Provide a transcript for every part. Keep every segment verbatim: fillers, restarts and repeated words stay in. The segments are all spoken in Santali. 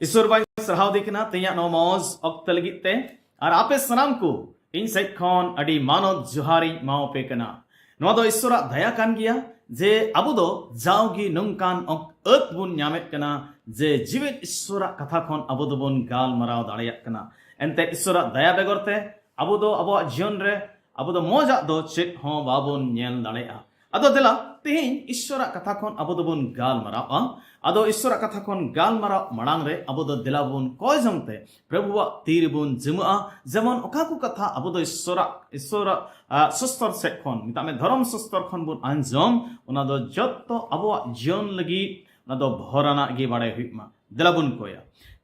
ᱤᱥᱚᱨ ᱵᱟᱧ ᱥᱟᱨᱦᱟᱣ ᱫᱮ ᱠᱟᱱᱟ ᱛᱮᱦᱮᱧᱟᱜ ᱱᱚᱣᱟ ᱢᱚᱡᱽ ᱚᱠᱛᱚ ᱞᱟᱹᱜᱤᱫ ᱛᱮ᱾ ᱟᱨ ᱟᱯᱮ ᱥᱟᱱᱟᱢ ᱠᱚ ᱤᱧ ᱥᱮᱫ ᱠᱷᱚᱱ ᱟᱹᱰᱤ ᱢᱟᱱᱚᱛ ᱡᱚᱦᱟᱨᱤᱧ ᱮᱢᱟᱣᱟᱯᱮ ᱠᱟᱱᱟ᱾ ᱱᱚᱣᱟ ᱫᱚ ᱤᱥᱚᱨᱟᱜ ᱫᱟᱭᱟ ᱠᱟᱱ ᱜᱮᱭᱟ ᱡᱮ ᱟᱵᱚ ᱫᱚ ᱡᱟᱣᱜᱮ ᱱᱚᱝᱠᱟᱱ ᱚᱠ-, ᱟᱹᱛ ᱵᱚᱱ ᱧᱟᱢᱮᱫ ᱠᱟᱱᱟ ᱡᱮ ᱡᱤᱣᱮᱫ ᱤᱥᱚᱨᱟᱜ ᱠᱟᱛᱷᱟ ᱠᱷᱚᱱ ᱟᱵᱚ ᱫᱚᱵᱚᱱ ᱜᱟᱞᱢᱟᱨᱟᱣ ᱫᱟᱲᱮᱭᱟᱜ ᱠᱟᱱᱟ᱾ ᱮᱱᱛᱮ ᱤᱥᱚᱨᱟᱜ ᱫᱟᱭᱟ ᱵᱮᱜᱚᱨ ᱛᱮ ᱟᱵᱚ ᱫᱚ ᱟᱵᱚᱣᱟᱜ ᱡᱤᱭᱚᱱ ᱨᱮ ᱟᱵᱚ ᱫᱚ ᱢᱚᱡᱟᱜ ᱫᱚ ᱪᱮᱫ ᱦᱚᱸ ᱵᱟᱵᱚᱱ ᱧᱮᱞ ᱫᱟᱲᱮᱭᱟᱜᱼᱟ᱾ ᱟᱫᱚ ᱫᱮᱞᱟ, ᱛᱮᱦᱮᱧ ᱤᱥᱚᱨᱟᱜ ᱠᱟᱛᱷᱟ ᱠᱷᱚᱱ ᱟᱵᱚ ᱫᱚᱵᱚᱱ ᱜᱟᱞᱢᱟᱨᱟᱣᱟ᱾ ᱟᱫᱚ ᱤᱥᱚᱨᱟᱜ ᱠᱟᱛᱷᱟ ᱠᱷᱚᱱ ᱜᱟᱞᱢᱟᱨᱟᱣ ᱢᱟᱲᱟᱝ ᱨᱮ ᱟᱵᱚ ᱫᱚ ᱫᱮᱞᱟ ᱵᱚᱱ ᱠᱚᱭ ᱡᱚᱝ ᱛᱮ ᱯᱨᱚᱵᱷᱩᱣᱟᱜ ᱛᱤ ᱨᱮᱵᱚᱱ ᱡᱩᱢᱟᱹᱜᱼᱟ᱾ ᱡᱮᱢᱚᱱ ᱚᱠᱟ ᱠᱚ ᱠᱟᱛᱷᱟ ᱟᱵᱚ ᱫᱚ ᱤᱥᱚᱨᱟᱜ, ᱤᱥᱚᱨᱟᱜ, ᱟ, ᱥᱚᱥᱛᱚᱨ ᱥᱮᱫ ᱠᱷᱚᱱ, ᱢᱮᱛᱟᱜ ᱢᱮ ᱫᱷᱚᱨᱚᱢ ᱥᱚᱥᱛᱚᱨ ᱠᱷᱚᱱ ᱵᱚᱱ ᱟᱸᱡᱚᱢ, ᱚᱱᱟ ᱫᱚ ᱡᱚᱛᱚ ᱟᱵᱚᱣᱟᱜ ᱡᱤᱭᱚᱱ ᱞᱟᱹᱜᱤᱫ ᱚᱱᱟ ᱫᱚ ᱵᱷᱚᱨᱟᱱᱟᱜ ᱜᱮ ᱵᱟᱲᱟᱭ ᱦᱩᱭᱩᱜ ᱢᱟ᱾ ᱫᱮᱞᱟ ᱵᱚᱱ ᱠᱚᱭᱟ᱾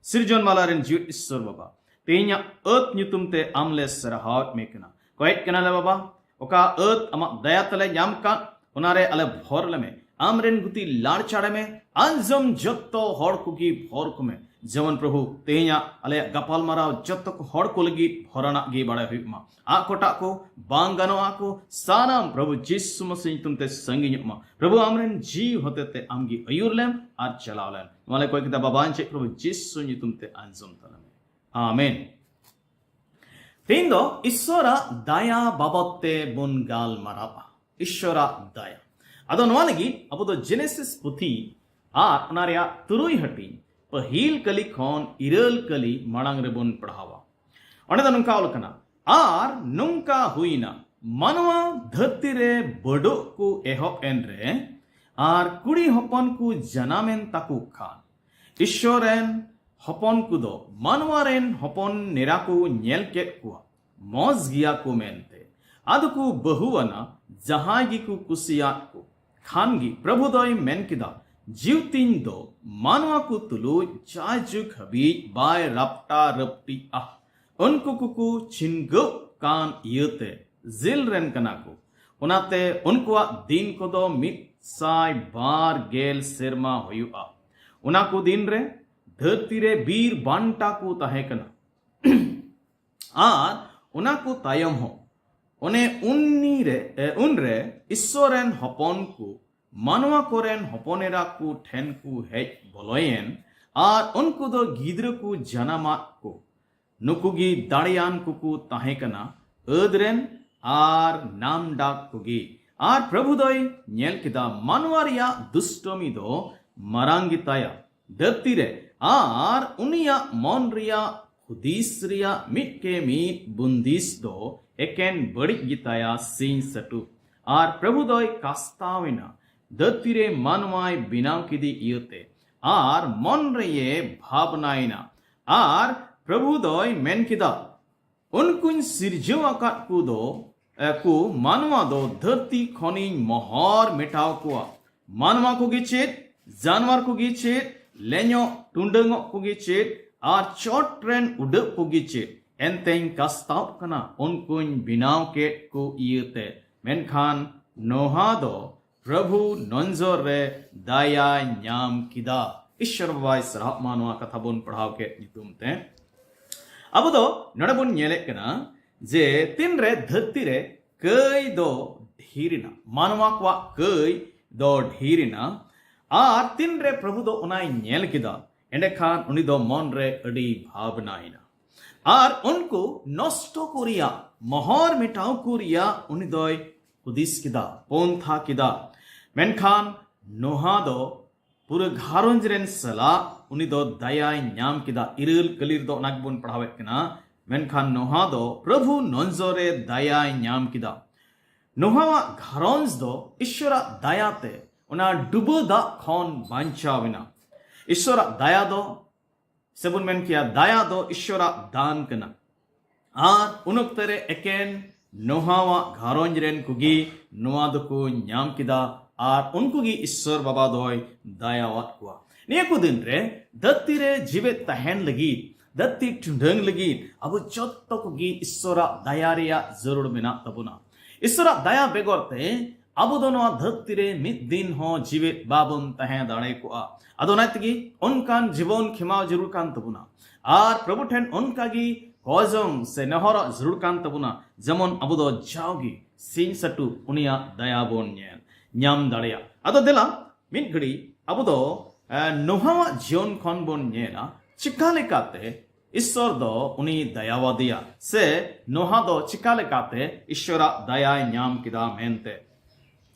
ᱥᱤᱨᱡᱚᱱ ᱢᱟᱞᱟ ᱨᱮᱱ ᱡᱤᱣᱮᱫ ᱤᱥᱚᱨ ᱵᱟᱵᱟ, ᱛᱮᱦᱮᱧᱟᱜ ᱟᱹᱛ ᱧᱩᱛᱩᱢ ᱛᱮ ᱟᱢ ᱞᱮ ᱥᱟᱨᱦᱟᱣᱮᱫ ᱢᱮ ᱠᱟᱱᱟ᱾ ᱠᱚᱭᱮᱫ ᱠᱟᱱᱟᱞᱮ ᱵᱟᱵᱟ, ᱚᱠᱟ ᱟᱹᱛ ᱟᱢᱟᱜ ᱫᱟᱭᱟ ᱛᱮᱞᱮ ᱧᱟᱢ ᱠᱟᱫ, ᱚᱱᱟᱨᱮ ᱟᱞᱮ ᱵᱷᱚᱨ ᱞᱮᱢᱮ᱾ ᱟᱢ ᱨᱮᱱ ᱜᱩᱛᱤ ᱞᱟᱲᱪᱟᱲᱮ ᱢᱮ᱾ ᱟᱸᱡᱚᱢ ᱡᱚᱛᱚ ᱦᱚᱲ ᱠᱚᱜᱮ ᱵᱷᱚᱨ ᱠᱚᱢᱮ᱾ ᱡᱮᱢᱚᱱ ᱯᱨᱚᱵᱷᱩ, ᱛᱮᱦᱮᱧᱟᱜ ᱟᱞᱮᱭᱟᱜ ᱜᱟᱯᱟᱞᱢᱟᱨᱟᱣ ᱡᱚᱛᱚ ᱠᱚ ᱦᱚᱲ ᱠᱚ ᱞᱟᱹᱜᱤᱫ ᱵᱷᱚᱨᱟᱱᱟᱜ ᱜᱮ ᱵᱟᱲᱟᱭ ᱦᱩᱭᱩᱜ ᱢᱟ᱾ ᱟᱜ ᱠᱚᱴᱟᱜ ᱠᱚ, ᱵᱟᱝ ᱜᱟᱱᱚᱜᱼᱟ ᱠᱚ, ᱥᱟᱱᱟᱢ ᱯᱨᱚᱵᱷᱩ ᱡᱤᱥᱩ ᱢᱟᱥᱤ ᱧᱩᱛᱩᱢ ᱛᱮ ᱥᱟᱺᱜᱤᱧᱚᱜ ᱢᱟ᱾ ᱯᱨᱚᱵᱷᱩ, ᱟᱢᱨᱮᱱ ᱡᱤᱣᱤ ᱦᱚᱛᱮ ᱛᱮ ᱟᱢᱜᱮ ᱟᱹᱭᱩᱨ ᱞᱮᱢ ᱟᱨ ᱪᱟᱞᱟᱣ ᱞᱮᱢ᱾ ᱱᱚᱣᱟ ᱞᱮ ᱠᱚᱭ ᱠᱮᱫᱟ ᱵᱟᱵᱟ, ᱪᱮᱫ ᱯᱨᱚᱵᱷᱩ ᱡᱤᱥᱩ ᱧᱩᱛᱩᱢ ᱛᱮ ᱟᱸᱡᱚᱢ ᱛᱟᱞᱮ ᱢᱮ᱾ ᱟᱢᱮᱱ᱾ ᱛᱮᱦᱮᱧ ᱫᱚ ᱤᱥᱚᱨᱟᱜ ᱫᱟᱭᱟ ᱵᱟᱵᱚᱛ ᱛᱮ ᱵᱚᱱ ᱜᱟᱞᱢᱟᱨᱟᱣᱟ᱾ ᱤᱥᱚᱨᱟᱜ ᱫᱟᱭᱟ᱾ ᱟᱫᱚ ᱱᱚᱣᱟ ᱞᱟᱹᱜᱤᱫ ᱟᱵᱚ ᱫᱚ ᱡᱮᱱᱮᱥᱤᱥ ᱯᱩᱛᱷᱤ ᱟᱨ ᱚᱱᱟ ᱨᱮᱭᱟᱜ ᱛᱩᱨᱩᱭ ᱦᱟᱹᱴᱤᱧ, ᱯᱟᱹᱦᱤᱞ ᱠᱟᱹᱞᱤ ᱠᱷᱚᱱ ᱤᱨᱟᱹᱞ ᱠᱟᱹᱞᱤ ᱢᱟᱲᱟᱝ ᱨᱮᱵᱚᱱ ᱯᱟᱲᱦᱟᱣᱟ᱾ ᱚᱸᱰᱮ ᱫᱚ ᱱᱚᱝᱠᱟ ᱚᱞ ᱠᱟᱱᱟ, ᱟᱨ ᱱᱚᱝᱠᱟ ᱦᱩᱭᱱᱟ, ᱢᱟᱱᱣᱟ ᱫᱷᱟᱹᱨᱛᱤ ᱨᱮ ᱵᱟᱹᱰᱚᱜ ᱠᱚ ᱮᱦᱚᱵ ᱮᱱ ᱨᱮ, ᱟᱨ ᱠᱩᱲᱤ ᱦᱚᱯᱚᱱ ᱠᱚ ᱡᱟᱱᱟᱢᱮᱱ ᱛᱟᱠᱚ ᱠᱷᱟᱱ, ᱤᱥᱚᱨ ᱨᱮᱱ ᱦᱚᱯᱚᱱ ᱠᱚᱫᱚ ᱢᱟᱱᱣᱟ ᱨᱮᱱ ᱦᱚᱯᱚᱱ ᱱᱮᱨᱟ ᱠᱚ ᱧᱮᱞ ᱠᱮᱫ ᱠᱚᱣᱟ, ᱢᱚᱡᱽ ᱜᱮᱭᱟ ᱠᱚ ᱢᱮᱱᱛᱮ᱾ ᱟᱫᱚ ᱠᱚ ᱵᱟᱹᱦᱩᱣᱟᱱᱟ, ᱡᱟᱦᱟᱸᱭ ᱜᱮᱠᱚ ᱠᱩᱥᱤᱭᱟᱫ ᱠᱚ᱾ ᱠᱷᱟᱱ ᱜᱮ ᱯᱨᱚᱵᱷᱩ ᱫᱚᱭ ᱢᱮᱱ ᱠᱮᱫᱟ, ᱡᱤᱣᱛᱤᱧ ᱫᱚ ᱢᱟᱱᱣᱟ ᱠᱚ ᱛᱩᱞᱩᱡ ᱡᱟᱭᱡᱩᱜᱽ ᱦᱟᱹᱵᱤᱡ ᱵᱟᱭ ᱨᱟᱯᱴᱟ ᱨᱟᱯᱴᱤᱜᱼᱟ᱾ ᱩᱱᱠᱩ ᱠᱚᱠᱚ ᱪᱷᱤᱱᱜᱟᱹᱜ ᱠᱟᱱ ᱤᱭᱟᱹᱛᱮ ᱡᱤᱞ ᱨᱮᱱ ᱠᱟᱱᱟ ᱠᱚ᱾ ᱚᱱᱟᱛᱮ ᱩᱱᱠᱩᱣᱟᱜ ᱫᱤᱱ ᱠᱚᱫᱚ ᱢᱤᱫ ᱥᱟᱭ ᱵᱟᱨ ᱜᱮᱞ ᱥᱮᱨᱢᱟ ᱦᱩᱭᱩᱜᱼᱟ᱾ ᱚᱱᱟ ᱠᱚ ᱫᱤᱱ ᱨᱮ ᱫᱷᱟᱹᱨᱛᱤ ᱨᱮ ᱵᱤᱨ ᱵᱟᱱᱴᱟ ᱠᱚ ᱛᱟᱦᱮᱸ ᱠᱟᱱᱟ᱾ ᱟᱨ ᱚᱱᱟ ᱠᱚ ᱛᱟᱭᱚᱢ ᱦᱚᱸ, ᱚᱱᱮ ᱩᱱᱤ ᱨᱮ, ᱮ, ᱩᱱᱨᱮ ᱤᱥᱥᱚᱨ ᱨᱮᱱ ᱦᱚᱯᱚᱱ ᱠᱚ ᱢᱟᱱᱣᱟ ᱠᱚᱨᱮᱱ ᱦᱚᱯᱚᱱᱮᱨᱟ ᱠᱚ ᱴᱷᱮᱱ ᱠᱚ ᱦᱮᱡ ᱵᱚᱞᱚᱭᱮᱱ, ᱟᱨ ᱩᱱᱠᱩ ᱫᱚ ᱜᱤᱫᱽᱨᱟᱹ ᱠᱚ ᱡᱟᱱᱟᱢᱟᱫ ᱠᱚ᱾ ᱱᱩᱠᱩ ᱜᱮ ᱫᱟᱲᱮᱭᱟᱱ ᱠᱚᱠᱚ ᱛᱟᱦᱮᱸ ᱠᱟᱱᱟ, ᱟᱹᱫ ᱨᱮᱱ ᱟᱨ ᱱᱟᱢᱰᱟᱠ ᱠᱚᱜᱮ᱾ ᱟᱨ ᱯᱨᱚᱵᱷᱩ ᱫᱚᱭ ᱧᱮᱞ ᱠᱮᱫᱟ, ᱢᱟᱱᱣᱟ ᱨᱮᱭᱟᱜ ᱫᱩᱥᱴᱚᱢᱤ ᱫᱚ ᱢᱟᱨᱟᱝ ᱜᱮᱛᱟᱭᱟ ᱫᱷᱟᱹᱨᱛᱤ ᱨᱮ, ᱟᱨ ᱩᱱᱤᱭᱟᱜ ᱢᱚᱱ ᱨᱮᱭᱟᱜ ᱦᱩᱫᱤᱥ ᱨᱮᱭᱟᱜ ᱢᱤᱫ ᱠᱮ ᱢᱤᱫ ᱵᱩᱱᱫᱤᱥ ᱫᱚ ᱮᱠᱮᱱ ᱵᱟᱹᱲᱤᱡ ᱜᱮᱛᱟᱭᱟ ᱥᱤᱧ ᱥᱟᱹᱴᱩ᱾ ᱟᱨ ᱯᱨᱚᱵᱷᱩ ᱫᱚᱭ ᱠᱟᱥᱛᱟᱣ ᱮᱱᱟ ᱫᱷᱟᱹᱨᱛᱤ ᱨᱮ ᱢᱟᱱᱣᱟᱭ ᱵᱮᱱᱟᱣ ᱠᱮᱫᱮ ᱤᱭᱟᱹᱛᱮ, ᱟᱨ ᱢᱚᱱ ᱨᱮᱭᱮ ᱵᱷᱟᱵᱽᱱᱟᱭᱮᱱᱟ᱾ ᱟᱨ ᱯᱨᱚᱵᱷᱩ ᱫᱚᱭ ᱢᱮᱱ ᱠᱮᱫᱟ, ᱩᱱᱠᱩᱧ ᱥᱤᱨᱡᱟᱹᱣ ᱟᱠᱟᱫ ᱠᱚ ᱫᱚ, ᱮ, ᱠᱚ ᱢᱟᱱᱣᱟ ᱫᱚ ᱫᱷᱟᱹᱨᱛᱤ ᱠᱷᱚᱱᱤᱧ ᱢᱚᱦᱚᱨ ᱢᱮᱴᱟᱣ ᱠᱚᱣᱟ᱾ ᱢᱟᱱᱣᱟ ᱠᱚᱜᱮ ᱪᱮᱫ, ᱡᱟᱱᱣᱟᱨ ᱠᱚᱜᱮ ᱪᱮᱫ, ᱞᱮᱧᱚᱜ ᱴᱩᱰᱟᱹᱝᱚᱜ ᱠᱚᱜᱮ ᱪᱮᱫ, ᱟᱨ ᱪᱚᱴ ᱨᱮᱱ ᱩᱰᱟᱹᱜ ᱠᱚᱜᱮ ᱪᱮᱫ, ᱮᱱᱛᱮᱧ ᱠᱟᱥᱛᱟᱣ ᱠᱟᱱᱟ ᱩᱱᱠᱩᱧ ᱵᱮᱱᱟᱣ ᱠᱮᱫ ᱠᱚ ᱤᱭᱟᱹᱛᱮ᱾ ᱢᱮᱱᱠᱷᱟᱱ ᱱᱚᱦᱟ ᱫᱚ ᱯᱨᱚᱵᱷᱩ ᱱᱚᱡᱚᱨ ᱨᱮ ᱫᱟᱭᱟᱭ ᱧᱟᱢ ᱠᱮᱫᱟ᱾ ᱤᱥᱥᱚᱨ ᱵᱟᱵᱟᱭ ᱥᱟᱨᱦᱟᱣ ᱢᱟ ᱱᱚᱣᱟ ᱠᱟᱛᱷᱟ ᱵᱚᱱ ᱯᱟᱲᱦᱟᱣ ᱠᱮᱫ ᱧᱩᱛᱩᱢ ᱛᱮ᱾ ᱟᱵᱚ ᱫᱚ ᱱᱚᱰᱮ ᱵᱚᱱ ᱧᱮᱞᱮᱫ ᱠᱟᱱᱟ ᱡᱮ ᱛᱤᱱᱨᱮ ᱫᱷᱟᱹᱨᱛᱤ ᱨᱮ ᱠᱟᱹᱭ ᱫᱚ ᱰᱷᱮᱨ ᱮᱱᱟ, ᱢᱟᱱᱣᱟ ᱠᱚᱣᱟᱜ ᱠᱟᱹᱭ ᱫᱚ ᱰᱷᱮᱨ ᱮᱱᱟ, ᱟᱨ ᱛᱤᱱᱨᱮ ᱯᱨᱚᱵᱷᱩ ᱫᱚ ᱚᱱᱟᱭ ᱧᱮᱞ ᱠᱮᱫᱟ, ᱮᱸᱰᱮᱠᱷᱟᱱ ᱩᱱᱤ ᱫᱚ ᱢᱚᱱ ᱨᱮ ᱟᱹᱰᱤ ᱵᱷᱟᱵᱽᱱᱟᱭᱮᱱᱟ᱾ ᱟᱨ ᱩᱱᱠᱩ ᱱᱚᱥᱴᱚ ᱠᱚ ᱨᱮᱭᱟᱜ, ᱢᱚᱦᱚᱨ ᱢᱮᱴᱟᱣ ᱠᱚ ᱨᱮᱭᱟᱜ ᱩᱱᱤ ᱫᱚᱭ ᱦᱩᱫᱤᱥ ᱠᱮᱫᱟ, ᱯᱚᱱᱛᱷᱟ ᱠᱮᱫᱟ᱾ ᱢᱮᱱᱠᱷᱟᱱ ᱱᱚᱦᱟ ᱫᱚ ᱯᱩᱨᱟᱹ ᱜᱷᱟᱨᱚᱸᱡᱽ ᱨᱮᱱ ᱥᱟᱞᱟᱜ ᱩᱱᱤ ᱫᱚ ᱫᱟᱭᱟᱭ ᱧᱟᱢ ᱠᱮᱫᱟ᱾ ᱤᱨᱟᱹᱞ ᱠᱟᱹᱞᱤ ᱨᱮᱫᱚ ᱚᱱᱟ ᱜᱮᱵᱚᱱ ᱯᱟᱲᱦᱟᱣᱮᱫ ᱠᱟᱱᱟ, ᱢᱮᱱᱠᱷᱟᱱ ᱱᱚᱦᱟ ᱫᱚ ᱯᱨᱚᱵᱷᱩ ᱱᱚᱡᱚᱨ ᱨᱮ ᱫᱟᱭᱟᱭ ᱧᱟᱢ ᱠᱮᱫᱟ᱾ ᱱᱚᱦᱟᱣᱟᱜ ᱜᱷᱟᱨᱚᱸᱡᱽ ᱫᱚ ᱤᱥᱥᱚᱨᱟᱜ ᱫᱟᱭᱟ ᱛᱮ ᱚᱱᱟ ᱰᱩᱵᱟᱹ ᱫᱟᱜ ᱠᱷᱚᱱ ᱵᱟᱧᱪᱟᱣ ᱮᱱᱟ᱾ ᱤᱥᱥᱚᱨᱟᱜ ᱫᱟᱭᱟ ᱫᱚ, ᱥᱮᱵᱚᱱ ᱢᱮᱱ ᱠᱮᱭᱟ, ᱫᱟᱭᱟ ᱫᱚ ᱤᱥᱥᱚᱨᱟᱜ ᱫᱟᱱ ᱠᱟᱱᱟ᱾ ᱟᱨ ᱩᱱ ᱚᱠᱛᱮ ᱨᱮ ᱮᱠᱮᱱ ᱱᱚᱦᱟᱣᱟᱜ ᱜᱷᱟᱨᱚᱸᱡᱽ ᱨᱮᱱ ᱠᱚᱜᱮ ᱱᱚᱣᱟ ᱫᱚᱠᱚ ᱧᱟᱢ ᱠᱮᱫᱟ, ᱟᱨ ᱩᱱᱠᱩ ᱜᱮ ᱤᱥᱥᱚᱨ ᱵᱟᱵᱟ ᱫᱚᱭ ᱫᱟᱭᱟᱣᱟᱫ ᱠᱚᱣᱟ᱾ ᱱᱤᱭᱟᱹ ᱠᱚ ᱫᱤᱱ ᱨᱮ ᱫᱷᱟᱹᱨᱛᱤ ᱨᱮ ᱡᱤᱣᱮᱫ ᱛᱟᱦᱮᱱ ᱞᱟᱹᱜᱤᱫ, ᱫᱷᱟᱹᱨᱛᱤ ᱴᱩᱰᱟᱹᱝ ᱞᱟᱹᱜᱤᱫ ᱟᱵᱚ ᱡᱚᱛᱚ ᱠᱚᱜᱮ ᱤᱥᱥᱚᱨᱟᱜ ᱫᱟᱭᱟ ᱨᱮᱭᱟᱜ ᱡᱟᱹᱨᱩᱲ ᱢᱮᱱᱟᱜ ᱛᱟᱵᱚᱱᱟ᱾ ᱤᱥᱥᱚᱨᱟᱜ ᱫᱟᱭᱟ ᱵᱮᱜᱚᱨ ᱛᱮ ᱟᱵᱚ ᱫᱚ ᱱᱚᱣᱟ ᱫᱷᱟᱹᱨᱛᱤ ᱨᱮ ᱢᱤᱫ ᱫᱤᱱ ᱦᱚᱸ ᱡᱤᱣᱮᱫ ᱵᱟᱵᱚᱱ ᱛᱟᱦᱮᱸ ᱫᱟᱲᱮ ᱠᱚᱜᱼᱟ᱾ ᱟᱫᱚ ᱚᱱᱟ ᱛᱮᱜᱮ ᱚᱱᱠᱟᱱ ᱡᱤᱵᱚᱱ ᱠᱷᱮᱢᱟᱣ ᱡᱟᱹᱨᱩᱲ ᱠᱟᱱ ᱛᱟᱵᱚᱱᱟ᱾ ᱟᱨ ᱯᱨᱚᱵᱷᱩ ᱴᱷᱮᱱ ᱚᱱᱠᱟ ᱜᱮ ᱠᱚᱡᱚᱝ ᱥᱮ ᱱᱮᱦᱚᱨᱚᱜ ᱡᱟᱹᱨᱩᱲ ᱠᱟᱱ ᱛᱟᱵᱚᱱᱟ, ᱡᱮᱢᱚᱱ ᱟᱵᱚ ᱫᱚ ᱡᱟᱣᱜᱮ ᱥᱤᱧ ᱥᱟᱹᱴᱩ ᱩᱱᱤᱭᱟᱜ ᱫᱟᱭᱟ ᱵᱚᱱ ᱧᱮᱞ ᱧᱟᱢ ᱫᱟᱲᱮᱭᱟᱜ᱾ ᱟᱫᱚ ᱫᱮᱞᱟ, ᱢᱤᱫ ᱜᱷᱟᱹᱲᱤ ᱟᱵᱚ ᱫᱚ ᱱᱚᱦᱟᱣᱟᱜ ᱡᱤᱭᱚᱱ ᱠᱷᱚᱱ ᱵᱚᱱ ᱧᱮᱞᱟ ᱪᱤᱠᱟ ᱞᱮᱠᱟᱛᱮ ᱤᱥᱥᱚᱨ ᱫᱚ ᱩᱱᱤ ᱫᱟᱭᱟᱣᱟᱫᱮᱭᱟ, ᱥᱮ ᱱᱚᱦᱟ ᱫᱚ ᱪᱤᱠᱟ ᱞᱮᱠᱟᱛᱮ ᱤᱥᱥᱚᱨᱟᱜ ᱫᱟᱭᱟᱭ ᱧᱟᱢ ᱠᱮᱫᱟ ᱢᱮᱱᱛᱮ᱾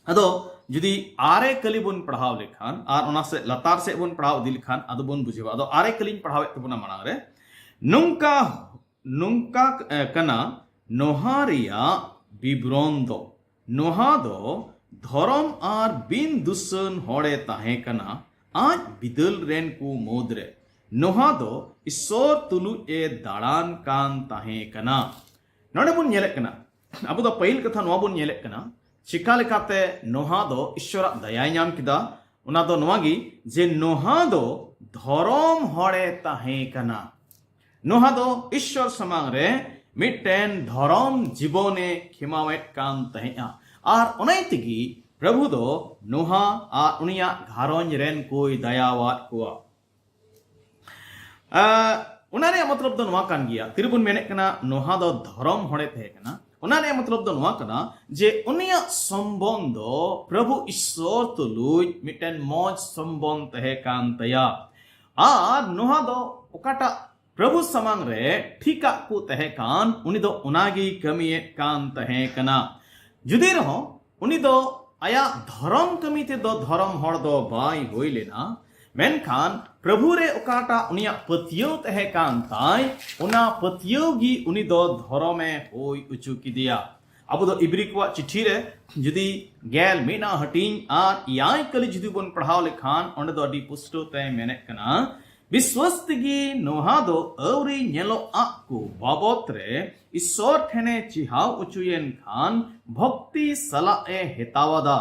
ᱟᱫᱚ ᱡᱩᱫᱤ ᱟᱨᱮ ᱠᱟᱹᱞᱤ ᱵᱚᱱ ᱯᱟᱲᱦᱟᱣ ᱞᱮᱠᱷᱟᱱ ᱟᱨ ᱚᱱᱟ ᱥᱮᱫ ᱞᱟᱛᱟᱨ ᱥᱮᱫ ᱵᱚᱱ ᱯᱟᱲᱦᱟᱣ ᱤᱫᱤ ᱞᱮᱠᱷᱟᱱ ᱟᱫᱚ ᱵᱚᱱ ᱵᱩᱡᱷᱟᱹᱣᱟ᱾ ᱟᱫᱚ ᱟᱨᱮ ᱠᱟᱹᱞᱤᱧ ᱯᱟᱲᱦᱟᱣᱮᱫ ᱛᱟᱵᱚᱱᱟ ᱢᱟᱲᱟᱝ ᱨᱮ, ᱱᱚᱝᱠᱟ ᱱᱚᱝᱠᱟ ᱠᱟᱱᱟ ᱱᱚᱦᱟ ᱨᱮᱭᱟᱜ ᱵᱤᱵᱚᱨᱚᱱ ᱫᱚ᱾ ᱱᱚᱦᱟ ᱫᱚ ᱫᱷᱚᱨᱚᱢ ᱟᱨ ᱵᱤᱱ ᱫᱩᱥᱟᱹᱱ ᱦᱚᱲᱮ ᱛᱟᱦᱮᱸ ᱠᱟᱱᱟ᱾ ᱟᱡ ᱵᱤᱫᱟᱹᱞ ᱨᱮᱱ ᱠᱚ ᱢᱩᱫᱽᱨᱮ ᱱᱚᱦᱟ ᱫᱚ ᱤᱥᱥᱚᱨ ᱛᱩᱞᱩᱡ ᱮ ᱫᱟᱬᱟᱱ ᱠᱟᱱ ᱛᱟᱦᱮᱸ ᱠᱟᱱᱟ᱾ ᱱᱚᱰᱮ ᱵᱚᱱ ᱧᱮᱞᱮᱫ ᱠᱟᱱᱟ, ᱟᱵᱚ ᱫᱚ ᱯᱟᱹᱦᱤᱞ ᱠᱟᱛᱷᱟ ᱱᱚᱣᱟ ᱵᱚᱱ ᱧᱮᱞᱮᱫ ᱠᱟᱱᱟ, ᱪᱤᱠᱟ ᱞᱮᱠᱟᱛᱮ ᱱᱚᱦᱟ ᱫᱚ ᱤᱥᱥᱚᱨᱟᱜ ᱫᱟᱭᱟᱭ ᱧᱟᱢ ᱠᱮᱫᱟ᱾ ᱚᱱᱟ ᱫᱚ ᱱᱚᱣᱟ ᱜᱮ ᱡᱮ ᱱᱚᱦᱟ ᱫᱚ ᱫᱷᱚᱨᱚᱢ ᱦᱚᱲᱮ ᱛᱟᱦᱮᱸ ᱠᱟᱱᱟ᱾ ᱱᱚᱦᱟ ᱫᱚ ᱤᱥᱥᱚᱨ ᱥᱟᱢᱟᱝ ᱨᱮ ᱢᱤᱫᱴᱮᱱ ᱫᱷᱚᱨᱚᱢ ᱡᱤᱵᱚᱱᱮ ᱠᱷᱮᱢᱟᱣᱮᱫ ᱠᱟᱱ ᱛᱟᱦᱮᱸᱫᱼᱟ᱾ ᱟᱨ ᱚᱱᱟ ᱛᱮᱜᱮ ᱯᱨᱚᱵᱷᱩ ᱫᱚ ᱱᱚᱦᱟ ᱟᱨ ᱩᱱᱤᱭᱟᱜ ᱜᱷᱟᱨᱚᱸᱡᱽ ᱨᱮᱱ ᱠᱚᱭ ᱫᱟᱭᱟᱣᱟᱫ ᱠᱚᱣᱟ᱾ ᱚᱱᱟ ᱨᱮᱭᱟᱜ ᱢᱚᱛᱞᱚᱵ ᱫᱚ ᱱᱚᱣᱟ ᱠᱟᱱ ᱜᱮᱭᱟ, ᱛᱤᱨᱮᱵᱚᱱ ᱢᱮᱱᱮᱫ ᱠᱟᱱᱟ ᱱᱚᱦᱟ ᱫᱚ ᱫᱷᱚᱨᱚᱢ ᱦᱚᱲᱮ ᱛᱟᱦᱮᱸ ᱠᱟᱱᱟ, ᱚᱱᱟ ᱨᱮᱭᱟᱜ ᱢᱚᱛᱞᱚᱵ ᱫᱚ ᱱᱚᱣᱟ ᱠᱟᱱᱟ ᱡᱮ ᱩᱱᱤᱭᱟᱜ ᱥᱚᱢᱵᱚᱱᱫᱷ ᱫᱚ ᱯᱨᱚᱵᱷᱩ ᱤᱥᱥᱚᱨ ᱛᱩᱞᱩᱡ ᱢᱤᱫᱴᱮᱱ ᱢᱚᱡᱽ ᱥᱚᱢᱵᱚᱱᱫᱷ ᱛᱟᱦᱮᱸ ᱠᱟᱱ ᱛᱟᱭᱟ᱾ ᱟᱨ ᱱᱚᱦᱟ ᱫᱚ ᱚᱠᱟᱴᱟᱜ ᱯᱨᱚᱵᱷᱩ ᱥᱟᱢᱟᱝ ᱨᱮ ᱴᱷᱤᱠᱟᱜ ᱠᱚ ᱛᱟᱦᱮᱸ ᱠᱟᱱ, ᱩᱱᱤ ᱫᱚ ᱚᱱᱟᱜᱮᱭ ᱠᱟᱹᱢᱤᱭᱮᱫ ᱠᱟᱱ ᱛᱟᱦᱮᱸ ᱠᱟᱱᱟ᱾ ᱡᱩᱫᱤ ᱨᱮᱦᱚᱸ ᱩᱱᱤ ᱫᱚ ᱟᱭᱟᱜ ᱫᱷᱚᱨᱚᱢ ᱠᱟᱹᱢᱤ ᱛᱮᱫᱚ ᱫᱷᱚᱨᱚᱢ ᱦᱚᱲ ᱫᱚ ᱵᱟᱭ ᱦᱩᱭ ᱞᱮᱱᱟ, ᱢᱮᱱᱠᱷᱟᱱ ᱯᱨᱚᱵᱷᱩ ᱨᱮ ᱚᱠᱟᱴᱟᱜ ᱩᱱᱤᱭᱟᱜ ᱯᱟᱹᱛᱭᱟᱹᱣ ᱛᱟᱦᱮᱸ ᱠᱟᱱ ᱛᱟᱭ, ᱚᱱᱟ ᱯᱟᱹᱛᱭᱟᱹᱣ ᱜᱮ ᱩᱱᱤ ᱫᱚ ᱫᱷᱚᱨᱚᱢᱮ ᱦᱩᱭ ᱦᱚᱪᱚ ᱠᱮᱫᱮᱭᱟ᱾ ᱟᱵᱚ ᱫᱚ ᱤᱵᱨᱤ ᱠᱚᱣᱟᱜ ᱪᱤᱴᱷᱤ ᱨᱮ ᱡᱩᱫᱤ ᱜᱮᱞ ᱢᱤᱫ ᱟᱜ ᱦᱟᱹᱴᱤᱧ ᱟᱨ ᱮᱭᱟᱭ ᱠᱟᱹᱞᱤ ᱡᱩᱫᱤ ᱵᱚᱱ ᱯᱟᱲᱦᱟᱣ ᱞᱮᱠᱷᱟᱱ, ᱚᱸᱰᱮ ᱫᱚ ᱟᱹᱰᱤ ᱯᱩᱥᱴᱟᱹᱣ ᱛᱮ ᱢᱮᱱᱮᱫ ᱠᱟᱱᱟ, ᱵᱤᱥᱣᱟᱹᱥ ᱛᱮᱜᱮ ᱱᱚᱦᱟ ᱫᱚ ᱟᱹᱣᱨᱤ ᱧᱮᱞᱚᱜ ᱟᱜ ᱠᱚ ᱵᱟᱵᱚᱛ ᱨᱮ ᱤᱥᱥᱚᱨ ᱴᱷᱮᱱᱮ ᱪᱤᱦᱟᱣ ᱚᱪᱚᱭᱮᱱ ᱠᱷᱟᱱ ᱵᱷᱚᱠᱛᱤ ᱥᱟᱞᱟᱜ ᱮ ᱦᱮᱛᱟᱣᱟᱫᱟ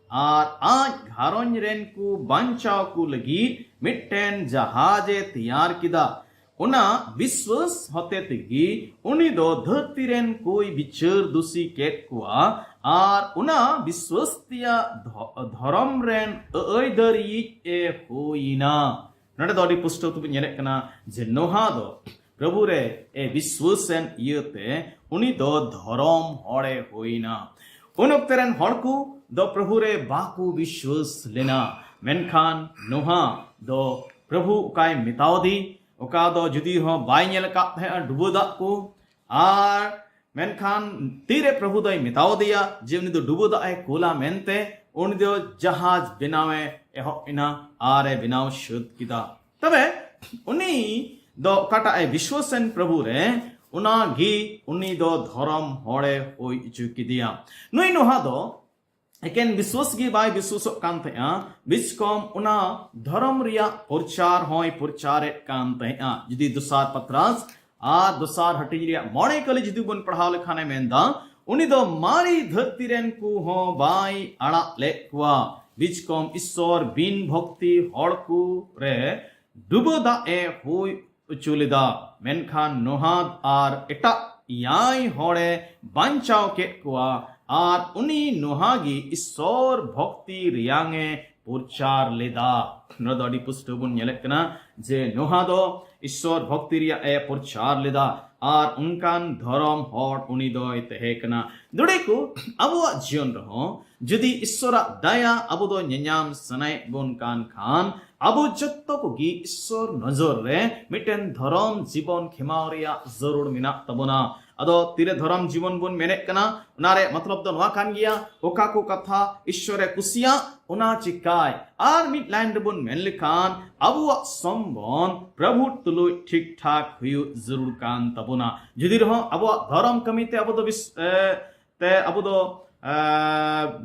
ᱟᱨ ᱟᱡ ᱜᱷᱟᱨᱚᱸᱡᱽ ᱨᱮᱱ ᱠᱚ ᱵᱟᱧᱪᱟᱣ ᱠᱚ ᱞᱟᱹᱜᱤᱫ ᱢᱤᱫᱴᱮᱱ ᱡᱟᱦᱟᱡ ᱮ ᱛᱮᱭᱟᱨ ᱠᱮᱫᱟ᱾ ᱚᱱᱟ ᱵᱤᱥᱣᱟᱹᱥ ᱦᱚᱛᱮ ᱛᱮᱜᱮ ᱩᱱᱤ ᱫᱚ ᱫᱷᱟᱹᱨᱛᱤ ᱨᱮᱱ ᱠᱚᱭ ᱵᱤᱪᱟᱹᱨ ᱫᱩᱥᱤ ᱠᱮᱫ ᱠᱚᱣᱟ ᱟᱨ ᱚᱱᱟ ᱵᱤᱥᱣᱟᱹᱥ ᱛᱮᱭᱟᱜ ᱫᱷᱚ-, ᱫᱷᱚᱨᱚᱢ ᱨᱮᱱ ᱟᱹᱭᱫᱟᱹᱨᱤᱭᱤᱡ ᱮ ᱦᱩᱭᱮᱱᱟ᱾ ᱱᱚᱰᱮ ᱫᱚ ᱟᱹᱰᱤ ᱯᱩᱥᱴᱟᱹᱣ ᱛᱮᱵᱚᱱ ᱧᱮᱞᱮᱫ ᱠᱟᱱᱟ ᱡᱮ ᱱᱚᱦᱟ ᱫᱚ ᱯᱨᱚᱵᱷᱩ ᱨᱮ ᱮ ᱵᱤᱥᱣᱟᱹᱥ ᱮᱱ ᱤᱭᱟᱹᱛᱮ ᱩᱱᱤ ᱫᱚ ᱫᱷᱚᱨᱚᱢ ᱦᱚᱲᱮ ᱦᱩᱭᱮᱱᱟ᱾ ᱩᱱ ᱚᱠᱛᱮ ᱨᱮᱱ ᱦᱚᱲ ᱠᱚ ᱫᱚ ᱯᱨᱚᱵᱷᱩ ᱨᱮ ᱵᱟᱠᱚ ᱵᱤᱥᱣᱟᱹᱥ ᱞᱮᱱᱟ, ᱢᱮᱱᱠᱷᱟᱱ ᱱᱚᱦᱟ ᱫᱚ ᱯᱨᱚᱵᱷᱩ ᱚᱠᱟᱭ ᱢᱮᱛᱟᱣᱫᱮ, ᱚᱠᱟ ᱫᱚ ᱡᱩᱫᱤ ᱦᱚᱸ ᱵᱟᱭ ᱧᱮᱞ ᱟᱠᱟᱫ ᱛᱟᱦᱮᱸᱜᱼᱟ ᱰᱩᱵᱟᱹ ᱫᱟᱜ ᱠᱚ, ᱟᱨ ᱢᱮᱱᱠᱷᱟᱱ ᱛᱤᱨᱮ ᱯᱨᱚᱵᱷᱩ ᱫᱚᱭ ᱢᱮᱛᱟᱣᱫᱮᱭᱟ ᱡᱮ ᱩᱱᱤ ᱫᱚ ᱰᱩᱵᱟᱹ ᱫᱟᱜ ᱮ ᱠᱩᱞᱟ ᱢᱮᱱᱛᱮ, ᱩᱱᱤ ᱫᱚ ᱡᱟᱦᱟᱡᱽ ᱵᱮᱱᱟᱣ ᱮ ᱮᱦᱚᱵ ᱮᱱᱟ ᱟᱨ ᱮ ᱵᱮᱱᱟᱣ ᱥᱟᱹᱛ ᱠᱮᱫᱟ᱾ ᱛᱚᱵᱮ ᱩᱱᱤ ᱫᱚ ᱚᱠᱟᱴᱟᱜ ᱮ ᱵᱤᱥᱣᱟᱥᱮᱱ ᱯᱨᱚᱵᱷᱩ ᱨᱮ, ᱚᱱᱟ ᱜᱮ ᱩᱱᱤ ᱫᱚ ᱫᱷᱚᱨᱚᱢ ᱦᱚᱲᱮ ᱦᱩᱭ ᱦᱚᱪᱚ ᱠᱮᱫᱮᱭᱟ᱾ ᱱᱩᱭ ᱱᱚᱦᱟ ᱫᱚ ᱮᱠᱮᱱ ᱵᱤᱥᱣᱟᱥ ᱜᱮ ᱵᱟᱭ ᱵᱤᱥᱣᱟᱥᱚᱜ ᱠᱟᱱ ᱛᱟᱦᱮᱸᱜᱼᱟ, ᱵᱤᱪᱠᱚᱢ ᱚᱱᱟ ᱫᱷᱚᱨᱚᱢ ᱨᱮᱭᱟᱜ ᱯᱨᱚᱪᱟᱨ ᱦᱚᱸᱭ ᱯᱨᱚᱪᱟᱨᱮᱫ ᱠᱟᱱ ᱛᱟᱦᱮᱸᱜᱼᱟ᱾ ᱡᱩᱫᱤ ᱫᱚᱥᱟᱨ ᱯᱟᱛᱨᱟᱥ ᱟᱨ ᱫᱚᱥᱟᱨ ᱦᱟᱹᱴᱤᱧ ᱨᱮᱭᱟᱜ ᱢᱚᱬᱮ ᱠᱟᱹᱞᱤ ᱡᱩᱫᱤ ᱵᱚᱱ ᱯᱟᱲᱦᱟᱣ ᱞᱮᱠᱷᱟᱱᱮ ᱢᱮᱱᱫᱟ, ᱩᱱᱤ ᱫᱚ ᱢᱟᱨᱮ ᱫᱷᱟᱹᱨᱛᱤ ᱨᱮᱱ ᱠᱚ ᱦᱚᱸ ᱵᱟᱭ ᱟᱲᱟᱜ ᱞᱮᱫ ᱠᱚᱣᱟ, ᱵᱤᱪᱠᱚᱢ ᱤᱥᱥᱚᱨ ᱵᱤᱱ ᱵᱷᱚᱠᱛᱤ ᱦᱚᱲ ᱠᱚ ᱨᱮ ᱰᱩᱵᱟᱹ ᱫᱟᱜ ᱮ ᱦᱩᱭ ᱦᱚᱪᱚ ᱞᱮᱫᱟ, ᱢᱮᱱᱠᱷᱟᱱ ᱱᱚᱦᱟ ᱟᱨ ᱮᱴᱟᱜ ᱮᱭᱟᱭ ᱦᱚᱲᱮ ᱵᱟᱧᱪᱟᱣ ᱠᱮᱫ ᱠᱚᱣᱟ, ᱟᱨ ᱩᱱᱤ ᱱᱚᱦᱟ ᱜᱮ ᱤᱥᱥᱚᱨ ᱵᱷᱚᱠᱛᱤ ᱨᱮᱭᱟᱝ ᱮ ᱯᱨᱚᱪᱟᱨ ᱞᱮᱫᱟ᱾ ᱱᱚᱣᱟ ᱫᱚ ᱟᱹᱰᱤ ᱯᱩᱥᱴᱟᱹᱣ ᱵᱚᱱ ᱧᱮᱞᱮᱫ ᱠᱟᱱᱟ ᱡᱮ ᱱᱚᱦᱟ ᱫᱚ ᱤᱥᱥᱚᱨ ᱵᱷᱚᱠᱛᱤ ᱨᱮᱭᱟᱜ ᱮ ᱯᱨᱚᱪᱟᱨ ᱞᱮᱫᱟ, ᱟᱨ ᱚᱱᱠᱟᱱ ᱫᱷᱚᱨᱚᱢ ᱦᱚᱲ ᱩᱱᱤ ᱫᱚᱭ ᱛᱟᱦᱮᱸ ᱠᱟᱱᱟ᱾ ᱫᱩᱲᱤ ᱠᱚ, ᱟᱵᱚᱣᱟᱜ ᱡᱤᱭᱚᱱ ᱨᱮᱦᱚᱸ ᱡᱩᱫᱤ ᱤᱥᱥᱚᱨᱟᱜ ᱫᱟᱭᱟ ᱟᱵᱚ ᱫᱚ ᱧᱮᱧᱟᱢ ᱥᱟᱱᱟᱭᱮᱫ ᱵᱚᱱ ᱠᱟᱱ ᱠᱷᱟᱱ, ᱟᱵᱚ ᱡᱚᱛᱚ ᱠᱚᱜᱮ ᱤᱥᱥᱚᱨ ᱱᱚᱡᱚᱨ ᱨᱮ ᱢᱤᱫᱴᱮᱱ ᱫᱷᱚᱨᱚᱢ ᱡᱤᱵᱚᱱ ᱠᱷᱮᱢᱟᱣ ᱨᱮᱭᱟᱜ ᱡᱟᱹᱨᱩᱲ ᱢᱮᱱᱟᱜ ᱛᱟᱵᱚᱱᱟ᱾ ᱟᱫᱚ ᱛᱤᱨᱮ ᱫᱷᱚᱨᱚᱢ ᱡᱤᱵᱚᱱ ᱵᱚᱱ ᱢᱮᱱᱮᱫ ᱠᱟᱱᱟ, ᱚᱱᱟ ᱨᱮᱭᱟᱜ ᱢᱚᱛᱞᱚᱵ ᱫᱚ ᱱᱚᱣᱟ ᱠᱟᱱ ᱜᱮᱭᱟ, ᱚᱠᱟ ᱠᱚ ᱠᱟᱛᱷᱟ ᱤᱥᱥᱚᱨᱮ ᱠᱩᱥᱤᱭᱟᱜ, ᱚᱱᱟ ᱪᱤᱠᱟᱭ᱾ ᱟᱨ ᱢᱤᱫ ᱞᱟᱭᱤᱱ ᱨᱮᱵᱚᱱ ᱢᱮᱱ ᱞᱮᱠᱷᱟᱱ, ᱟᱵᱚᱣᱟᱜ ᱥᱚᱢᱵᱚᱱᱫᱷ ᱯᱨᱚᱵᱷᱩ ᱛᱩᱞᱩᱡ ᱴᱷᱤᱠ ᱴᱷᱟᱠ ᱦᱩᱭᱩᱜ ᱡᱟᱹᱨᱩᱲ ᱠᱟᱱ ᱛᱟᱵᱚᱱᱟ᱾ ᱡᱩᱫᱤ ᱨᱮᱦᱚᱸ ᱟᱵᱚᱣᱟᱜ ᱫᱷᱚᱨᱚᱢ ᱠᱟᱹᱢᱤ ᱛᱮ ᱟᱵᱚ ᱫᱚ ᱵᱤᱥ-, ᱮ, ᱛᱮ ᱟᱵᱚ ᱫᱚ, ᱮ,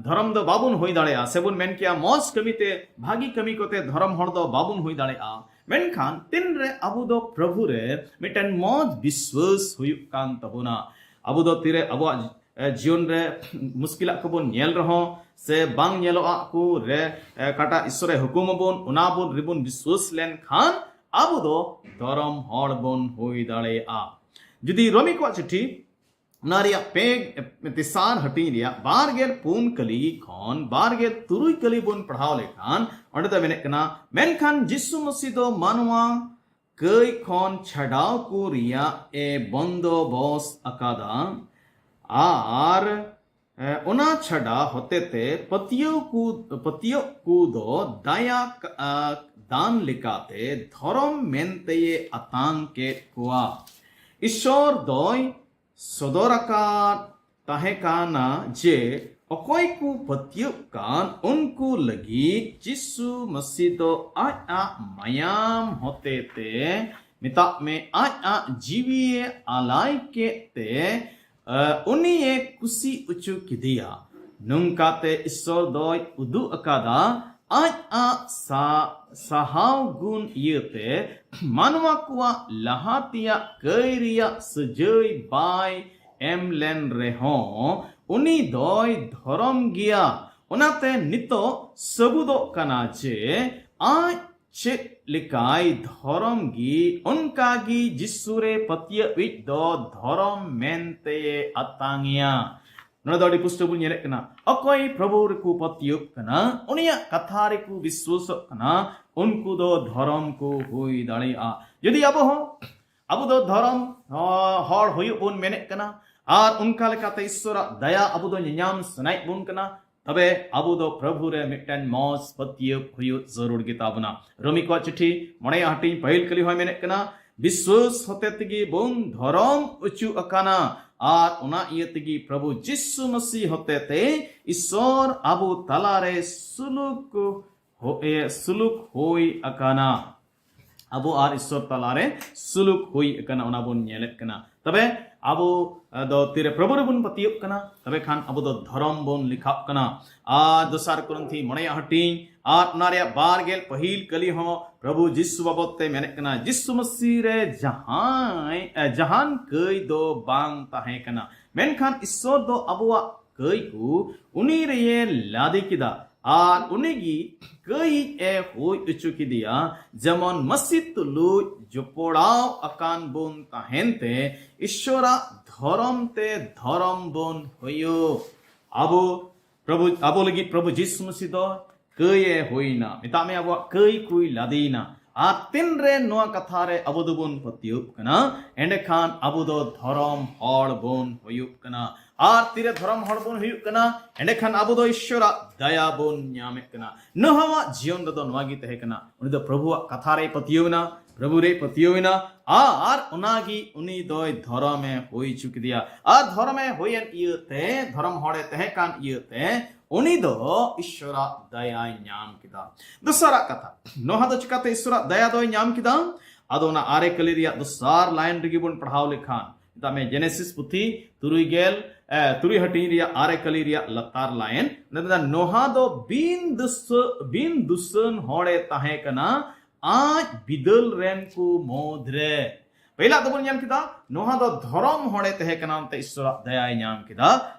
ᱫᱷᱚᱨᱚᱢ ᱫᱚ ᱵᱟᱵᱚᱱ ᱦᱩᱭ ᱫᱟᱲᱮᱭᱟᱜᱼᱟ, ᱥᱮᱵᱚᱱ ᱢᱮᱱ ᱠᱮᱭᱟ ᱢᱚᱡᱽ ᱠᱟᱹᱢᱤᱛᱮ, ᱵᱷᱟᱹᱜᱤ ᱠᱟᱹᱢᱤ ᱠᱚᱛᱮ ᱫᱷᱚᱨᱚᱢ ᱦᱚᱲ ᱫᱚ ᱵᱟᱵᱚᱱ ᱦᱩᱭ ᱫᱟᱲᱮᱭᱟᱜᱼᱟ᱾ ᱢᱮᱱᱠᱷᱟᱱ ᱛᱤᱱᱨᱮ ᱟᱵᱚ ᱫᱚ ᱯᱨᱚᱵᱷᱩ ᱨᱮ ᱢᱤᱫᱴᱮᱱ ᱢᱚᱡᱽ ᱵᱤᱥᱣᱟᱹᱥ ᱦᱩᱭᱩᱜ ᱠᱟᱱ ᱛᱟᱵᱚᱱᱟ, ᱟᱵᱚ ᱫᱚ ᱛᱤᱨᱮ ᱟᱵᱚᱣᱟᱜ, ᱮ, ᱡᱤᱭᱚᱱ ᱨᱮ ᱢᱩᱥᱠᱤᱞᱟᱜ ᱠᱚᱵᱚᱱ ᱧᱮᱞ ᱨᱮᱦᱚᱸ, ᱥᱮ ᱵᱟᱝ ᱧᱮᱞᱚᱜᱼᱟᱜ ᱠᱚ ᱨᱮ, ᱮ, ᱚᱠᱟᱴᱟᱜ ᱤᱥᱥᱚᱨᱮ ᱦᱩᱠᱩᱢ ᱟᱵᱚᱱ, ᱚᱱᱟ ᱵᱚᱱ ᱨᱮᱵᱚᱱ ᱵᱤᱥᱣᱟᱹᱥ ᱞᱮᱱᱠᱷᱟᱱ ᱟᱵᱚ ᱫᱚ ᱫᱷᱚᱨᱚᱢ ᱦᱚᱲ ᱵᱚᱱ ᱦᱩᱭ ᱫᱟᱲᱮᱭᱟᱜᱼᱟ᱾ ᱡᱩᱫᱤ ᱨᱳᱢᱤ ᱠᱚᱣᱟᱜ ᱪᱤᱴᱷᱤ, ᱚᱱᱟ ᱨᱮᱭᱟᱜ ᱯᱮ, ᱛᱮᱥᱟᱨ ᱦᱟᱹᱴᱤᱧ ᱨᱮᱭᱟᱜ ᱵᱟᱨ ᱜᱮᱞ ᱯᱩᱱ ᱠᱟᱹᱞᱤ ᱠᱷᱚᱱ ᱵᱟᱨ ᱜᱮᱞ ᱛᱩᱨᱩᱭ ᱠᱟᱹᱞᱤ ᱵᱚᱱ ᱯᱟᱲᱦᱟᱣ ᱞᱮᱠᱷᱟᱱ, ᱚᱸᱰᱮ ᱫᱚ ᱢᱮᱱᱮᱫ ᱠᱟᱱᱟ, ᱢᱮᱱᱠᱷᱟᱱ ᱡᱤᱥᱩ ᱢᱟᱹᱥᱤ ᱫᱚ ᱢᱟᱱᱣᱟ ᱠᱟᱹᱭ ᱠᱷᱚᱱ ᱪᱷᱟᱰᱟᱣ ᱠᱚ ᱨᱮᱭᱟᱜ ᱮ ᱵᱚᱱᱫᱚᱵᱚᱥ ᱟᱠᱟᱫᱟ, ᱟᱨ, ᱮ, ᱚᱱᱟ ᱪᱷᱟᱰᱟ ᱦᱚᱛᱮᱛᱮ ᱯᱟᱹᱛᱭᱟᱹᱣ ᱠᱚ, ᱯᱟᱹᱛᱭᱟᱹᱣ ᱠᱚ ᱫᱚ ᱫᱟᱭᱟ ᱠᱟ-, ᱟ, ᱫᱟᱱ ᱞᱮᱠᱟᱛᱮ ᱫᱷᱚᱨᱚᱢ ᱢᱮᱱᱛᱮᱭᱮ ᱟᱛᱟᱝ ᱠᱮᱫ ᱠᱚᱣᱟ᱾ ᱤᱥᱥᱚᱨ ᱫᱚᱭ ᱥᱚᱫᱚᱨ ᱟᱠᱟᱫ ᱛᱟᱦᱮᱸ ᱠᱟᱱᱟ ᱡᱮ ᱚᱠᱚᱭ ᱠᱚ ᱯᱟᱹᱛᱭᱟᱹᱜ ᱠᱟᱱ ᱩᱱᱠᱩ ᱞᱟᱹᱜᱤᱫ ᱡᱤᱥᱩ ᱢᱟᱹᱥᱤ ᱫᱚ ᱟᱡ ᱟᱜ ᱢᱟᱭᱟᱢ ᱦᱚᱛᱮᱛᱮ, ᱢᱮᱛᱟᱜ ᱢᱮ, ᱟᱡ ᱟᱜ ᱡᱤᱣᱤᱭᱮ ᱟᱞᱟᱭ ᱠᱮᱫ ᱛᱮ, ᱮ, ᱩᱱᱤᱭᱮ ᱠᱩᱥᱤ ᱚᱪᱚ ᱠᱮᱫᱮᱭᱟ᱾ ᱱᱚᱝᱠᱟᱛᱮ ᱤᱥᱥᱚᱨ ᱫᱚᱭ ᱩᱫᱩᱜ ᱟᱠᱟᱫᱟ ᱟᱡ ᱟᱜ ᱥᱟ-, ᱥᱟᱦᱟᱣ ᱜᱩᱱ ᱤᱭᱟᱹᱛᱮ ᱢᱟᱱᱣᱟ ᱠᱚᱣᱟᱜ ᱞᱟᱦᱟ ᱛᱮᱭᱟᱜ ᱠᱟᱹᱭ ᱨᱮᱭᱟᱜ ᱥᱟᱹᱡᱟᱹᱭ ᱵᱟᱭ ᱮᱢ ᱞᱮᱱ ᱨᱮᱦᱚᱸ ᱩᱱᱤ ᱫᱚᱭ ᱫᱷᱚᱨᱚᱢ ᱜᱮᱭᱟ᱾ ᱚᱱᱟᱛᱮ ᱱᱤᱛᱚᱜ ᱥᱟᱹᱵᱩᱫᱚᱜ ᱠᱟᱱᱟ ᱡᱮ ᱟᱡ ᱪᱮᱫ ᱞᱮᱠᱟᱭ ᱫᱷᱚᱨᱚᱢ ᱜᱮ, ᱚᱱᱠᱟ ᱜᱮ ᱡᱤᱥᱩ ᱨᱮ ᱯᱟᱹᱛᱭᱟᱹᱣᱤᱡ ᱫᱚ ᱫᱷᱚᱨᱚᱢ ᱢᱮᱱᱛᱮᱭᱮ ᱟᱛᱟᱝᱮᱭᱟ᱾ ᱱᱚᱰᱮ ᱫᱚ ᱟᱹᱰᱤ ᱯᱩᱥᱴᱟᱹᱣ ᱵᱚᱱ ᱧᱮᱞᱮᱫ ᱠᱟᱱᱟ, ᱚᱠᱚᱭ ᱯᱨᱚᱵᱷᱩ ᱨᱮᱠᱚ ᱯᱟᱹᱛᱭᱟᱹᱣ ᱠᱟᱱᱟ, ᱩᱱᱤᱭᱟᱜ ᱠᱟᱛᱷᱟ ᱨᱮᱠᱚ ᱵᱤᱥᱣᱟᱥᱚᱜ ᱠᱟᱱᱟ, ᱩᱱᱠᱩ ᱫᱚ ᱫᱷᱚᱨᱚᱢ ᱠᱚ ᱦᱩᱭ ᱫᱟᱲᱮᱭᱟᱜᱼᱟ᱾ ᱡᱩᱫᱤ ᱟᱵᱚ ᱦᱚᱸ, ᱟᱵᱚ ᱫᱚ ᱫᱷᱚᱨᱚᱢ, ᱦᱚ-, ᱦᱚᱲ ᱦᱩᱭᱩᱜ ᱵᱚᱱ ᱢᱮᱱᱮᱫ ᱠᱟᱱᱟ, ᱟᱨ ᱚᱱᱠᱟ ᱞᱮᱠᱟᱛᱮ ᱤᱥᱥᱚᱨᱟᱜ ᱫᱟᱭᱟ ᱟᱵᱚ ᱫᱚ ᱧᱮᱧᱟᱢ ᱥᱟᱱᱟᱭᱮᱫ ᱵᱚᱱ ᱠᱟᱱᱟ, ᱛᱚᱵᱮ ᱟᱵᱚ ᱫᱚ ᱯᱨᱚᱵᱷᱩ ᱨᱮ ᱢᱤᱫᱴᱮᱱ ᱢᱚᱡᱽ ᱯᱟᱹᱛᱭᱟᱹᱣ ᱦᱩᱭᱩᱜ ᱡᱟᱹᱨᱩᱲ ᱜᱮᱛᱟ ᱵᱚᱱᱟ᱾ ᱨᱳᱢᱤ ᱠᱚᱣᱟᱜ ᱪᱤᱴᱷᱤ ᱢᱚᱬᱮᱭᱟᱜ ᱦᱟᱹᱴᱤᱧ ᱯᱟᱹᱦᱤᱞ ᱠᱟᱹᱞᱤ ᱦᱚᱸᱭ ᱢᱮᱱᱮᱫ ᱠᱟᱱᱟ, ᱵᱤᱥᱣᱟᱥ ᱦᱚᱛᱮ ᱛᱮᱜᱮ ᱵᱚᱱ ᱫᱷᱚᱨᱚᱢ ᱚᱪᱚ ᱟᱠᱟᱱᱟ, ᱟᱨ ᱚᱱᱟ ᱤᱭᱟᱹ ᱛᱮᱜᱮ ᱯᱨᱚᱵᱷᱩ ᱡᱤᱥᱩ ᱢᱟᱹᱥᱤ ᱦᱚᱛᱮ ᱛᱮ ᱤᱥᱥᱚᱨ ᱟᱵᱚ ᱛᱟᱞᱟᱨᱮ ᱥᱩᱞᱩᱠ ᱦᱚ-, ᱮ, ᱥᱩᱞᱩᱠ ᱦᱩᱭ ᱟᱠᱟᱱᱟ᱾ ᱟᱵᱚ ᱟᱨ ᱤᱥᱥᱚᱨ ᱛᱟᱞᱟᱨᱮ ᱥᱩᱞᱩᱠ ᱦᱩᱭ ᱟᱠᱟᱱᱟ, ᱚᱱᱟ ᱵᱚᱱ ᱧᱮᱞᱮᱫ ᱠᱟᱱᱟ᱾ ᱛᱚᱵᱮ ᱟᱵᱚ, ᱮ, ᱫᱚ ᱛᱤᱨᱮ ᱯᱨᱚᱵᱷᱩ ᱨᱮᱵᱚᱱ ᱯᱟᱹᱛᱭᱟᱹᱜ ᱠᱟᱱᱟ, ᱛᱚᱵᱮ ᱠᱷᱟᱱ ᱟᱵᱚ ᱫᱚ ᱫᱷᱚᱨᱚᱢ ᱵᱚᱱ ᱞᱮᱠᱷᱟᱜ ᱠᱟᱱᱟ᱾ ᱟᱨ ᱫᱚᱥᱟᱨ ᱠᱚᱨᱤᱱᱛᱷᱤ ᱢᱚᱬᱮᱭᱟᱜ ᱦᱟᱹᱴᱤᱧ ᱟᱨ ᱚᱱᱟ ᱨᱮᱭᱟᱜ ᱵᱟᱨ ᱜᱮᱞ ᱯᱟᱹᱦᱤᱞ ᱠᱟᱹᱞᱤ ᱦᱚᱸ ᱯᱨᱚᱵᱷᱩ ᱡᱤᱥᱩ ᱵᱟᱵᱚᱫ ᱛᱮ ᱢᱮᱱᱮᱫ ᱠᱟᱱᱟ, ᱡᱤᱥᱩ ᱢᱟᱹᱥᱤ ᱨᱮ ᱡᱟᱦᱟᱸᱭ, ᱮ, ᱡᱟᱦᱟᱱ ᱠᱟᱹᱭ ᱫᱚ ᱵᱟᱝ ᱛᱟᱦᱮᱸ ᱠᱟᱱᱟ, ᱢᱮᱱᱠᱷᱟᱱ ᱤᱥᱥᱚᱨ ᱫᱚ ᱟᱵᱚᱣᱟᱜ ᱠᱟᱹᱭ ᱠᱚ ᱩᱱᱤ ᱨᱮᱭᱮ ᱞᱟᱫᱮ ᱠᱮᱫᱟ, ᱟᱨ ᱩᱱᱤ ᱜᱮ ᱠᱟᱹᱭᱤᱡ ᱮ ᱦᱩᱭ ᱚᱪᱚ ᱠᱮᱫᱮᱭᱟ, ᱡᱮᱢᱚᱱ ᱢᱟᱹᱥᱤ ᱛᱩᱞᱩᱡ ᱡᱚᱯᱚᱲᱟᱣ ᱟᱠᱟᱱ ᱵᱚᱱ ᱛᱟᱦᱮᱱ ᱛᱮ ᱤᱥᱥᱚᱨᱟᱜ ᱫᱷᱚᱨᱚᱢ ᱛᱮ ᱫᱷᱚᱨᱚᱢ ᱵᱚᱱ ᱦᱩᱭᱩᱜ᱾ ᱟᱵᱚ ᱯᱨᱚᱵᱷᱩ, ᱟᱵᱚ ᱞᱟᱹᱜᱤᱫ ᱯᱨᱚᱵᱷᱩ ᱡᱤᱥᱩ ᱢᱟᱹᱥᱤ ᱫᱚ ᱠᱟᱹᱭ ᱮ ᱦᱩᱭᱱᱟ, ᱢᱮᱛᱟᱜ ᱢᱮ ᱟᱵᱚᱣᱟᱜ ᱠᱟᱹᱭ ᱠᱚᱭ ᱞᱟᱫᱮᱭᱮᱱᱟ᱾ ᱟᱨ ᱛᱤᱱᱨᱮ ᱱᱚᱣᱟ ᱠᱟᱛᱷᱟ ᱨᱮ ᱟᱵᱚ ᱫᱚᱵᱚᱱ ᱯᱟᱹᱛᱭᱟᱹᱣᱚᱜ ᱠᱟᱱᱟ, ᱮᱸᱰᱮᱠᱷᱟᱱ ᱟᱵᱚ ᱫᱚ ᱫᱷᱚᱨᱚᱢ ᱦᱚᱲ ᱵᱚᱱ ᱦᱩᱭᱩᱜ ᱠᱟᱱᱟ᱾ ᱟᱨ ᱛᱤᱨᱮ ᱫᱷᱚᱨᱚᱢ ᱦᱚᱲ ᱵᱚᱱ ᱦᱩᱭᱩᱜ ᱠᱟᱱᱟ, ᱮᱸᱰᱮᱠᱷᱟᱱ ᱟᱵᱚ ᱫᱚ ᱤᱥᱥᱚᱨᱟᱜ ᱫᱟᱭᱟ ᱵᱚᱱ ᱧᱟᱢᱮᱫ ᱠᱟᱱᱟ᱾ ᱱᱳᱦᱟᱣᱟᱜ ᱡᱤᱭᱚᱱ ᱨᱮᱫᱚ ᱱᱚᱣᱟ ᱜᱮ ᱛᱟᱦᱮᱸ ᱠᱟᱱᱟ᱾ ᱩᱱᱤ ᱫᱚ ᱯᱨᱚᱵᱷᱩᱣᱟᱜ ᱠᱟᱛᱷᱟ ᱨᱮᱭ ᱯᱟᱹᱛᱭᱟᱹᱣ ᱮᱱᱟ, ᱯᱨᱚᱵᱷᱩ ᱨᱮᱭ ᱯᱟᱹᱛᱭᱟᱹᱣ ᱮᱱᱟ, ᱟᱨ ᱚᱱᱟᱜᱮ ᱩᱱᱤ ᱫᱚᱭ ᱫᱷᱚᱨᱚᱢᱮ ᱦᱩᱭ ᱦᱚᱪᱚ ᱠᱮᱫᱮᱭᱟ᱾ ᱟᱨ ᱫᱷᱚᱨᱚᱢᱮ ᱦᱩᱭᱮᱱ ᱤᱭᱟᱹᱛᱮ, ᱫᱷᱚᱨᱚᱢ ᱦᱚᱲᱮ ᱛᱟᱦᱮᱸ ᱠᱟᱱ ᱤᱭᱟᱹᱛᱮ, ᱩᱱᱤ ᱫᱚ ᱤᱥᱥᱚᱨᱟᱜ ᱫᱟᱭᱟᱭ ᱧᱟᱢ ᱠᱮᱫᱟ᱾ ᱫᱚᱥᱟᱨᱟᱜ ᱠᱟᱛᱷᱟ, ᱱᱳᱦᱟ ᱫᱚ ᱪᱤᱠᱟᱛᱮ ᱤᱥᱥᱚᱨᱟᱜ ᱫᱟᱭᱟ ᱫᱚᱭ ᱧᱟᱢ ᱠᱮᱫᱟ? ᱟᱫᱚ ᱚᱱᱟ ᱟᱨᱮ ᱠᱟᱹᱞᱤ ᱨᱮᱭᱟᱜ ᱫᱚᱥᱟᱨ ᱞᱟᱭᱤᱱ ᱨᱮᱜᱮ ᱵᱚᱱ ᱯᱟᱲᱦᱟᱣ ᱞᱮᱠᱷᱟᱱ, ᱢᱮᱛᱟᱜ ᱢᱮ ᱡᱮᱱᱮᱥᱤᱥ ᱯᱩᱛᱷᱤ ᱛᱩᱨᱩᱭ ᱜᱮᱞ, ᱮ, ᱛᱩᱨᱩᱭ ᱦᱟᱹᱴᱤᱧ ᱨᱮᱭᱟᱜ ᱟᱨᱮ ᱠᱟᱹᱞᱤ ᱨᱮᱭᱟᱜ ᱞᱟᱛᱟᱨ ᱞᱟᱭᱤᱱ, ᱚᱸᱰᱮ ᱢᱮᱱᱫᱟ, ᱱᱳᱦᱟ ᱫᱚ ᱵᱤᱱ ᱫᱩᱥᱟᱹ-, ᱵᱤᱱ ᱫᱩᱥᱟᱹᱱ ᱦᱚᱲᱮ ᱛᱟᱦᱮᱸ ᱠᱟᱱᱟ, ᱟᱡ ᱵᱤᱫᱟᱹᱞ ᱨᱮᱱ ᱠᱚ ᱢᱩᱫᱽ ᱨᱮ᱾ ᱯᱟᱹᱭᱞᱟᱜ ᱫᱚᱵᱚᱱ ᱧᱮᱞ ᱠᱮᱫᱟ, ᱱᱳᱦᱟ ᱫᱚ ᱫᱷᱚᱨᱚᱢ ᱦᱚᱲᱮ ᱛᱟᱦᱮᱸ ᱠᱟᱱᱟ, ᱚᱱᱛᱮ ᱤᱥᱥᱚᱨᱟᱜ ᱫᱟᱭᱟᱭ ᱧᱟᱢ ᱠᱮᱫᱟ᱾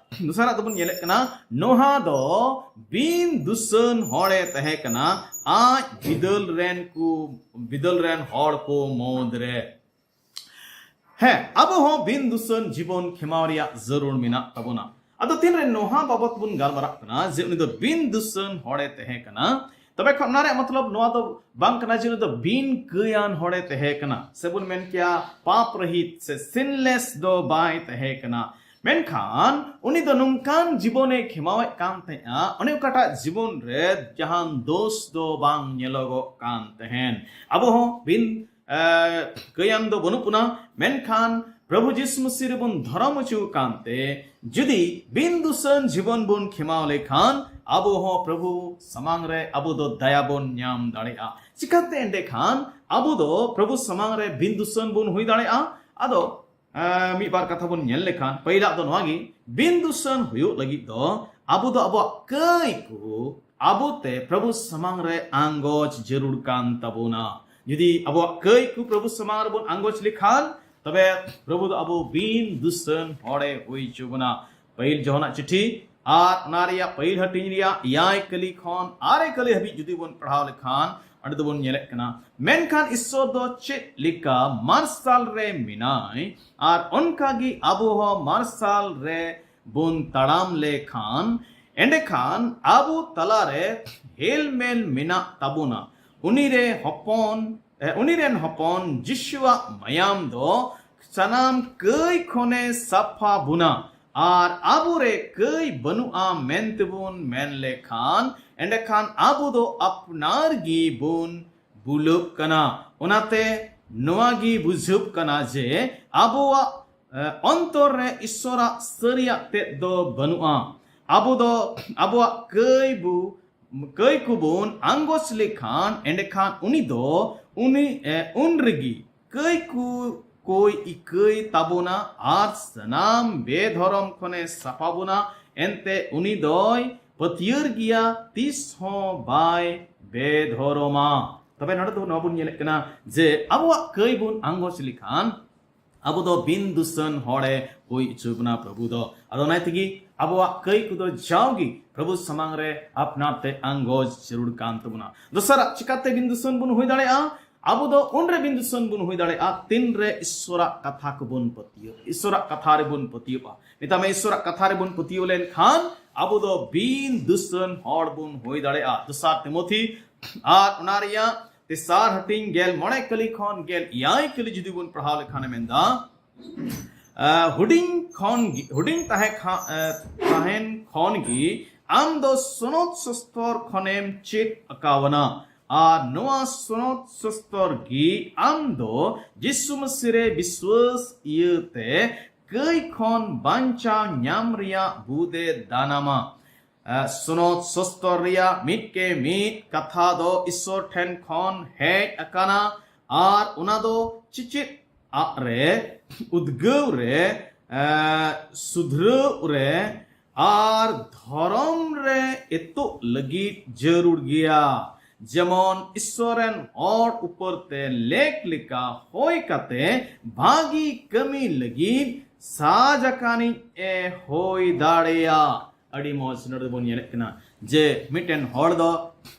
ᱫᱚᱥᱟᱨᱟᱜ ᱫᱚᱵᱚᱱ ᱧᱮᱞᱮᱫ ᱠᱟᱱᱟ, ᱱᱳᱦᱟ ᱫᱚ ᱵᱤᱱ ᱫᱩᱥᱟᱹᱱ ᱦᱚᱲᱮ ᱛᱟᱦᱮᱸ ᱠᱟᱱᱟ, ᱟᱡ ᱵᱤᱫᱟᱹᱞ ᱨᱮᱱ ᱠᱚ, ᱵᱤᱫᱟᱹᱞ ᱨᱮᱱ ᱦᱚᱲ ᱠᱚ ᱢᱩᱫᱽ ᱨᱮ᱾ ᱦᱮᱸ, ᱟᱵᱚ ᱦᱚᱸ ᱵᱤᱱ ᱫᱩᱥᱟᱹᱱ ᱡᱤᱵᱚᱱ ᱠᱷᱮᱢᱟᱣ ᱨᱮᱭᱟᱜ ᱡᱟᱹᱨᱩᱲ ᱢᱮᱱᱟᱜ ᱛᱟᱵᱚᱱᱟ᱾ ᱟᱫᱚ ᱛᱤᱱᱨᱮ ᱱᱳᱦᱟ ᱵᱟᱵᱚᱛ ᱵᱚᱱ ᱜᱟᱞᱢᱟᱨᱟᱜ ᱠᱟᱱᱟ ᱡᱮ ᱩᱱᱤ ᱫᱚ ᱵᱤᱱ ᱫᱩᱥᱟᱹᱱ ᱦᱚᱲᱮ ᱛᱟᱦᱮᱸ ᱠᱟᱱᱟ, ᱛᱚᱵᱮ ᱠᱷᱟᱱ ᱚᱱᱟ ᱨᱮᱭᱟᱜ ᱢᱚᱛᱞᱚᱵ ᱱᱚᱣᱟ ᱫᱚ ᱵᱟᱝ ᱠᱟᱱᱟ ᱡᱮ ᱩᱱᱤ ᱫᱚ ᱵᱤᱱ ᱠᱟᱹᱭᱟᱱ ᱦᱚᱲᱮ ᱛᱟᱦᱮᱸ ᱠᱟᱱᱟ, ᱥᱮᱵᱚᱱ ᱢᱮᱱ ᱠᱮᱭᱟ ᱯᱟᱯ ᱨᱟᱦᱤᱛ ᱥᱮ sinless ᱫᱚ ᱵᱟᱭ ᱛᱟᱦᱮᱸ ᱠᱟᱱᱟ᱾ ᱢᱮᱱᱠᱷᱟᱱ ᱩᱱᱤ ᱫᱚ ᱱᱚᱝᱠᱟᱱ ᱡᱤᱵᱚᱱᱮ ᱠᱷᱮᱢᱟᱣᱮᱫ ᱠᱟᱱ ᱛᱟᱦᱮᱸᱫᱼᱟ, ᱚᱱᱮ ᱚᱠᱟᱴᱟᱜ ᱡᱤᱵᱚᱱ ᱨᱮ ᱡᱟᱦᱟᱱ ᱫᱳᱥ ᱫᱚ ᱵᱟᱝ ᱧᱮᱞᱚᱜᱚᱜ ᱠᱟᱱ ᱛᱟᱦᱮᱸᱱ᱾ ᱟᱵᱚ ᱦᱚᱸ ᱵᱤᱱ ᱮ, ᱠᱟᱹᱭᱟᱱ ᱫᱚ ᱵᱟᱹᱱᱩᱜ ᱵᱚᱱᱟ, ᱢᱮᱱᱠᱷᱟᱱ ᱯᱨᱚᱵᱷᱩ ᱡᱤᱥᱩ ᱢᱟᱹᱥᱤ ᱨᱮᱵᱚᱱ ᱫᱷᱚᱨᱚᱢ ᱦᱚᱪᱚ ᱟᱠᱟᱱ ᱛᱮ, ᱡᱩᱫᱤ ᱵᱤᱱ ᱫᱩᱥᱟᱹᱱ ᱡᱤᱵᱚᱱ ᱵᱚᱱ ᱠᱷᱮᱢᱟᱣ ᱞᱮᱠᱷᱟᱱ, ᱟᱵᱚ ᱦᱚᱸ ᱯᱨᱚᱵᱷᱩ ᱥᱟᱢᱟᱝ ᱨᱮ ᱟᱵᱚ ᱫᱚ ᱫᱟᱭᱟ ᱵᱚᱱ ᱧᱟᱢ ᱫᱟᱲᱮᱭᱟᱜᱼᱟ᱾ ᱪᱤᱠᱟᱹᱛᱮ ᱮᱸᱰᱮᱠᱷᱟᱱ ᱟᱵᱚ ᱫᱚ ᱯᱨᱚᱵᱷᱩ ᱥᱟᱢᱟᱝ ᱨᱮ ᱵᱤᱱ ᱫᱩᱥᱟᱹᱱ ᱵᱚᱱ ᱦᱩᱭ ᱫᱟᱲᱮᱭᱟᱜᱼᱟ? ᱟᱫᱚ, ᱮ, ᱢᱤᱫ ᱵᱟᱨ ᱠᱟᱛᱷᱟ ᱵᱚᱱ ᱧᱮᱞ ᱞᱮᱠᱷᱟᱱ, ᱯᱟᱹᱭᱞᱟᱜ ᱫᱚ ᱱᱚᱣᱟ ᱜᱮ, ᱵᱤᱱ ᱫᱩᱥᱟᱹᱱ ᱦᱩᱭᱩᱜ ᱞᱟᱹᱜᱤᱫ ᱫᱚ ᱟᱵᱚ ᱫᱚ ᱟᱵᱚᱣᱟᱜ ᱠᱟᱹᱭ ᱠᱚ ᱟᱵᱚᱛᱮ ᱯᱨᱚᱵᱷᱩ ᱥᱟᱢᱟᱝ ᱨᱮ ᱟᱸᱜᱚᱪ ᱡᱟᱹᱨᱩᱲ ᱠᱟᱱ ᱛᱟᱵᱚᱱᱟ᱾ ᱡᱩᱫᱤ ᱟᱵᱚᱣᱟᱜ ᱠᱟᱹᱭ ᱠᱚ ᱯᱨᱚᱵᱷᱩ ᱥᱟᱢᱟᱝ ᱨᱮᱵᱚᱱ ᱟᱸᱜᱚᱪ ᱞᱮᱠᱷᱟᱱ, ᱛᱚᱵᱮ ᱯᱨᱚᱵᱷᱩ ᱫᱚ ᱟᱵᱚ ᱵᱤᱱ ᱫᱩᱥᱟᱹᱱ ᱦᱚᱲᱮ ᱦᱩᱭ ᱦᱚᱪᱚ ᱵᱚᱱᱟ᱾ ᱯᱟᱹᱦᱤᱞ ᱡᱚᱦᱚᱱᱟᱜ ᱪᱤᱴᱷᱤ ᱟᱨ ᱚᱱᱟ ᱨᱮᱭᱟᱜ ᱯᱟᱹᱦᱤᱞ ᱦᱟᱹᱴᱤᱧ ᱨᱮᱭᱟᱜ ᱮᱭᱟᱭ ᱠᱟᱹᱞᱤ ᱠᱷᱚᱱ ᱟᱨᱮ ᱠᱟᱹᱞᱤ ᱦᱟᱹᱵᱤᱡ ᱡᱩᱫᱤ ᱵᱚᱱ ᱯᱟᱲᱦᱟᱣ ᱞᱮᱠᱷᱟᱱ, ᱚᱸᱰᱮ ᱫᱚᱵᱚᱱ ᱧᱮᱞᱮᱫ ᱠᱟᱱᱟ, ᱢᱮᱱᱠᱷᱟᱱ ᱤᱥᱥᱚᱨ ᱫᱚ ᱪᱮᱫ ᱞᱮᱠᱟ ᱢᱟᱨᱥᱟᱞ ᱨᱮ ᱢᱮᱱᱟᱭ, ᱟᱨ ᱚᱱᱠᱟᱜᱮ ᱟᱵᱚ ᱦᱚᱸ ᱢᱟᱨᱥᱟᱞ ᱨᱮ ᱵᱚᱱ ᱛᱟᱲᱟᱢ ᱞᱮᱠᱷᱟᱱ, ᱮᱸᱰᱮᱠᱷᱟᱱ ᱟᱵᱚ ᱛᱟᱞᱟᱨᱮ ᱦᱮᱞᱢᱮᱞ ᱢᱮᱱᱟᱜ ᱛᱟᱵᱚᱱᱟ᱾ ᱩᱱᱤ ᱨᱮ ᱦᱚᱯᱚᱱ ᱮ, ᱩᱱᱤ ᱨᱮᱱ ᱦᱚᱯᱚᱱ ᱡᱤᱥᱩᱣᱟᱜ ᱢᱟᱭᱟᱢ ᱫᱚ ᱥᱟᱱᱟᱢ ᱠᱟᱹᱭ ᱠᱷᱚᱱᱮ ᱥᱟᱯᱷᱟ ᱵᱚᱱᱟ᱾ ᱟᱨ ᱟᱵᱚ ᱨᱮ ᱠᱟᱹᱭ ᱵᱟᱹᱱᱩᱜᱼᱟ ᱢᱮᱱᱛᱮᱵᱚᱱ ᱢᱮᱱ ᱞᱮᱠᱷᱟᱱ, ᱮᱸᱰᱮᱠᱷᱟᱱ ᱟᱵᱚ ᱫᱚ ᱟᱯᱱᱟᱨ ᱜᱮ ᱵᱚᱱ ᱵᱩᱞᱟᱹᱜ ᱠᱟᱱᱟ᱾ ᱚᱱᱟᱛᱮ ᱱᱚᱣᱟ ᱜᱮ ᱵᱩᱡᱷᱟᱹᱜ ᱠᱟᱱᱟ ᱡᱮ ᱟᱵᱚᱣᱟᱜ ᱮ, ᱚᱱᱛᱚᱨ ᱨᱮ ᱤᱥᱥᱚᱨᱟᱜ ᱥᱟᱹᱨᱤᱭᱟᱜ ᱛᱮᱫ ᱫᱚ ᱵᱟᱹᱱᱩᱜᱼᱟ᱾ ᱟᱵᱚ ᱫᱚ ᱟᱵᱚᱣᱟᱜ ᱠᱟᱹᱭ ᱵᱚ ᱠᱟᱹᱭ ᱠᱚᱵᱚᱱ ᱟᱸᱜᱚᱪ ᱞᱮᱠᱷᱟᱱ, ᱮᱸᱰᱮᱠᱷᱟᱱ ᱩᱱᱤ ᱫᱚ ᱩᱱᱤ ᱮ, ᱩᱱ ᱨᱮᱜᱮ ᱠᱟᱹᱭ ᱠᱚ ᱠᱚᱭ ᱤᱠᱟᱹᱭ ᱛᱟᱵᱚᱱᱟ ᱟᱨ ᱥᱟᱱᱟᱢ ᱵᱮᱫᱷᱚᱨᱚᱢ ᱠᱷᱚᱱᱮ ᱥᱟᱯᱷᱟ ᱵᱚᱱᱟ᱾ ᱮᱱᱛᱮ ᱩᱱᱤ ᱫᱚᱭ ᱯᱟᱹᱛᱭᱟᱹᱨ ᱜᱮᱭᱟ, ᱛᱤᱥ ᱦᱚᱸ ᱵᱟᱭ ᱵᱮᱫᱷᱚᱨᱚᱢᱟ᱾ ᱛᱚᱵᱮ ᱱᱚᱰᱮ ᱫᱚ ᱱᱚᱣᱟ ᱵᱚᱱ ᱧᱮᱞᱮᱫ ᱠᱟᱱᱟ ᱡᱮ ᱟᱵᱚᱣᱟᱜ ᱠᱟᱹᱭ ᱵᱚᱱ ᱟᱸᱜᱚᱪ ᱞᱮᱠᱷᱟᱱ ᱟᱵᱚ ᱫᱚ ᱵᱤᱱ ᱫᱩᱥᱟᱹᱱ ᱦᱚᱲᱮ ᱦᱩᱭ ᱦᱚᱪᱚ ᱵᱚᱱᱟ ᱯᱨᱚᱵᱷᱩ ᱫᱚ᱾ ᱟᱫᱚ ᱚᱱᱟ ᱛᱮᱜᱮ ᱟᱵᱚᱣᱟᱜ ᱠᱟᱹᱭ ᱠᱚᱫᱚ ᱡᱟᱣᱜᱮ ᱯᱨᱚᱵᱷᱩ ᱥᱟᱢᱟᱝ ᱨᱮ ᱟᱯᱱᱟᱨ ᱛᱮ ᱟᱸᱜᱚᱪ ᱡᱟᱹᱨᱩᱲ ᱠᱟᱱ ᱛᱟᱵᱚᱱᱟ᱾ ᱫᱚᱥᱟᱨᱟᱜ, ᱪᱤᱠᱟᱛᱮ ᱵᱤᱱ ᱫᱩᱥᱟᱹᱱ ᱵᱚᱱ ᱦᱩᱭ ᱫᱟᱲᱮᱭᱟᱜᱼᱟ? ᱟᱵᱚ ᱫᱚ ᱩᱱᱨᱮ ᱵᱤᱱ ᱫᱩᱥᱟᱹᱱ ᱵᱚᱱ ᱦᱩᱭ ᱫᱟᱲᱮᱭᱟᱜᱼᱟ, ᱛᱤᱱᱨᱮ ᱤᱥᱥᱚᱨᱟᱜ ᱠᱟᱛᱷᱟ ᱠᱚᱵᱚᱱ ᱯᱟᱹᱛᱭᱟᱹᱣ, ᱤᱥᱥᱚᱨᱟᱜ ᱠᱟᱛᱷᱟ ᱨᱮᱵᱚᱱ ᱯᱟᱹᱛᱭᱟᱹᱣᱟ᱾ ᱢᱮᱛᱟᱜ ᱢᱮ, ᱤᱥᱥᱚᱨᱟᱜ ᱠᱟᱛᱷᱟ ᱨᱮᱵᱚᱱ ᱯᱟᱹᱛᱭᱟᱹᱣ ᱞᱮᱱᱠᱷᱟᱱ ᱟᱵᱚ ᱫᱚ ᱵᱤᱱ ᱫᱩᱥᱟᱹᱱ ᱦᱚᱲ ᱵᱚᱱ ᱦᱩᱭ ᱫᱟᱲᱮᱭᱟᱜᱼᱟ᱾ ᱫᱚᱥᱟᱨ ᱛᱤᱢᱳᱛᱷᱤ ᱟᱨ ᱚᱱᱟ ᱨᱮᱭᱟᱜ ᱛᱮᱥᱟᱨ ᱦᱟᱹᱴᱤᱧ ᱜᱮᱞ ᱢᱚᱬᱮ ᱠᱟᱹᱞᱤ ᱠᱷᱚᱱ ᱜᱮᱞ ᱮᱭᱟᱭ ᱠᱟᱹᱞᱤ ᱡᱩᱫᱤ ᱵᱚᱱ ᱯᱟᱲᱦᱟᱣ ᱞᱮᱠᱷᱟᱱᱮ ᱢᱮᱱᱫᱟ, ᱟ, ᱦᱩᱰᱤᱧ ᱠᱷᱚᱱ ᱜᱮ, ᱦᱩᱰᱤᱧ ᱛᱟᱦᱮᱸ ᱠᱷᱟ-, ᱟ, ᱛᱟᱦᱮᱱ ᱠᱷᱚᱱ ᱜᱮ ᱟᱢ ᱫᱚ ᱥᱚᱱᱚᱛ ᱥᱚᱥᱛᱚᱨ ᱠᱷᱚᱱᱮᱢ ᱪᱮᱫ ᱟᱠᱟᱣᱱᱟ᱾ ᱟᱨ ᱱᱚᱣᱟ ᱥᱚᱱᱚᱛ ᱥᱚᱥᱛᱚᱨ ᱜᱮ ᱟᱢ ᱫᱚ ᱡᱤᱥᱩ ᱢᱟᱹᱥᱤ ᱨᱮ ᱵᱤᱥᱣᱟᱹᱥ ᱤᱭᱟᱹᱛᱮ ᱠᱟᱹᱭ ᱠᱷᱚᱱ ᱵᱟᱧᱪᱟᱣ ᱧᱟᱢ ᱨᱮᱭᱟᱜ ᱵᱩᱫ ᱮ ᱫᱟᱱᱟᱢᱟ᱾ ᱟ, ᱥᱚᱱᱚᱛ ᱥᱚᱥᱛᱚᱨ ᱨᱮᱭᱟᱜ ᱢᱤᱫ ᱠᱮ ᱢᱤᱫ ᱠᱟᱛᱷᱟ ᱫᱚ ᱤᱥᱥᱚᱨ ᱴᱷᱮᱱ ᱠᱷᱚᱱ ᱦᱮᱡ ᱟᱠᱟᱱᱟ᱾ ᱟᱨ ᱚᱱᱟ ᱫᱚ ᱪᱮᱪᱮᱫ ᱟᱜ ᱨᱮ, ᱩᱫᱽᱜᱟᱹᱣ ᱨᱮ, ᱮ, ᱥᱩᱫᱷᱨᱟᱹᱣ ᱨᱮ ᱟᱨ ᱫᱷᱚᱨᱚᱢ ᱨᱮ ᱮᱛᱚᱜ ᱞᱟᱹᱜᱤᱫ ᱡᱟᱹᱨᱩᱲ ᱜᱮᱭᱟ᱾ ᱡᱮᱢᱚᱱ ᱤᱥᱥᱚᱨ ᱨᱮᱱ ᱦᱚᱲ ᱩᱯᱚᱨ ᱛᱮ ᱞᱮᱠ ᱞᱮᱠᱟ ᱦᱳᱭ ᱠᱟᱛᱮ ᱵᱷᱟᱹᱜᱤ ᱠᱟᱹᱢᱤ ᱞᱟᱹᱜᱤᱫ ᱥᱟᱡ ᱟᱠᱟᱱᱤᱡ ᱮ ᱦᱳᱭ ᱫᱟᱲᱮᱭᱟᱜ᱾ ᱟᱹᱰᱤ ᱢᱚᱡᱽ ᱱᱚᱰᱮ ᱵᱚᱱ ᱧᱮᱞᱮᱫ ᱠᱟᱱᱟ ᱡᱮ ᱢᱤᱫᱴᱮᱱ ᱦᱚᱲ ᱫᱚ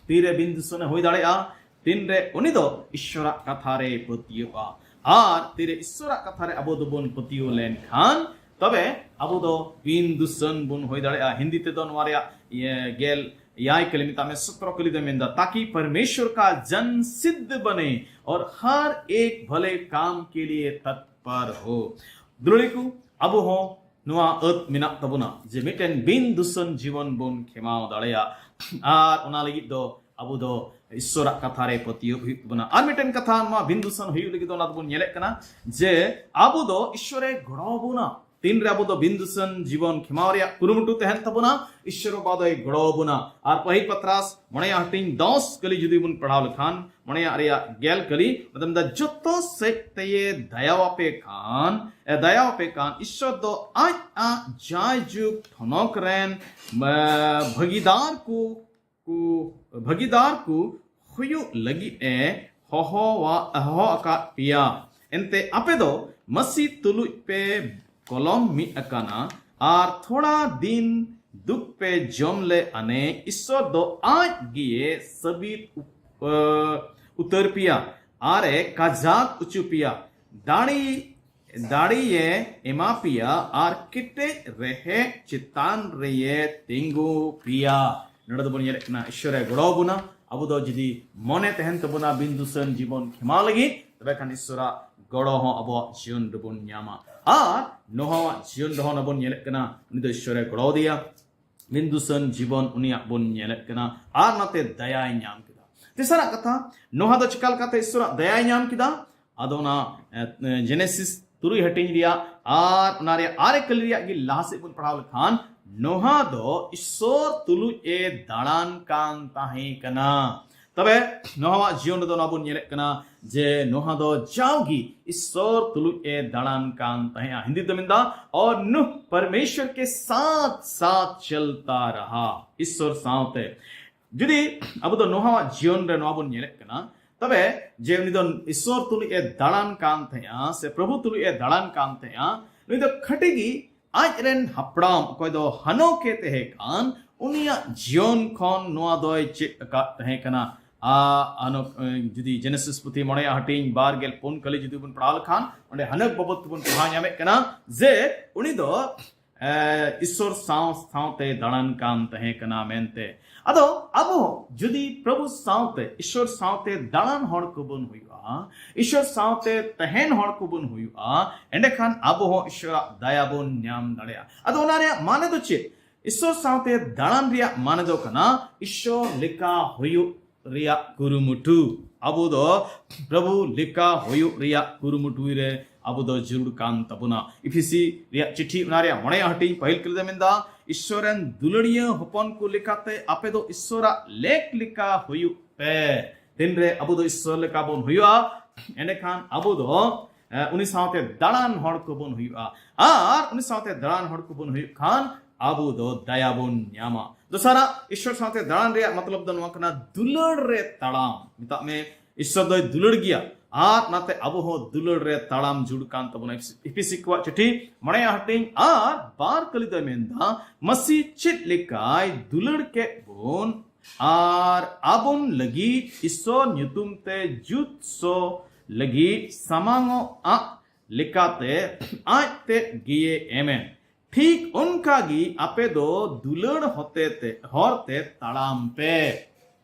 ᱛᱤᱨᱮ ᱵᱤᱱ ᱫᱩᱥᱚᱱᱮ ᱦᱩᱭ ᱫᱟᱲᱮᱭᱟᱜᱼᱟ? ᱛᱤᱱᱨᱮ ᱩᱱᱤ ᱫᱚ ᱤᱥᱥᱚᱨᱟᱜ ᱠᱟᱛᱷᱟ ᱨᱮᱭ ᱯᱟᱹᱛᱭᱟᱹᱣᱟ᱾ ᱟᱨ ᱛᱤᱨᱮ ᱤᱥᱥᱚᱨᱟᱜ ᱠᱟᱛᱷᱟ ᱨᱮ ᱟᱵᱚ ᱫᱚᱵᱚᱱ ᱯᱟᱹᱛᱭᱟᱹᱣ ᱞᱮᱱᱠᱷᱟᱱ, ᱛᱚᱵᱮ ᱟᱵᱚ ᱫᱚ ᱵᱤᱱ ᱫᱩᱥᱚᱱ ᱵᱚᱱ ᱦᱩᱭ ᱫᱟᱲᱮᱭᱟᱜᱼᱟ᱾ ᱦᱤᱱᱫᱤ ᱛᱮᱫᱚ ᱱᱚᱣᱟ ᱨᱮᱭᱟᱜ, ᱤᱭᱟᱹ, ᱜᱮᱞ ᱮᱭᱟᱭ ᱠᱟᱹᱞᱤ ᱢᱮᱛᱟᱜ ᱢᱮ, ᱥᱚᱛᱨᱚ ᱠᱟᱹᱞᱤ ᱫᱚ ᱢᱮᱱᱫᱟ, ताकि परमेश्वर का जन सिद्ध बने और हर एक भले काम के लिए तत्पर हो। ᱫᱩᱞᱟᱹᱲᱤ ᱠᱚ, ᱟᱵᱚ ᱦᱚᱸ ᱱᱚᱣᱟ ᱟᱹᱛ ᱢᱮᱱᱟᱜ ᱛᱟᱵᱚᱱᱟ ᱡᱮ ᱢᱤᱫᱴᱮᱱ ᱵᱤᱱ ᱫᱩᱥᱚᱱ ᱡᱤᱵᱚᱱ ᱵᱚᱱ ᱠᱷᱮᱢᱟᱣ ᱫᱟᱲᱮᱭᱟᱜ, ᱟᱨ ᱚᱱᱟ ᱞᱟᱹᱜᱤᱫ ᱫᱚ ᱟᱵᱚ ᱫᱚ ᱤᱥᱥᱚᱨᱟᱜ ᱠᱟᱛᱷᱟ ᱨᱮ ᱯᱟᱹᱛᱭᱟᱹᱣ ᱦᱩᱭᱩᱜ ᱛᱟᱵᱚᱱᱟ᱾ ᱟᱨ ᱢᱤᱫᱴᱮᱱ ᱠᱟᱛᱷᱟ, ᱱᱚᱣᱟ ᱵᱤᱱ ᱫᱩᱥᱚᱱ ᱦᱩᱭᱩᱜ ᱞᱟᱹᱜᱤᱫ ᱫᱚ ᱚᱱᱟ ᱫᱚᱵᱚᱱ ᱧᱮᱞᱮᱫ ᱠᱟᱱᱟ ᱡᱮ ᱟᱵᱚ ᱫᱚ ᱤᱥᱥᱚᱨᱮ ᱜᱚᱲᱚ ᱟᱵᱚᱱᱟ᱾ ᱛᱤᱱᱨᱮ ᱟᱵᱚ ᱫᱚ ᱵᱤᱱ ᱫᱩᱥᱚᱱ ᱡᱤᱵᱚᱱ ᱠᱷᱮᱢᱟᱣ ᱨᱮᱭᱟᱜ ᱠᱩᱨᱩᱢᱩᱴᱩ ᱛᱟᱦᱮᱱ ᱛᱟᱵᱚᱱᱟ, ᱤᱥᱥᱚᱨ ᱵᱟᱵᱟ ᱫᱚᱭ ᱜᱚᱲᱚ ᱟᱵᱚᱱᱟ᱾ ᱟᱨ ᱯᱟᱹᱦᱤᱞ ᱯᱟᱛᱨᱟᱥ ᱢᱚᱬᱮᱭᱟᱜ ᱦᱟᱹᱴᱤᱧ ᱫᱚᱥ ᱠᱟᱹᱞᱤ ᱡᱩᱫᱤ ᱵᱚᱱ ᱯᱟᱲᱦᱟᱣ ᱞᱮᱠᱷᱟᱱ, ᱢᱚᱬᱮᱭᱟᱜ ᱨᱮᱭᱟᱜ ᱜᱮᱞ ᱠᱟᱹᱞᱤ, ᱢᱮᱛᱟᱜ ᱢᱮᱱᱫᱟ, ᱡᱚᱛᱚ ᱥᱮᱫ ᱛᱮᱭᱮ ᱫᱟᱭᱟᱣᱟᱯᱮ ᱠᱷᱟᱱ, ᱮ, ᱫᱟᱭᱟᱣᱟᱯᱮ ᱠᱷᱟᱱ, ᱤᱥᱥᱚᱨ ᱫᱚ ᱟᱡ ᱟᱜ ᱡᱟᱭᱡᱩᱜᱽ ᱴᱷᱚᱱᱚᱠ ᱨᱮᱱ, ᱮ, ᱵᱷᱟᱹᱜᱤᱫᱟᱨ ᱠᱚ, ᱠᱚ, ᱵᱷᱟᱹᱜᱤᱫᱟᱨ ᱠᱚ ᱦᱩᱭᱩᱜ ᱞᱟᱹᱜᱤᱫ ᱮ ᱦᱚᱦᱚᱣᱟ-, ᱦᱚᱦᱚ ᱟᱠᱟᱫ ᱯᱮᱭᱟ᱾ ᱮᱱᱛᱮ ᱟᱯᱮ ᱫᱚ ᱢᱟᱹᱥᱤ ᱛᱩᱞᱩᱡ ᱯᱮ ᱠᱚᱞᱚᱢ ᱢᱤᱫ ᱟᱠᱟᱱᱟ, ᱟᱨ ᱛᱷᱚᱲᱟ ᱫᱤᱱ ᱫᱩᱠ ᱯᱮ ᱡᱚᱢ ᱞᱮ ᱟᱱᱮ ᱤᱥᱥᱚᱨ ᱫᱚ ᱟᱡ ᱜᱮᱭᱮ ᱥᱟᱹᱵᱤᱛ ᱩᱯ-, ᱟᱹ, ᱩᱛᱟᱹᱨ ᱯᱮᱭᱟ, ᱟᱨᱮ ᱠᱟᱡᱟᱠ ᱚᱪᱚ ᱯᱮᱭᱟ᱾ ᱫᱟᱲᱮ, ᱫᱟᱲᱮᱭᱮ ᱮᱢᱟ ᱯᱮᱭᱟ ᱟᱨ ᱠᱮᱴᱮᱡ ᱨᱮᱦᱮᱫ ᱪᱮᱛᱟᱱ ᱨᱮᱭᱮ ᱛᱤᱸᱜᱩ ᱯᱮᱭᱟ᱾ ᱱᱚᱰᱮ ᱫᱚᱵᱚᱱ ᱧᱮᱞᱮᱫ ᱠᱟᱱᱟ ᱤᱥᱥᱚᱨᱮ ᱜᱚᱲᱚ ᱟᱵᱚᱱᱟ᱾ ᱟᱵᱚ ᱫᱚ ᱡᱩᱫᱤ ᱢᱚᱱᱮ ᱛᱟᱦᱮᱱ ᱛᱟᱵᱚᱱᱟ ᱵᱤᱱ ᱫᱩᱥᱚᱱ ᱡᱤᱵᱚᱱ ᱠᱷᱮᱢᱟᱣ ᱞᱟᱹᱜᱤᱫ, ᱛᱚᱵᱮ ᱠᱷᱟᱱ ᱤᱥᱥᱚᱨᱟᱜ ᱜᱚᱲᱚ ᱦᱚᱸ ᱟᱵᱚᱣᱟᱜ ᱡᱤᱭᱚᱱ ᱨᱮᱵᱚᱱ ᱧᱟᱢᱟ᱾ ᱟᱨ ᱱᱚᱦᱟᱣᱟᱜ ᱡᱤᱭᱚᱱ ᱨᱮᱦᱚᱸ ᱚᱱᱟ ᱵᱚᱱ ᱧᱮᱞᱮᱫ ᱠᱟᱱᱟ, ᱩᱱᱤ ᱫᱚ ᱤᱥᱥᱚᱨᱮ ᱜᱚᱲᱚ ᱟᱫᱮᱭᱟ᱾ ᱵᱤᱱ ᱫᱩᱥᱚᱱ ᱡᱤᱵᱚᱱ ᱩᱱᱤᱭᱟᱜ ᱵᱚᱱ ᱧᱮᱞᱮᱫ ᱠᱟᱱᱟ᱾ ᱟᱨ ᱱᱟᱛᱮ ᱫᱟᱭᱟᱭ ᱧᱟᱢ ᱠᱮᱫᱟ᱾ ᱛᱮᱥᱟᱨᱟᱜ ᱠᱟᱛᱷᱟ, ᱱᱚᱦᱟ ᱫᱚ ᱪᱤᱠᱟ ᱞᱮᱠᱟᱛᱮ ᱤᱥᱥᱚᱨᱟᱜ ᱫᱟᱭᱟᱭ ᱧᱟᱢ ᱠᱮᱫᱟ? ᱟᱫᱚ ᱚᱱᱟ, ᱮ, ᱡᱮᱱᱮᱥᱤᱥ ᱛᱩᱨᱩᱭ ᱦᱟᱹᱴᱤᱧ ᱨᱮᱭᱟᱜ ᱟᱨ ᱚᱱᱟ ᱨᱮᱭᱟᱜ ᱟᱨᱮ ᱠᱟᱹᱞᱤ ᱨᱮᱭᱟᱜ ᱜᱮ ᱞᱟᱦᱟ ᱥᱮᱫ ᱵᱚᱱ ᱯᱟᱲᱦᱟᱣ ᱞᱮᱠᱷᱟᱱ, ᱱᱚᱦᱟ ᱫᱚ ᱤᱥᱥᱚᱨ ᱛᱩᱞᱩᱡ ᱮ ᱫᱟᱬᱟᱱ ᱠᱟᱱ ᱛᱟᱦᱮᱸ ᱠᱟᱱᱟ᱾ ᱛᱚᱵᱮ ᱱᱚᱦᱟᱣᱟᱜ ᱡᱤᱭᱚᱱ ᱨᱮᱫᱚ ᱱᱚᱣᱟ ᱵᱚᱱ ᱧᱮᱞᱮᱫ ᱠᱟᱱᱟ ᱡᱮ ᱱᱚᱦᱟ ᱫᱚ ᱡᱟᱣᱜᱮ ᱤᱥᱥᱚᱨ ᱛᱩᱞᱩᱡ ᱮ ᱫᱟᱬᱟᱱ ᱠᱟᱱ ᱛᱟᱦᱮᱸᱜᱼᱟ᱾ ᱦᱤᱱᱫᱤ ᱛᱮ ᱢᱮᱱᱫᱟ, "और नूह परमेश्वर के साथ साथ चलता रहा", ᱤᱥᱥᱚᱨ ᱥᱟᱶᱛᱮ᱾ ᱡᱩᱫᱤ ᱟᱵᱚ ᱫᱚ ᱱᱚᱦᱟᱣᱟᱜ ᱡᱤᱭᱚᱱ ᱨᱮ ᱱᱚᱣᱟ ᱵᱚᱱ ᱧᱮᱞᱮᱫ ᱠᱟᱱᱟ, ᱛᱚᱵᱮ ᱡᱮ ᱩᱱᱤ ᱫᱚ ᱤᱥᱥᱚᱨ ᱛᱩᱞᱩᱡ ᱮ ᱫᱟᱬᱟᱱ ᱠᱟᱱ ᱛᱟᱦᱮᱸᱜᱼᱟ ᱥᱮ ᱯᱨᱚᱵᱷᱩ ᱛᱩᱞᱩᱡ ᱮ ᱫᱟᱬᱟᱱ ᱠᱟᱱ ᱛᱟᱦᱮᱸᱜᱼᱟ, ᱱᱩᱭ ᱫᱚ ᱠᱷᱟᱹᱴᱤ ᱜᱮ ᱟᱡ ᱨᱮᱱ ᱦᱟᱯᱲᱟᱢ ᱚᱠᱚᱭ ᱫᱚ ᱦᱟᱱᱚᱠ ᱮ ᱛᱟᱦᱮᱸ ᱠᱟᱱ, ᱩᱱᱤᱭᱟᱜ ᱡᱤᱭᱚᱱ ᱠᱷᱚᱱ ᱱᱚᱣᱟ ᱫᱚᱭ ᱪᱮᱫ ᱟᱠᱟᱫ ᱛᱟᱦᱮᱸ ᱠᱟᱱᱟ᱾ ᱟ, ᱦᱟᱱᱚᱠ, ᱮ, ᱡᱩᱫᱤ ᱡᱮᱱᱮᱥᱤᱥ ᱯᱩᱛᱷᱤ ᱢᱚᱬᱮᱭᱟᱜ ᱦᱟᱹᱴᱤᱧ ᱵᱟᱨ ᱜᱮᱞ ᱯᱩᱱ ᱠᱟᱹᱞᱤ ᱡᱩᱫᱤ ᱵᱚᱱ ᱯᱟᱲᱦᱟᱣ ᱞᱮᱠᱷᱟᱱ, ᱚᱸᱰᱮ ᱦᱟᱱᱚᱠ ᱵᱟᱵᱚᱫ ᱛᱮᱵᱚᱱ ᱯᱟᱲᱦᱟᱣ ᱧᱟᱢᱮᱫ ᱠᱟᱱᱟ ᱡᱮ ᱩᱱᱤ ᱫᱚ ᱮ, ᱤᱥᱥᱚᱨ ᱥᱟᱶ ᱥᱟᱶᱛᱮ ᱫᱟᱬᱟᱱ ᱠᱟᱱ ᱛᱟᱦᱮᱸ ᱠᱟᱱᱟ ᱢᱮᱱᱛᱮ᱾ ᱟᱫᱚ ᱟᱵᱚ ᱦᱚᱸ ᱡᱩᱫᱤ ᱯᱨᱚᱵᱷᱩ ᱥᱟᱶᱛᱮ, ᱤᱥᱥᱚᱨ ᱥᱟᱶᱛᱮ ᱫᱟᱬᱟᱱ ᱦᱚᱲ ᱠᱚᱵᱚᱱ ᱦᱩᱭᱩᱜᱼᱟ, ᱤᱥᱥᱚᱨ ᱥᱟᱶᱛᱮ ᱛᱟᱦᱮᱱ ᱦᱚᱲ ᱠᱚᱵᱚᱱ ᱦᱩᱭᱩᱜᱼᱟ, ᱮᱸᱰᱮᱠᱷᱟᱱ ᱟᱵᱚ ᱦᱚᱸ ᱤᱥᱥᱚᱨᱟᱜ ᱫᱟᱭᱟ ᱵᱚᱱ ᱧᱟᱢ ᱫᱟᱲᱮᱭᱟᱜᱼᱟ᱾ ᱟᱫᱚ ᱚᱱᱟ ᱨᱮᱭᱟᱜ ᱢᱟᱱᱮ ᱫᱚ ᱪᱮᱫ? ᱤᱥᱥᱚᱨ ᱥᱟᱶᱛᱮ ᱫᱟᱬᱟᱱ ᱨᱮᱭᱟᱜ ᱢᱟᱱᱮ ᱫᱚ ᱠᱟᱱᱟ, ᱤᱥᱥᱚᱨ ᱞᱮᱠᱟ ᱦᱩᱭᱩᱜ ᱨᱮᱭᱟᱜ ᱠᱩᱨᱩᱢᱩᱴᱩ᱾ ᱟᱵᱚ ᱫᱚ ᱯᱨᱚᱵᱷᱩ ᱞᱮᱠᱟ ᱦᱩᱭᱩᱜ ᱨᱮᱭᱟᱜ ᱠᱩᱨᱩᱢᱩᱴᱩᱭ ᱨᱮ ᱟᱵᱚ ᱫᱚ ᱡᱟᱹᱨᱩᱲ ᱠᱟᱱ ᱛᱟᱵᱚᱱᱟ᱾ ᱤᱯᱷᱤᱥᱤ ᱨᱮᱭᱟᱜ ᱪᱤᱴᱷᱤ, ᱚᱱᱟ ᱨᱮᱭᱟᱜ ᱢᱚᱬᱮ ᱦᱟᱹᱴᱤᱧ, ᱯᱟᱹᱦᱤᱞ ᱠᱟᱹᱞᱤ ᱫᱚ ᱢᱮᱱᱫᱟ, ᱤᱥᱥᱚᱨ ᱨᱮᱱ ᱫᱩᱞᱟᱹᱲᱤᱭᱟᱹ ᱦᱚᱯᱚᱱ ᱠᱚ ᱞᱮᱠᱟᱛᱮ ᱟᱯᱮ ᱫᱚ ᱤᱥᱥᱚᱨᱟᱜ ᱞᱮᱠ ᱞᱮᱠᱟ ᱦᱩᱭᱩᱜ ᱯᱮ᱾ ᱛᱤᱱᱨᱮ ᱟᱵᱚ ᱫᱚ ᱤᱥᱥᱚᱨ ᱞᱮᱠᱟ ᱵᱚᱱ ᱦᱩᱭᱩᱜᱼᱟ, ᱮᱸᱰᱮᱠᱷᱟᱱ ᱟᱵᱚ ᱫᱚ, ᱮ, ᱩᱱᱤ ᱥᱟᱶᱛᱮ ᱫᱟᱬᱟᱱ ᱦᱚᱲ ᱠᱚᱵᱚᱱ ᱦᱩᱭᱩᱜᱼᱟ᱾ ᱟᱨ ᱩᱱᱤ ᱥᱟᱶᱛᱮ ᱫᱟᱬᱟᱱ ᱦᱚᱲ ᱠᱚᱵᱚᱱ ᱦᱩᱭᱩᱜ ᱠᱷᱟᱱ ᱟᱵᱚ ᱫᱚ ᱫᱟᱭᱟ ᱵᱚᱱ ᱧᱟᱢᱟ᱾ ᱫᱚᱥᱟᱨᱟᱜ, ᱤᱥᱥᱚᱨ ᱥᱟᱶᱛᱮ ᱫᱟᱬᱟᱱ ᱨᱮᱭᱟᱜ ᱢᱚᱛᱞᱚᱵ ᱫᱚ ᱱᱚᱣᱟ ᱠᱟᱱᱟ, ᱫᱩᱞᱟᱹᱲ ᱨᱮ ᱛᱟᱲᱟᱢ᱾ ᱢᱮᱛᱟᱜ ᱢᱮ, ᱤᱥᱥᱚᱨ ᱫᱚᱭ ᱫᱩᱞᱟᱹᱲ ᱜᱮᱭᱟ, ᱟᱨ ᱚᱱᱟᱛᱮ ᱟᱵᱚ ᱦᱚᱸ ᱫᱩᱞᱟᱹᱲ ᱨᱮ ᱛᱟᱲᱟᱢ ᱡᱩᱲ ᱠᱟᱱ ᱛᱟᱵᱚᱱᱟ᱾ ᱤᱯᱷᱤᱥᱤ ᱠᱚᱣᱟᱜ ᱪᱤᱴᱷᱤ, ᱢᱚᱬᱮᱭᱟᱜ ᱦᱟᱹᱴᱤᱧ, ᱟᱨ ᱵᱟᱨ ᱠᱟᱹᱞᱤ ᱫᱚᱭ ᱢᱮᱱᱫᱟ, ᱢᱟᱹᱥᱤ ᱪᱮᱫ ᱞᱮᱠᱟᱭ ᱫᱩᱞᱟᱹᱲ ᱠᱮᱫ ᱵᱚᱱ, ᱟᱨ ᱟᱵᱚᱱ ᱞᱟᱹᱜᱤᱫ ᱤᱥᱥᱚᱨ ᱧᱩᱛᱩᱢ ᱛᱮ ᱡᱩᱛ ᱥᱚ ᱞᱟᱹᱜᱤᱫ ᱥᱟᱢᱟᱝᱚᱜ ᱟᱜ ᱞᱮᱠᱟᱛᱮ ᱟᱡ ᱛᱮᱫ ᱜᱮᱭᱮ ᱮᱢᱮᱱ᱾ ᱴᱷᱤᱠ ᱚᱱᱠᱟ ᱜᱮ ᱟᱯᱮ ᱫᱚ ᱫᱩᱞᱟᱹᱲ ᱦᱚᱛᱮ ᱛᱮ, ᱦᱚᱨ ᱛᱮ ᱛᱟᱲᱟᱢ ᱯᱮ᱾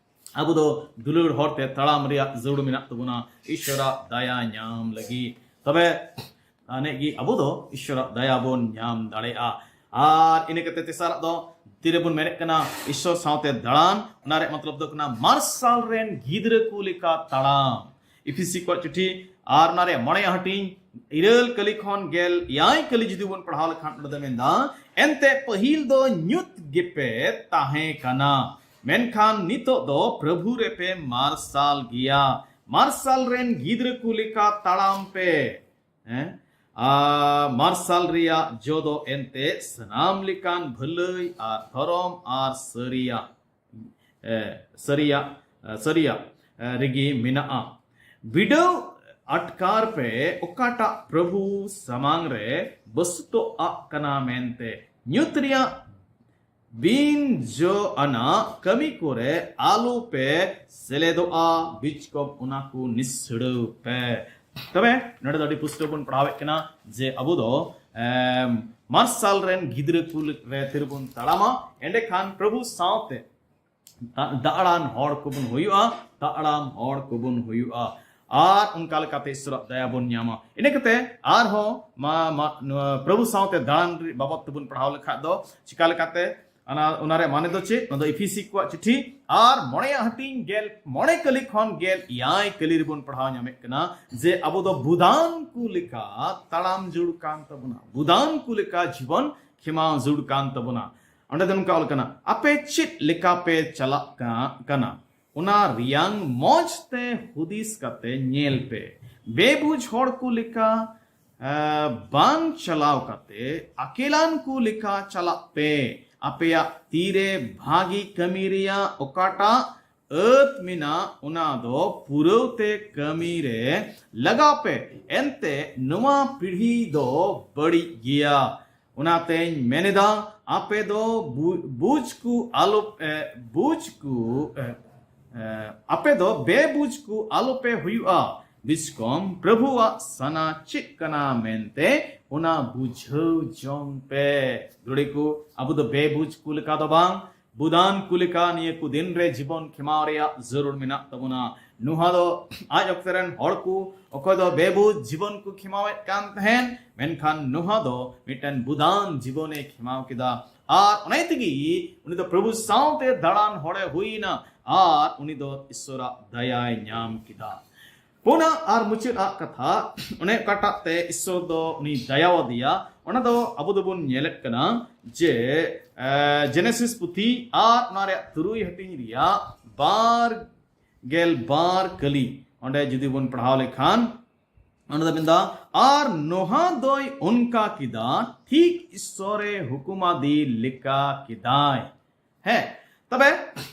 ᱟᱵᱚ ᱫᱚ ᱫᱩᱞᱟᱹᱲ ᱦᱚᱨ ᱛᱮ ᱛᱟᱲᱟᱢ ᱨᱮᱭᱟᱜ ᱡᱟᱹᱨᱩᱲ ᱢᱮᱱᱟᱜ ᱛᱟᱵᱚᱱᱟ, ᱤᱥᱥᱚᱨᱟᱜ ᱫᱟᱭᱟ ᱧᱟᱢ ᱞᱟᱹᱜᱤᱫ᱾ ᱛᱚᱵᱮ ᱟᱱᱮᱡ ᱜᱮ ᱟᱵᱚ ᱫᱚ ᱤᱥᱥᱚᱨᱟᱜ ᱫᱟᱭᱟ ᱵᱚᱱ ᱧᱟᱢ ᱫᱟᱲᱮᱭᱟᱜᱼᱟ᱾ ᱟᱨ ᱤᱱᱟᱹ ᱠᱟᱛᱮ ᱛᱮᱥᱟᱨᱟᱜ ᱫᱚ ᱛᱤᱨᱮᱵᱚᱱ ᱢᱮᱱᱮᱫ ᱠᱟᱱᱟ ᱤᱥᱥᱚᱨ ᱥᱟᱶᱛᱮ ᱫᱟᱬᱟᱱ, ᱚᱱᱟ ᱨᱮᱭᱟᱜ ᱢᱚᱛᱞᱚᱵ ᱫᱚ ᱠᱟᱱᱟ ᱢᱟᱨᱥᱟᱞ ᱨᱮᱱ ᱜᱤᱫᱽᱨᱟᱹ ᱠᱚ ᱞᱮᱠᱟ ᱛᱟᱲᱟᱢ᱾ ᱤᱯᱷᱤᱥᱤ ᱠᱚᱣᱟᱜ ᱪᱤᱴᱷᱤ ᱟᱨ ᱚᱱᱟ ᱨᱮᱭᱟᱜ ᱢᱚᱬᱮᱭᱟᱜ ᱦᱟᱹᱴᱤᱧ, ᱤᱨᱟᱹᱞ ᱠᱟᱹᱞᱤ ᱠᱷᱚᱱ ᱜᱮᱞ ᱮᱭᱟᱭ ᱠᱟᱹᱞᱤ ᱡᱩᱫᱤ ᱵᱚᱱ ᱯᱟᱲᱦᱟᱣ ᱞᱮᱠᱷᱟᱱ, ᱚᱸᱰᱮ ᱫᱚ ᱢᱮᱱᱫᱟ, ᱮᱱᱛᱮ ᱯᱟᱹᱦᱤᱞ ᱫᱚ ᱧᱩᱛ ᱜᱮᱯᱮ ᱛᱟᱦᱮᱸ ᱠᱟᱱᱟ, ᱢᱮᱱᱠᱷᱟᱱ ᱱᱤᱛᱚᱜ ᱫᱚ ᱯᱨᱚᱵᱷᱩ ᱨᱮᱯᱮ ᱢᱟᱨᱥᱟᱞ ᱜᱮᱭᱟ᱾ ᱢᱟᱨᱥᱟᱞ ᱨᱮᱱ ᱜᱤᱫᱽᱨᱟᱹ ᱠᱚ ᱞᱮᱠᱟ ᱛᱟᱲᱟᱢ ᱯᱮ᱾ ᱦᱮᱸ? ᱟᱨ ᱢᱟᱨᱥᱟᱞ ᱨᱮᱭᱟᱜ ᱡᱚ ᱫᱚ ᱮᱱᱛᱮ ᱥᱟᱱᱟᱢ ᱞᱮᱠᱟᱱ ᱵᱷᱟᱹᱞᱟᱹᱭ ᱟᱨ ᱫᱷᱚᱨᱚᱢ ᱟᱨ ᱥᱟᱹᱨᱤᱭᱟᱜ, ᱮ, ᱥᱟᱹᱨᱤᱭᱟᱜ, ᱮ, ᱥᱟᱹᱨᱤᱭᱟᱜ, ᱮ, ᱨᱮᱜᱮ ᱢᱮᱱᱟᱜᱼᱟ᱾ ᱵᱤᱰᱟᱹᱣ ᱟᱴᱠᱟᱨ ᱯᱮ ᱚᱠᱟᱴᱟᱜ ᱯᱨᱚᱵᱷᱩ ᱥᱟᱢᱟᱝ ᱨᱮ ᱵᱟᱹᱥᱩᱛᱚᱜ ᱟᱜ ᱠᱟᱱᱟ ᱢᱮᱱᱛᱮ᱾ ᱧᱩᱛ ᱨᱮᱭᱟᱜ ᱵᱤᱱ ᱡᱚ ᱟᱱᱟᱜ ᱠᱟᱹᱢᱤ ᱠᱚᱨᱮ ᱟᱞᱚ ᱯᱮ ᱥᱮᱞᱮᱫᱚᱜᱼᱟ, ᱵᱤᱪᱠᱚᱢ ᱚᱱᱟ ᱠᱚ ᱱᱤᱥᱲᱟᱹᱣ ᱯᱮ᱾ ᱛᱚᱵᱮ ᱱᱚᱰᱮ ᱫᱚ ᱟᱹᱰᱤ ᱯᱩᱥᱴᱟᱹᱣ ᱵᱚᱱ ᱯᱟᱲᱦᱟᱣᱮᱫ ᱠᱟᱱᱟ ᱡᱮ ᱟᱵᱚ ᱫᱚ, ᱮᱢ, ᱢᱟᱨᱥᱟᱞ ᱨᱮᱱ ᱜᱤᱫᱽᱨᱟᱹ ᱠᱚ ᱨᱮ ᱛᱤᱨᱵᱚᱱ ᱛᱟᱲᱟᱢᱟ, ᱮᱸᱰᱮᱠᱷᱟᱱ ᱯᱨᱚᱵᱷᱩ ᱥᱟᱶᱛᱮ ᱫᱟ- ᱫᱟᱲᱟᱱ ᱦᱚᱲ ᱠᱚᱵᱚᱱ ᱦᱩᱭᱩᱜᱼᱟ, ᱫᱟᱲᱟᱱ ᱦᱚᱲ ᱠᱚᱵᱚᱱ ᱦᱩᱭᱩᱜᱼᱟ᱾ ᱟᱨ ᱚᱱᱠᱟ ᱞᱮᱠᱟᱛᱮ ᱤᱥᱚᱨᱟᱜ ᱫᱟᱭᱟ ᱵᱚᱱ ᱧᱟᱢᱟ᱾ ᱤᱱᱟᱹ ᱠᱟᱛᱮ ᱟᱨᱦᱚᱸ ᱢᱟ, ᱢᱟ, ᱱᱚᱣᱟ ᱯᱨᱚᱵᱷᱩ ᱥᱟᱶᱛᱮ ᱫᱟᱲᱟᱱ ᱨᱮ ᱵᱟᱵᱚᱫ ᱛᱮᱵᱚᱱ ᱯᱟᱲᱦᱟᱣ ᱞᱮᱠᱷᱟᱡ ᱫᱚ ᱪᱤᱠᱟ ᱞᱮᱠᱟᱛᱮ ᱚᱱᱟ, ᱚᱱᱟ ᱨᱮᱭᱟᱜ ᱢᱟᱱᱮ ᱫᱚ ᱪᱮᱫ? ᱚᱱᱟ ᱫᱚ ᱤᱯᱷᱤᱥᱤ ᱠᱚᱣᱟᱜ ᱪᱤᱴᱷᱤ ᱟᱨ ᱢᱚᱬᱮᱭᱟᱜ ᱦᱟᱹᱴᱤᱧ ᱜᱮᱞ ᱢᱚᱬᱮ ᱠᱟᱹᱞᱤ ᱠᱷᱚᱱ ᱜᱮᱞ ᱮᱭᱟᱭ ᱠᱟᱹᱞᱤ ᱨᱮᱵᱚᱱ ᱯᱟᱲᱦᱟᱣ ᱧᱟᱢᱮᱫ ᱠᱟᱱᱟ ᱡᱮ ᱟᱵᱚ ᱫᱚ ᱵᱩᱫᱟᱱ ᱠᱚ ᱞᱮᱠᱟ ᱛᱟᱲᱟᱢ ᱡᱩᱲ ᱠᱟᱱ ᱛᱟᱵᱚᱱᱟ, ᱵᱩᱫᱟᱱ ᱠᱚ ᱞᱮᱠᱟ ᱡᱤᱵᱚᱱ ᱠᱷᱮᱢᱟᱣ ᱡᱩᱲ ᱠᱟᱱ ᱛᱟᱵᱚᱱᱟ᱾ ᱚᱸᱰᱮ ᱫᱚ ᱱᱚᱝᱠᱟ ᱚᱞ ᱠᱟᱱᱟ, ᱟᱯᱮ ᱪᱮᱫ ᱞᱮᱠᱟ ᱯᱮ ᱪᱟᱞᱟᱜ ᱠᱟ-, ᱠᱟᱱᱟ, ᱚᱱᱟ ᱨᱮᱭᱟᱝ ᱢᱚᱡᱽ ᱛᱮ ᱦᱩᱫᱤᱥ ᱠᱟᱛᱮ ᱧᱮᱞ ᱯᱮ᱾ ᱵᱮᱵᱩᱡᱽ ᱦᱚᱲ ᱠᱚ ᱞᱮᱠᱟ ᱮ, ᱵᱟᱝ ᱪᱟᱞᱟᱣ ᱠᱟᱛᱮ ᱟᱹᱠᱤᱞᱟᱱ ᱠᱚ ᱞᱮᱠᱟ ᱪᱟᱞᱟᱜ ᱯᱮ᱾ ᱟᱯᱮᱭᱟᱜ ᱛᱤᱨᱮ ᱵᱷᱟᱹᱜᱤ ᱠᱟᱹᱢᱤ ᱨᱮᱭᱟᱜ ᱚᱠᱟᱴᱟᱜ ᱟᱹᱛ ᱢᱮᱱᱟᱜ, ᱚᱱᱟ ᱫᱚ ᱯᱩᱨᱟᱹᱣ ᱛᱮ ᱠᱟᱹᱢᱤ ᱨᱮ ᱞᱟᱜᱟᱣ ᱯᱮ᱾ ᱮᱱᱛᱮ ᱱᱚᱣᱟ ᱯᱤᱲᱦᱤ ᱫᱚ ᱵᱟᱹᱲᱤᱡ ᱜᱮᱭᱟ᱾ ᱚᱱᱟᱛᱮᱧ ᱢᱮᱱᱮᱫᱟ, ᱟᱯᱮ ᱫᱚ ᱵᱩ-, ᱵᱩᱡᱽ ᱠᱚ ᱟᱞᱚ, ᱮ, ᱵᱩᱡᱽ ᱠᱚ, ᱮ, ᱮ, ᱟᱯᱮ ᱫᱚ ᱵᱮᱵᱩᱡᱽ ᱠᱚ ᱟᱞᱚᱯᱮ ᱦᱩᱭᱩᱜᱼᱟ, ᱵᱤᱥᱠᱚᱢ ᱯᱨᱚᱵᱷᱩᱣᱟᱜ ᱥᱟᱱᱟ ᱪᱮᱫ ᱠᱟᱱᱟ ᱢᱮᱱᱛᱮ ᱚᱱᱟ ᱵᱩᱡᱷᱟᱹᱣ ᱡᱚᱝ ᱯᱮ᱾ ᱫᱩᱲᱤ ᱠᱚ, ᱟᱵᱚ ᱫᱚ ᱵᱮᱵᱩᱡᱽ ᱠᱚ ᱞᱮᱠᱟ ᱫᱚ ᱵᱟᱝ, ᱵᱩᱫᱟᱱ ᱠᱚ ᱞᱮᱠᱟ ᱱᱤᱭᱟᱹ ᱠᱚ ᱫᱤᱱ ᱨᱮ ᱡᱤᱵᱚᱱ ᱠᱷᱮᱢᱟᱣ ᱨᱮᱭᱟᱜ ᱡᱟᱹᱨᱩᱲ ᱢᱮᱱᱟᱜ ᱛᱟᱵᱚᱱᱟ᱾ ᱱᱚᱣᱟ ᱫᱚ ᱟᱡ ᱚᱠᱛᱮ ᱨᱮᱱ ᱦᱚᱲ ᱠᱚ ᱚᱠᱚᱭ ᱫᱚ ᱵᱮᱵᱩᱡᱽ ᱡᱤᱵᱚᱱ ᱠᱚ ᱠᱷᱮᱢᱟᱣᱮᱫ ᱠᱟᱱ ᱛᱟᱦᱮᱸᱱ, ᱢᱮᱱᱠᱷᱟᱱ ᱱᱚᱣᱟ ᱫᱚ ᱢᱤᱫᱴᱮᱱ ᱵᱩᱫᱟᱱ ᱡᱤᱵᱚᱱᱮ ᱠᱷᱮᱢᱟᱣ ᱠᱮᱫᱟ᱾ ᱟᱨ ᱚᱱᱟ ᱛᱮᱜᱮ ᱩᱱᱤ ᱫᱚ ᱯᱨᱚᱵᱷᱩ ᱥᱟᱶᱛᱮ ᱫᱟᱬᱟᱱ ᱦᱚᱲᱮ ᱦᱩᱭᱱᱟ ᱟᱨ ᱩᱱᱤ ᱫᱚ ᱤᱥᱚᱨᱟᱜ ᱫᱟᱭᱟᱭ ᱧᱟᱢ ᱠᱮᱫᱟ᱾ ᱯᱩᱱᱟᱜ ᱟᱨ ᱢᱩᱪᱟᱹᱫ ᱟᱜ ᱠᱟᱛᱷᱟ, ᱚᱱᱮ ᱚᱠᱟᱴᱟᱜ ᱛᱮ ᱤᱥᱚᱨ ᱫᱚ ᱩᱱᱤ ᱫᱟᱭᱟᱣᱟᱫᱮᱭᱟ, ᱚᱱᱟ ᱫᱚ ᱟᱵᱚ ᱫᱚᱵᱚᱱ ᱧᱮᱞᱮᱫ ᱠᱟᱱᱟ ᱡᱮ, ᱮ, ᱡᱮᱱᱮᱥᱤᱥ ᱯᱩᱛᱷᱤ ᱟᱨ ᱚᱱᱟ ᱨᱮᱭᱟᱜ ᱛᱩᱨᱩᱭ ᱦᱟᱹᱴᱤᱧ ᱨᱮᱭᱟᱜ ᱵᱟᱨ ᱜᱮᱞ ᱵᱟᱨ ᱠᱟᱹᱞᱤ, ᱚᱸᱰᱮ ᱡᱩᱫᱤ ᱵᱚᱱ ᱯᱟᱲᱦᱟᱣ ᱞᱮᱠᱷᱟᱱ, ᱚᱸᱰᱮ ᱫᱚ ᱢᱮᱱᱫᱟ, ᱟᱨ ᱱᱚᱦᱟ ᱫᱚᱭ ᱚᱱᱠᱟ ᱠᱮᱫᱟ, ᱴᱷᱤᱠ ᱤᱥᱚᱨᱮ ᱦᱩᱠᱩᱢᱟᱫᱮ ᱞᱮᱠᱟ ᱠᱮᱫᱟᱭ᱾ ᱦᱮᱸ, ᱛᱚᱵᱮ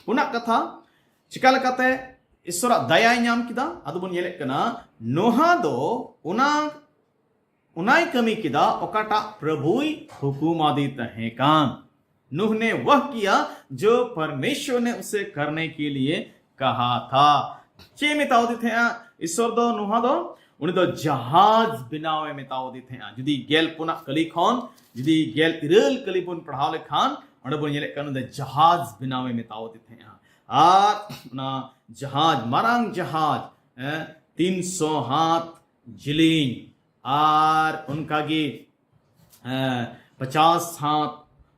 ᱯᱩᱱᱟᱜ ᱠᱟᱛᱷᱟ, ᱪᱤᱠᱟ ᱞᱮᱠᱟᱛᱮ ᱤᱥᱚᱨᱟᱜ ᱫᱟᱭᱟᱭ ᱧᱟᱢ ᱠᱮᱫᱟ? ᱟᱫᱚ ᱵᱚᱱ ᱧᱮᱞᱮᱫ ᱠᱟᱱᱟ, ᱱᱚᱦᱟ ᱫᱚ ᱚᱱᱟ, ᱚᱱᱟᱭ ᱠᱟᱹᱢᱤ ᱠᱮᱫᱟ ᱚᱠᱟᱴᱟᱜ ᱯᱨᱚᱵᱷᱩᱭ ᱦᱩᱠᱩᱢᱟᱫᱮ ᱛᱟᱦᱮᱸ ᱠᱟᱱ᱾ नूह ने वह किया जो परमेश्वर ने उसे करने के लिए कहा था। ᱪᱮᱫ ᱢᱮᱛᱟᱣᱟᱫᱮ ᱛᱟᱦᱮᱸᱜᱼᱟ ᱤᱥᱚᱨ ᱫᱚ ᱱᱚᱦᱟ ᱫᱚ? ᱩᱱᱤ ᱫᱚ ᱡᱟᱦᱟᱡᱽ ᱵᱮᱱᱟᱣ ᱮ ᱢᱮᱛᱟᱣᱟᱫᱮ ᱛᱟᱦᱮᱸᱜᱼᱟ᱾ ᱡᱩᱫᱤ ᱜᱮᱞ ᱯᱩᱱᱟᱜ ᱠᱟᱹᱞᱤ ᱠᱷᱚᱱ, ᱡᱩᱫᱤ ᱜᱮᱞ ᱤᱨᱟᱹᱞ ᱠᱟᱹᱞᱤ ᱵᱚᱱ ᱯᱟᱲᱦᱟᱣ ᱞᱮᱠᱷᱟᱱ, ᱚᱸᱰᱮ ᱵᱚᱱ ᱧᱮᱞᱮᱫ ᱠᱟᱱᱟ, ᱩᱱᱤ ᱫᱚ ᱡᱟᱦᱟᱡᱽ ᱵᱮᱱᱟᱣ ᱮ ᱢᱮᱛᱟᱣᱟᱫᱮ ᱛᱟᱦᱮᱸᱜᱼᱟ᱾ ᱟᱨ ᱚᱱᱟ ᱡᱟᱦᱟᱡᱽ, ᱢᱟᱨᱟᱝ ᱡᱟᱦᱟᱡᱽ, ᱮ, ᱛᱤᱱ ᱥᱚ ᱦᱟᱛ ᱡᱤᱞᱤᱧ ᱟᱨ ᱚᱱᱠᱟᱜᱮ, ᱮ, ᱯᱚᱪᱟᱥ ᱦᱟᱛ,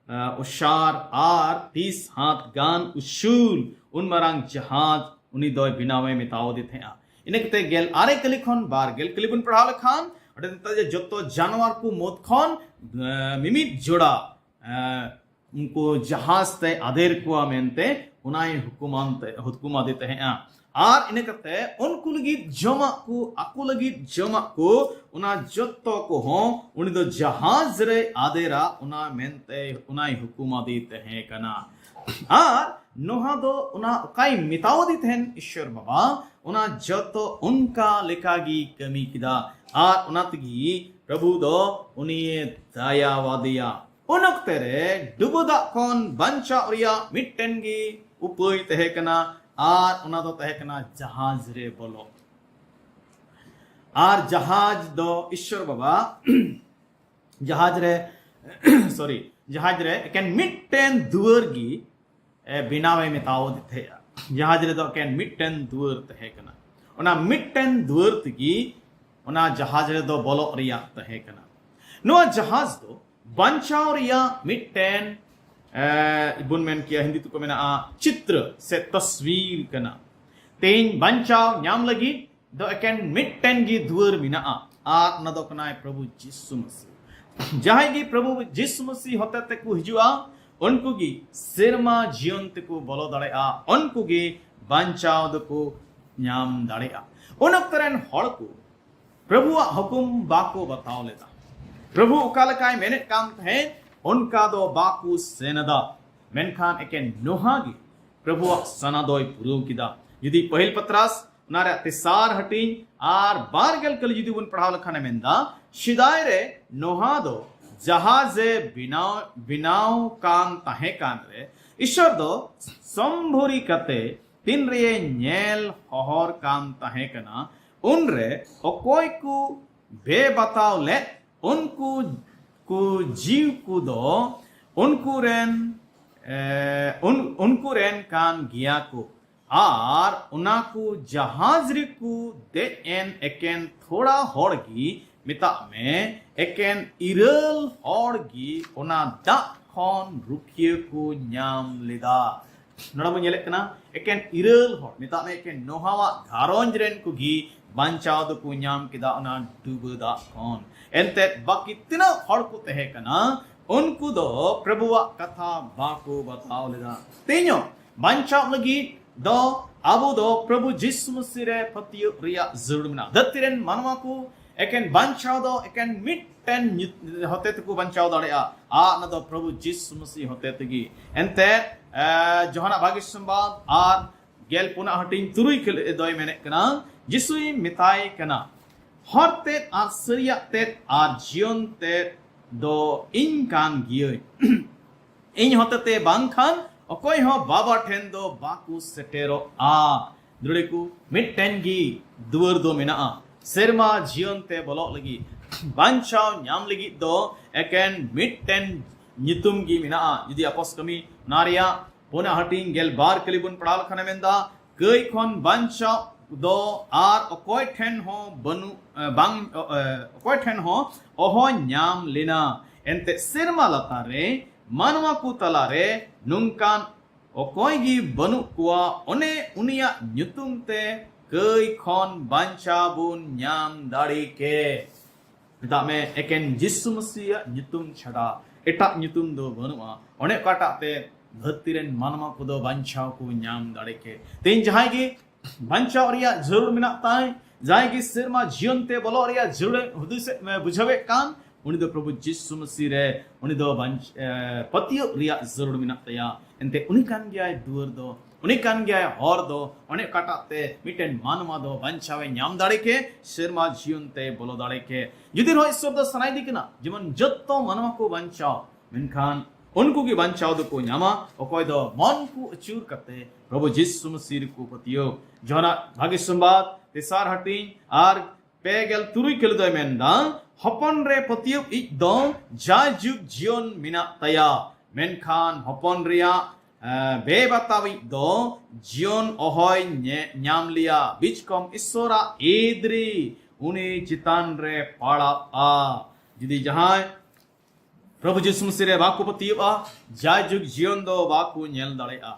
ᱮ, ᱚᱥᱟᱨ ᱟᱨ ᱛᱤᱥ ᱦᱟᱛ ᱜᱟᱱ ᱩᱥᱩᱞ, ᱩᱱ ᱢᱟᱨᱟᱝ ᱡᱟᱦᱟᱡᱽ ᱩᱱᱤ ᱫᱚᱭ ᱵᱮᱱᱟᱣ ᱮ ᱢᱮᱛᱟᱣᱟᱫᱮ ᱛᱟᱦᱮᱸᱜᱼᱟ᱾ ᱤᱱᱟᱹ ᱠᱟᱛᱮ ᱜᱮᱞ ᱟᱨᱮ ᱠᱟᱹᱞᱤ ᱠᱷᱚᱱ ᱵᱟᱨ ᱜᱮᱞ ᱠᱟᱹᱞᱤ ᱵᱚᱱ ᱯᱟᱲᱦᱟᱣ ᱞᱮᱠᱷᱟᱱ, ᱚᱸᱰᱮ ᱢᱮᱛᱟᱜᱼᱟ ᱡᱮ ᱡᱚᱛᱚ ᱡᱟᱱᱣᱟᱨ ᱠᱚ ᱢᱩᱫᱽ ᱠᱷᱚᱱ, ᱮ, ᱢᱤᱢᱤᱫ ᱡᱚᱲᱟ, ᱮ, ᱩᱱᱠᱩ ᱡᱟᱦᱟᱡᱽ ᱛᱮ ᱟᱫᱮᱨ ᱠᱚᱣᱟ ᱢᱮᱱᱛᱮ ᱚᱱᱟᱭ ᱦᱩᱠᱩᱢᱟᱱ ᱛᱮ, ᱦᱩᱠᱩᱢ ᱟᱫᱮ ᱛᱟᱦᱮᱸᱜᱼᱟ᱾ ᱟᱨ ᱤᱱᱟᱹ ᱠᱟᱛᱮ ᱩᱱᱠᱩ ᱞᱟᱹᱜᱤᱫ ᱡᱚᱢᱟᱜ ᱠᱚ, ᱟᱠᱚ ᱞᱟᱹᱜᱤᱫ ᱡᱚᱢᱟᱜ ᱠᱚ, ᱚᱱᱟ ᱡᱚᱛᱚ ᱠᱚᱦᱚᱸ ᱩᱱᱤ ᱫᱚ ᱡᱟᱦᱟᱡᱽ ᱨᱮ ᱟᱫᱮᱨᱟ, ᱚᱱᱟ ᱢᱮᱱᱛᱮ ᱚᱱᱟᱭ ᱦᱩᱠᱩᱢ ᱟᱫᱮ ᱛᱟᱦᱮᱸ ᱠᱟᱱᱟ᱾ ᱟᱨ ᱱᱚᱣᱟ ᱫᱚ ᱚᱱᱟ ᱚᱠᱟᱭ ᱢᱮᱛᱟᱣᱟᱫᱮ ᱛᱟᱦᱮᱱ ᱤᱥᱥᱚᱨ ᱵᱟᱵᱟ, ᱚᱱᱟ ᱡᱚᱛᱚ ᱚᱱᱠᱟ ᱞᱮᱠᱟ ᱜᱮ ᱠᱟᱹᱢᱤ ᱠᱮᱫᱟ᱾ ᱟᱨ ᱚᱱᱟ ᱛᱮᱜᱮ ᱯᱨᱚᱵᱷᱩ ᱫᱚ ᱩᱱᱤᱭᱮ ᱫᱟᱭᱟᱣᱟᱫᱮᱭᱟ᱾ ᱩᱱ ᱚᱠᱛᱮ ᱨᱮ ᱰᱩᱵᱟᱹ ᱫᱟᱜ ᱠᱷᱚᱱ ᱵᱟᱧᱪᱟᱣ ᱨᱮᱭᱟᱜ ᱢᱤᱫᱴᱮᱱ ᱜᱮ ᱩᱯᱟᱹᱭ ᱛᱟᱦᱮᱸ ᱠᱟᱱᱟ, ᱟᱨ ᱚᱱᱟ ᱫᱚ ᱛᱟᱦᱮᱸ ᱠᱟᱱᱟ ᱡᱟᱦᱟᱡᱽ ᱨᱮ ᱵᱚᱞᱚ᱾ ᱟᱨ ᱡᱟᱦᱟᱡᱽ ᱫᱚ ᱤᱥᱥᱚᱨ ᱵᱟᱵᱟ ᱡᱟᱦᱟᱡᱽ ᱨᱮ, ᱥᱚᱨᱤ, ᱡᱟᱦᱟᱡᱽ ᱨᱮ ᱮᱠᱮᱱ ᱢᱤᱫᱴᱮᱱ ᱫᱩᱣᱟᱹᱨ ᱜᱮ, ᱮ, ᱵᱮᱱᱟᱣ ᱮ ᱢᱮᱛᱟᱣ ᱫᱮ ᱛᱟᱦᱮᱸᱜᱼᱟ᱾ ᱡᱟᱦᱟᱡᱽ ᱨᱮᱫᱚ ᱮᱠᱮᱱ ᱢᱤᱫᱴᱮᱱ ᱫᱩᱣᱟᱹᱨ ᱛᱟᱦᱮᱸ ᱠᱟᱱᱟ᱾ ᱚᱱᱟ ᱢᱤᱫᱴᱮᱱ ᱫᱩᱣᱟᱹᱨ ᱛᱮᱜᱮ ᱚᱱᱟ ᱡᱟᱦᱟᱡᱽ ᱨᱮᱫᱚ ᱵᱚᱞᱚᱜ ᱨᱮᱭᱟᱜ ᱛᱟᱦᱮᱸ ᱠᱟᱱᱟ᱾ ᱱᱚᱣᱟ ᱡᱟᱦᱟᱡᱽ ᱫᱚ ᱵᱟᱧᱪᱟᱣ ᱨᱮᱭᱟᱜ ᱢᱤᱫᱴᱮᱱ, ᱮ, ᱵᱚᱱ ᱢᱮᱱ ᱠᱮᱭᱟ, ᱦᱤᱱᱫᱤ ᱛᱮᱠᱚ ᱢᱮᱱᱟᱜᱼᱟ ᱪᱤᱛᱨᱚ ᱥᱮ ᱛᱚᱥᱣᱤᱨ ᱠᱟᱱᱟ᱾ ᱛᱮᱦᱮᱧ ᱵᱟᱧᱪᱟᱣ ᱧᱟᱢ ᱞᱟᱹᱜᱤᱫ ᱫᱚ ᱮᱠᱮᱱ ᱢᱤᱫᱴᱮᱱ ᱜᱮ ᱫᱩᱣᱟᱹᱨ ᱢᱮᱱᱟᱜᱼᱟ, ᱟᱨ ᱚᱱᱟ ᱫᱚ ᱠᱟᱱᱟᱭ ᱯᱨᱚᱵᱷᱩ ᱡᱤᱥᱩ ᱢᱟᱹᱥᱤ᱾ ᱡᱟᱦᱟᱸᱭ ᱜᱮ ᱯᱨᱚᱵᱷᱩ ᱡᱤᱥᱩ ᱢᱟᱹᱥᱤ ᱦᱚᱛᱮ ᱛᱮᱠᱚ ᱦᱤᱡᱩᱜᱼᱟ, ᱩᱱᱠᱩ ᱜᱮ ᱥᱮᱨᱢᱟ ᱡᱤᱭᱚᱱ ᱛᱮᱠᱚ ᱵᱚᱞᱚ ᱫᱟᱲᱮᱭᱟᱜᱼᱟ, ᱩᱱᱠᱩ ᱜᱮ ᱵᱟᱧᱪᱟᱣ ᱫᱚᱠᱚ ᱧᱟᱢ ᱫᱟᱲᱮᱭᱟᱜᱼᱟ᱾ ᱩᱱ ᱚᱠᱛᱚ ᱨᱮᱱ ᱦᱚᱲ ᱠᱚ ᱯᱨᱚᱵᱷᱩᱣᱟᱜ ᱦᱩᱠᱩᱢ ᱵᱟᱠᱚ ᱵᱟᱛᱟᱣ ᱞᱮᱫᱟ᱾ ᱯᱨᱚᱵᱷᱩ ᱚᱠᱟ ᱞᱮᱠᱟᱭ ᱢᱮᱱᱮᱫ ᱠᱟᱱ ᱛᱟᱦᱮᱸᱫ, ᱚᱱᱠᱟ ᱫᱚ ᱵᱟᱠᱚ ᱥᱮᱱ ᱮᱫᱟ᱾ ᱢᱮᱱᱠᱷᱟᱱ ᱮᱠᱮᱱ ᱱᱚᱦᱟ ᱜᱮ ᱯᱨᱚᱵᱷᱩᱣᱟᱜ ᱥᱟᱱᱟ ᱫᱚᱭ ᱯᱩᱨᱟᱹᱣ ᱠᱮᱫᱟ᱾ ᱡᱩᱫᱤ ᱯᱟᱹᱦᱤᱞ ᱯᱟᱛᱨᱟᱥ ᱚᱱᱟ ᱨᱮᱭᱟᱜ ᱛᱮᱥᱟᱨ ᱦᱟᱹᱴᱤᱧ ᱟᱨ ᱵᱟᱨ ᱜᱮᱞ ᱠᱟᱹᱞᱤ ᱡᱩᱫᱤ ᱵᱚᱱ ᱯᱟᱲᱦᱟᱣ ᱞᱮᱠᱷᱟᱱ ᱮ ᱢᱮᱱᱫᱟ, ᱥᱮᱫᱟᱭ ᱨᱮ ᱱᱚᱦᱟ ᱫᱚ ᱡᱟᱦᱟᱡᱽ ᱮ ᱵᱮᱱᱟᱣ, ᱵᱮᱱᱟᱣ ᱠᱟᱱ ᱛᱟᱦᱮᱸ ᱠᱟᱱ ᱨᱮ, ᱤᱥᱥᱚᱨ ᱫᱚ ᱥᱚᱢᱵᱷᱚᱨᱤ ᱠᱟᱛᱮ ᱛᱤᱱ ᱨᱮᱭ ᱧᱮᱞ ᱦᱚᱦᱚᱨ ᱠᱟᱱ ᱛᱟᱦᱮᱸ ᱠᱟᱱᱟ, ᱩᱱᱨᱮ ᱚᱠᱚᱭ ᱠᱚ ᱵᱮᱵᱟᱛᱟᱣ ᱞᱮᱫ, ᱩᱱᱠᱩ ᱠᱚ ᱡᱤᱣ ᱠᱚᱫᱚ ᱩᱱᱠᱩ ᱨᱮᱱ, ᱮ, ᱩᱱ-, ᱩᱱᱠᱩ ᱨᱮᱱ ᱠᱟᱱ ᱜᱮᱭᱟ ᱠᱚ᱾ ᱟᱨ ᱚᱱᱟ ᱠᱚ ᱡᱟᱦᱟᱡᱽ ᱨᱮᱠᱚ ᱫᱮᱡ ᱮᱱ ᱮᱠᱮᱱ ᱛᱷᱚᱲᱟ ᱦᱚᱲ ᱜᱮ, ᱢᱮᱛᱟᱜ ᱢᱮ, ᱮᱠᱮᱱ ᱤᱨᱟᱹᱞ ᱦᱚᱲ ᱜᱮ ᱚᱱᱟ ᱫᱟᱜ ᱠᱷᱚᱱ ᱨᱩᱠᱷᱤᱭᱟᱹ ᱠᱚ ᱧᱟᱢ ᱞᱮᱫᱟ᱾ ᱱᱚᱰᱮ ᱵᱚᱱ ᱧᱮᱞᱮᱫ ᱠᱟᱱᱟ, ᱮᱠᱮᱱ ᱤᱨᱟᱹᱞ ᱦᱚᱲ, ᱢᱮᱛᱟᱜ ᱢᱮ, ᱮᱠᱮᱱ ᱱᱳᱦᱟᱣᱟᱜ ᱜᱷᱟᱨᱚᱸᱡᱽ ᱨᱮᱱ ᱠᱚᱜᱮ ᱵᱟᱧᱪᱟᱣ ᱫᱚᱠᱚ ᱧᱟᱢ ᱠᱮᱫᱟ ᱚᱱᱟ ᱰᱩᱵᱟᱹ ᱫᱟᱜ ᱠᱷᱚᱱ᱾ ᱮᱱᱛᱮᱫ, ᱵᱟᱹᱠᱤ ᱛᱤᱱᱟᱹᱜ ᱦᱚᱲ ᱠᱚ ᱛᱟᱦᱮᱸ ᱠᱟᱱᱟ, ᱩᱱᱠᱩ ᱫᱚ ᱯᱨᱚᱵᱷᱩᱣᱟᱜ ᱠᱟᱛᱷᱟ ᱵᱟᱠᱚ ᱵᱟᱛᱟᱣ ᱞᱮᱫᱟ᱾ ᱛᱮᱦᱮᱧᱚᱜ ᱵᱟᱧᱪᱟᱣ ᱞᱟᱹᱜᱤᱫ ᱫᱚ ᱟᱵᱚ ᱫᱚ ᱯᱨᱚᱵᱷᱩ ᱡᱤᱥᱩ ᱢᱟᱹᱥᱤ ᱨᱮ ᱯᱟᱹᱛᱭᱟᱹᱣ ᱨᱮᱭᱟᱜ ᱡᱟᱹᱨᱩᱲ ᱢᱮᱱᱟᱜᱼᱟ᱾ ᱫᱷᱟᱹᱨᱛᱤ ᱨᱮᱱ ᱢᱟᱱᱣᱟ ᱠᱚ ᱮᱠᱮᱱ ᱵᱟᱧᱪᱟᱣ ᱫᱚ ᱮᱠᱮᱱ ᱢᱤᱫᱴᱮᱱ ᱧᱩ-, ᱦᱚᱛᱮ ᱛᱮᱠᱚ ᱵᱟᱧᱪᱟᱣ ᱫᱟᱲᱮᱭᱟᱜᱼᱟ, ᱟᱨ ᱚᱱᱟ ᱫᱚ ᱯᱨᱚᱵᱷᱩ ᱡᱤᱥᱩ ᱢᱟᱹᱥᱤ ᱦᱚᱛᱮ ᱛᱮᱜᱮ᱾ ᱮᱱᱛᱮ, ᱮ, ᱡᱳᱦᱟᱱᱟᱜ ᱵᱷᱟᱹᱜᱤ ᱥᱚᱢᱵᱟᱫ ᱟᱨ ᱜᱮᱞ ᱯᱩᱱᱟᱜ ᱦᱟᱹᱴᱤᱧ ᱛᱩᱨᱩᱭ ᱠᱷᱮᱞ ᱫᱚᱭ ᱢᱮᱱᱮᱫ ᱠᱟᱱᱟ, ᱡᱤᱥᱩᱭ ᱢᱮᱛᱟᱭ ᱠᱟᱱᱟ, "ᱦᱚᱨ ᱛᱮᱫ ᱟᱨ ᱥᱟᱹᱨᱤᱭᱟᱜ ᱛᱮᱫ ᱟᱨ ᱡᱤᱭᱚᱱ ᱛᱮᱫ ᱫᱚ ᱤᱧ ᱠᱟᱱ ᱜᱤᱭᱟᱹᱧ᱾ ᱤᱧ ᱦᱚᱛᱮᱛᱮ ᱵᱟᱝᱠᱷᱟᱱ ᱚᱠᱚᱭ ᱦᱚᱸ ᱵᱟᱵᱟ ᱴᱷᱮᱱ ᱫᱚ ᱵᱟᱠᱚ ᱥᱮᱴᱮᱨᱚᱜᱼᱟ᱾" ᱫᱩᱲᱤ ᱠᱚ, ᱢᱤᱫᱴᱮᱱ ᱜᱮ ᱫᱩᱣᱟᱹᱨ ᱫᱚ ᱢᱮᱱᱟᱜᱼᱟ ᱥᱮᱨᱢᱟ ᱡᱤᱭᱚᱱ ᱛᱮ ᱵᱚᱞᱚᱜ ᱞᱟᱹᱜᱤᱫ᱾ ᱵᱟᱧᱪᱟᱣ ᱧᱟᱢ ᱞᱟᱹᱜᱤᱫ ᱫᱚ ᱮᱠᱮᱱ ᱢᱤᱫᱴᱮᱱ ᱧᱩᱛᱩᱢ ᱜᱮ ᱢᱮᱱᱟᱜᱼᱟ᱾ ᱡᱩᱫᱤ ᱟᱯᱚᱥ ᱠᱟᱹᱢᱤ ᱚᱱᱟ ᱨᱮᱭᱟᱜ ᱯᱩᱱᱟᱜ ᱦᱟᱹᱴᱤᱧ ᱜᱮᱞ ᱵᱟᱨ ᱠᱟᱹᱞᱤ ᱵᱚᱱ ᱯᱟᱲᱦᱟᱣ ᱞᱮᱠᱷᱟᱱᱮ ᱢᱮᱱᱫᱟ, ᱠᱟᱹᱭ ᱠᱷᱚᱱ ᱵᱟᱧᱪᱟᱣ ᱫᱚ ᱟᱨ ᱚᱠᱚᱭ ᱴᱷᱮᱱ ᱦᱚᱸ ᱵᱟᱹᱱᱩᱜ, ᱮ, ᱵᱟᱝ, ᱮ, ᱚᱠᱚᱭ ᱴᱷᱮᱱ ᱦᱚᱸ ᱚᱦᱚ ᱧᱟᱢ ᱞᱮᱱᱟ᱾ ᱮᱱᱛᱮ ᱥᱮᱨᱢᱟ ᱞᱟᱛᱟᱨ ᱨᱮ ᱢᱟᱱᱣᱟ ᱠᱚ ᱛᱟᱞᱟᱨᱮ ᱱᱚᱝᱠᱟᱱ ᱚᱠᱚᱭ ᱜᱮ ᱵᱟᱹᱱᱩᱜ ᱠᱚᱣᱟ, ᱚᱱᱮ ᱩᱱᱤᱭᱟᱜ ᱧᱩᱛᱩᱢ ᱛᱮ ᱠᱟᱹᱭ ᱠᱷᱚᱱ ᱵᱟᱧᱪᱟᱣ ᱵᱚᱱ ᱧᱟᱢ ᱫᱟᱲᱮ ᱠᱮ᱾ ᱢᱮᱛᱟᱜ ᱢᱮ, ᱮᱠᱮᱱ ᱡᱤᱥᱩ ᱢᱟᱹᱥᱤᱭᱟᱜ ᱧᱩᱛᱩᱢ ᱪᱷᱟᱰᱟ ᱮᱴᱟᱜ ᱧᱩᱛᱩᱢ ᱫᱚ ᱵᱟᱹᱱᱩᱜᱼᱟ, ᱚᱱᱮ ᱚᱠᱟᱴᱟᱜ ᱛᱮ ᱫᱷᱟᱹᱨᱛᱤ ᱨᱮᱱ ᱢᱟᱱᱣᱟ ᱠᱚᱫᱚ ᱵᱟᱧᱪᱟᱣ ᱠᱚ ᱧᱟᱢ ᱫᱟᱲᱮ ᱠᱮ᱾ ᱛᱮᱦᱮᱧ ᱡᱟᱦᱟᱸᱭ ᱜᱮ ᱵᱟᱧᱪᱟᱣ ᱨᱮᱭᱟᱜ ᱡᱟᱹᱨᱩᱲ ᱢᱮᱱᱟᱜ ᱛᱟᱭ, ᱡᱟᱦᱟᱸᱭ ᱜᱮ ᱥᱮᱨᱢᱟ ᱡᱤᱭᱚᱱ ᱛᱮ ᱵᱚᱞᱚᱜ ᱨᱮᱭᱟᱜ ᱡᱟᱹᱨᱩᱲ ᱦᱩᱫᱤᱥ ᱮ, ᱮ, ᱵᱩᱡᱷᱟᱹᱣᱮᱫ ᱠᱟᱱ, ᱩᱱᱤ ᱫᱚ ᱯᱨᱚᱵᱷᱩ ᱡᱤᱥᱩ ᱢᱟᱹᱥᱤ ᱨᱮ, ᱩᱱᱤ ᱫᱚ ᱵᱟᱧᱪ-, ᱮ, ᱯᱟᱹᱛᱭᱟᱹᱣ ᱨᱮᱭᱟᱜ ᱡᱟᱹᱨᱩᱲ ᱢᱮᱱᱟᱜ ᱛᱟᱭᱟ᱾ ᱮᱱᱛᱮ ᱩᱱᱤ ᱠᱟᱱ ᱜᱮᱭᱟᱭ ᱫᱩᱣᱟᱹᱨ ᱫᱚ, ᱩᱱᱤ ᱠᱟᱱ ᱜᱮᱭᱟᱭ ᱦᱚᱨ ᱫᱚ, ᱚᱱᱮ ᱚᱠᱟᱴᱟᱜ ᱛᱮ ᱢᱤᱫᱴᱮᱱ ᱢᱟᱱᱣᱟ ᱫᱚ ᱵᱟᱧᱪᱟᱣ ᱮ ᱧᱟᱢ ᱫᱟᱲᱮ ᱠᱮ, ᱥᱮᱨᱢᱟ ᱡᱤᱭᱚᱱ ᱛᱮ ᱵᱚᱞᱚ ᱫᱟᱲᱮ ᱠᱮ᱾ ᱡᱩᱫᱤ ᱨᱮᱦᱚᱸ ᱤᱥᱥᱚᱨ ᱫᱚ ᱥᱟᱱᱟᱭᱮᱫᱮ ᱠᱟᱱᱟ, ᱡᱮᱢᱚᱱ ᱡᱚᱛᱚ ᱢᱟᱱᱣᱟ ᱠᱚ ᱵᱟᱧᱪᱟᱣ, ᱢᱮᱱᱠᱷᱟᱱ ᱩᱱᱠᱩ ᱜᱮ ᱵᱟᱧᱪᱟᱣ ᱫᱚᱠᱚ ᱧᱟᱢᱟ, ᱚᱠᱚᱭ ᱫᱚ ᱢᱚᱱ ᱠᱚ ᱟᱹᱪᱩᱨ ᱠᱟᱛᱮ ᱯᱨᱚᱵᱷᱩ ᱡᱤᱥᱩ ᱢᱟᱹᱥᱤ ᱨᱮᱠᱚ ᱯᱟᱹᱛᱭᱟᱹᱣ᱾ ᱡᱚᱦᱟᱱᱟᱜ ᱵᱷᱟᱜᱮ ᱥᱚᱢᱵᱟᱫ ᱛᱮᱥᱟᱨ ᱦᱟᱹᱴᱤᱧ ᱟᱨ ᱯᱮ ᱜᱮᱞ ᱛᱩᱨᱩᱭ ᱠᱟᱹᱞᱤ ᱫᱚᱭ ᱢᱮᱱᱫᱟ, ᱦᱚᱯᱚᱱ ᱨᱮ ᱯᱟᱹᱛᱭᱟᱹᱣ ᱤᱡ ᱫᱚ ᱡᱟᱭᱡᱩᱜᱽ ᱡᱤᱭᱚᱱ ᱢᱮᱱᱟᱜ ᱛᱟᱭᱟ, ᱢᱮᱱᱠᱷᱟᱱ ᱦᱚᱯᱚᱱ ᱨᱮᱭᱟᱜ ᱮ, ᱵᱮᱵᱟᱛᱟᱣᱤᱡ ᱫᱚ ᱡᱤᱭᱚᱱ ᱚᱦᱚᱭ ᱧᱮ-, ᱧᱟᱢ ᱞᱮᱭᱟ, ᱵᱤᱪᱠᱚᱢ ᱤᱥᱚᱨᱟᱜ ᱮᱫᱽᱨᱤ ᱩᱱᱤ ᱪᱮᱛᱟᱱ ᱨᱮ ᱯᱟᱲᱟᱜᱼᱟ᱾ ᱡᱩᱫᱤ ᱡᱟᱦᱟᱸᱭ ᱯᱨᱚᱵᱷᱩ ᱡᱤᱥᱩ ᱢᱟᱹᱥᱤ ᱨᱮ ᱵᱟᱠᱚ ᱯᱟᱹᱛᱭᱟᱹᱜᱼᱟ, ᱡᱟᱭᱡᱩᱜᱽ ᱡᱤᱭᱚᱱ ᱫᱚ ᱵᱟᱠᱚ ᱧᱮᱞ ᱫᱟᱲᱮᱭᱟᱜᱼᱟ᱾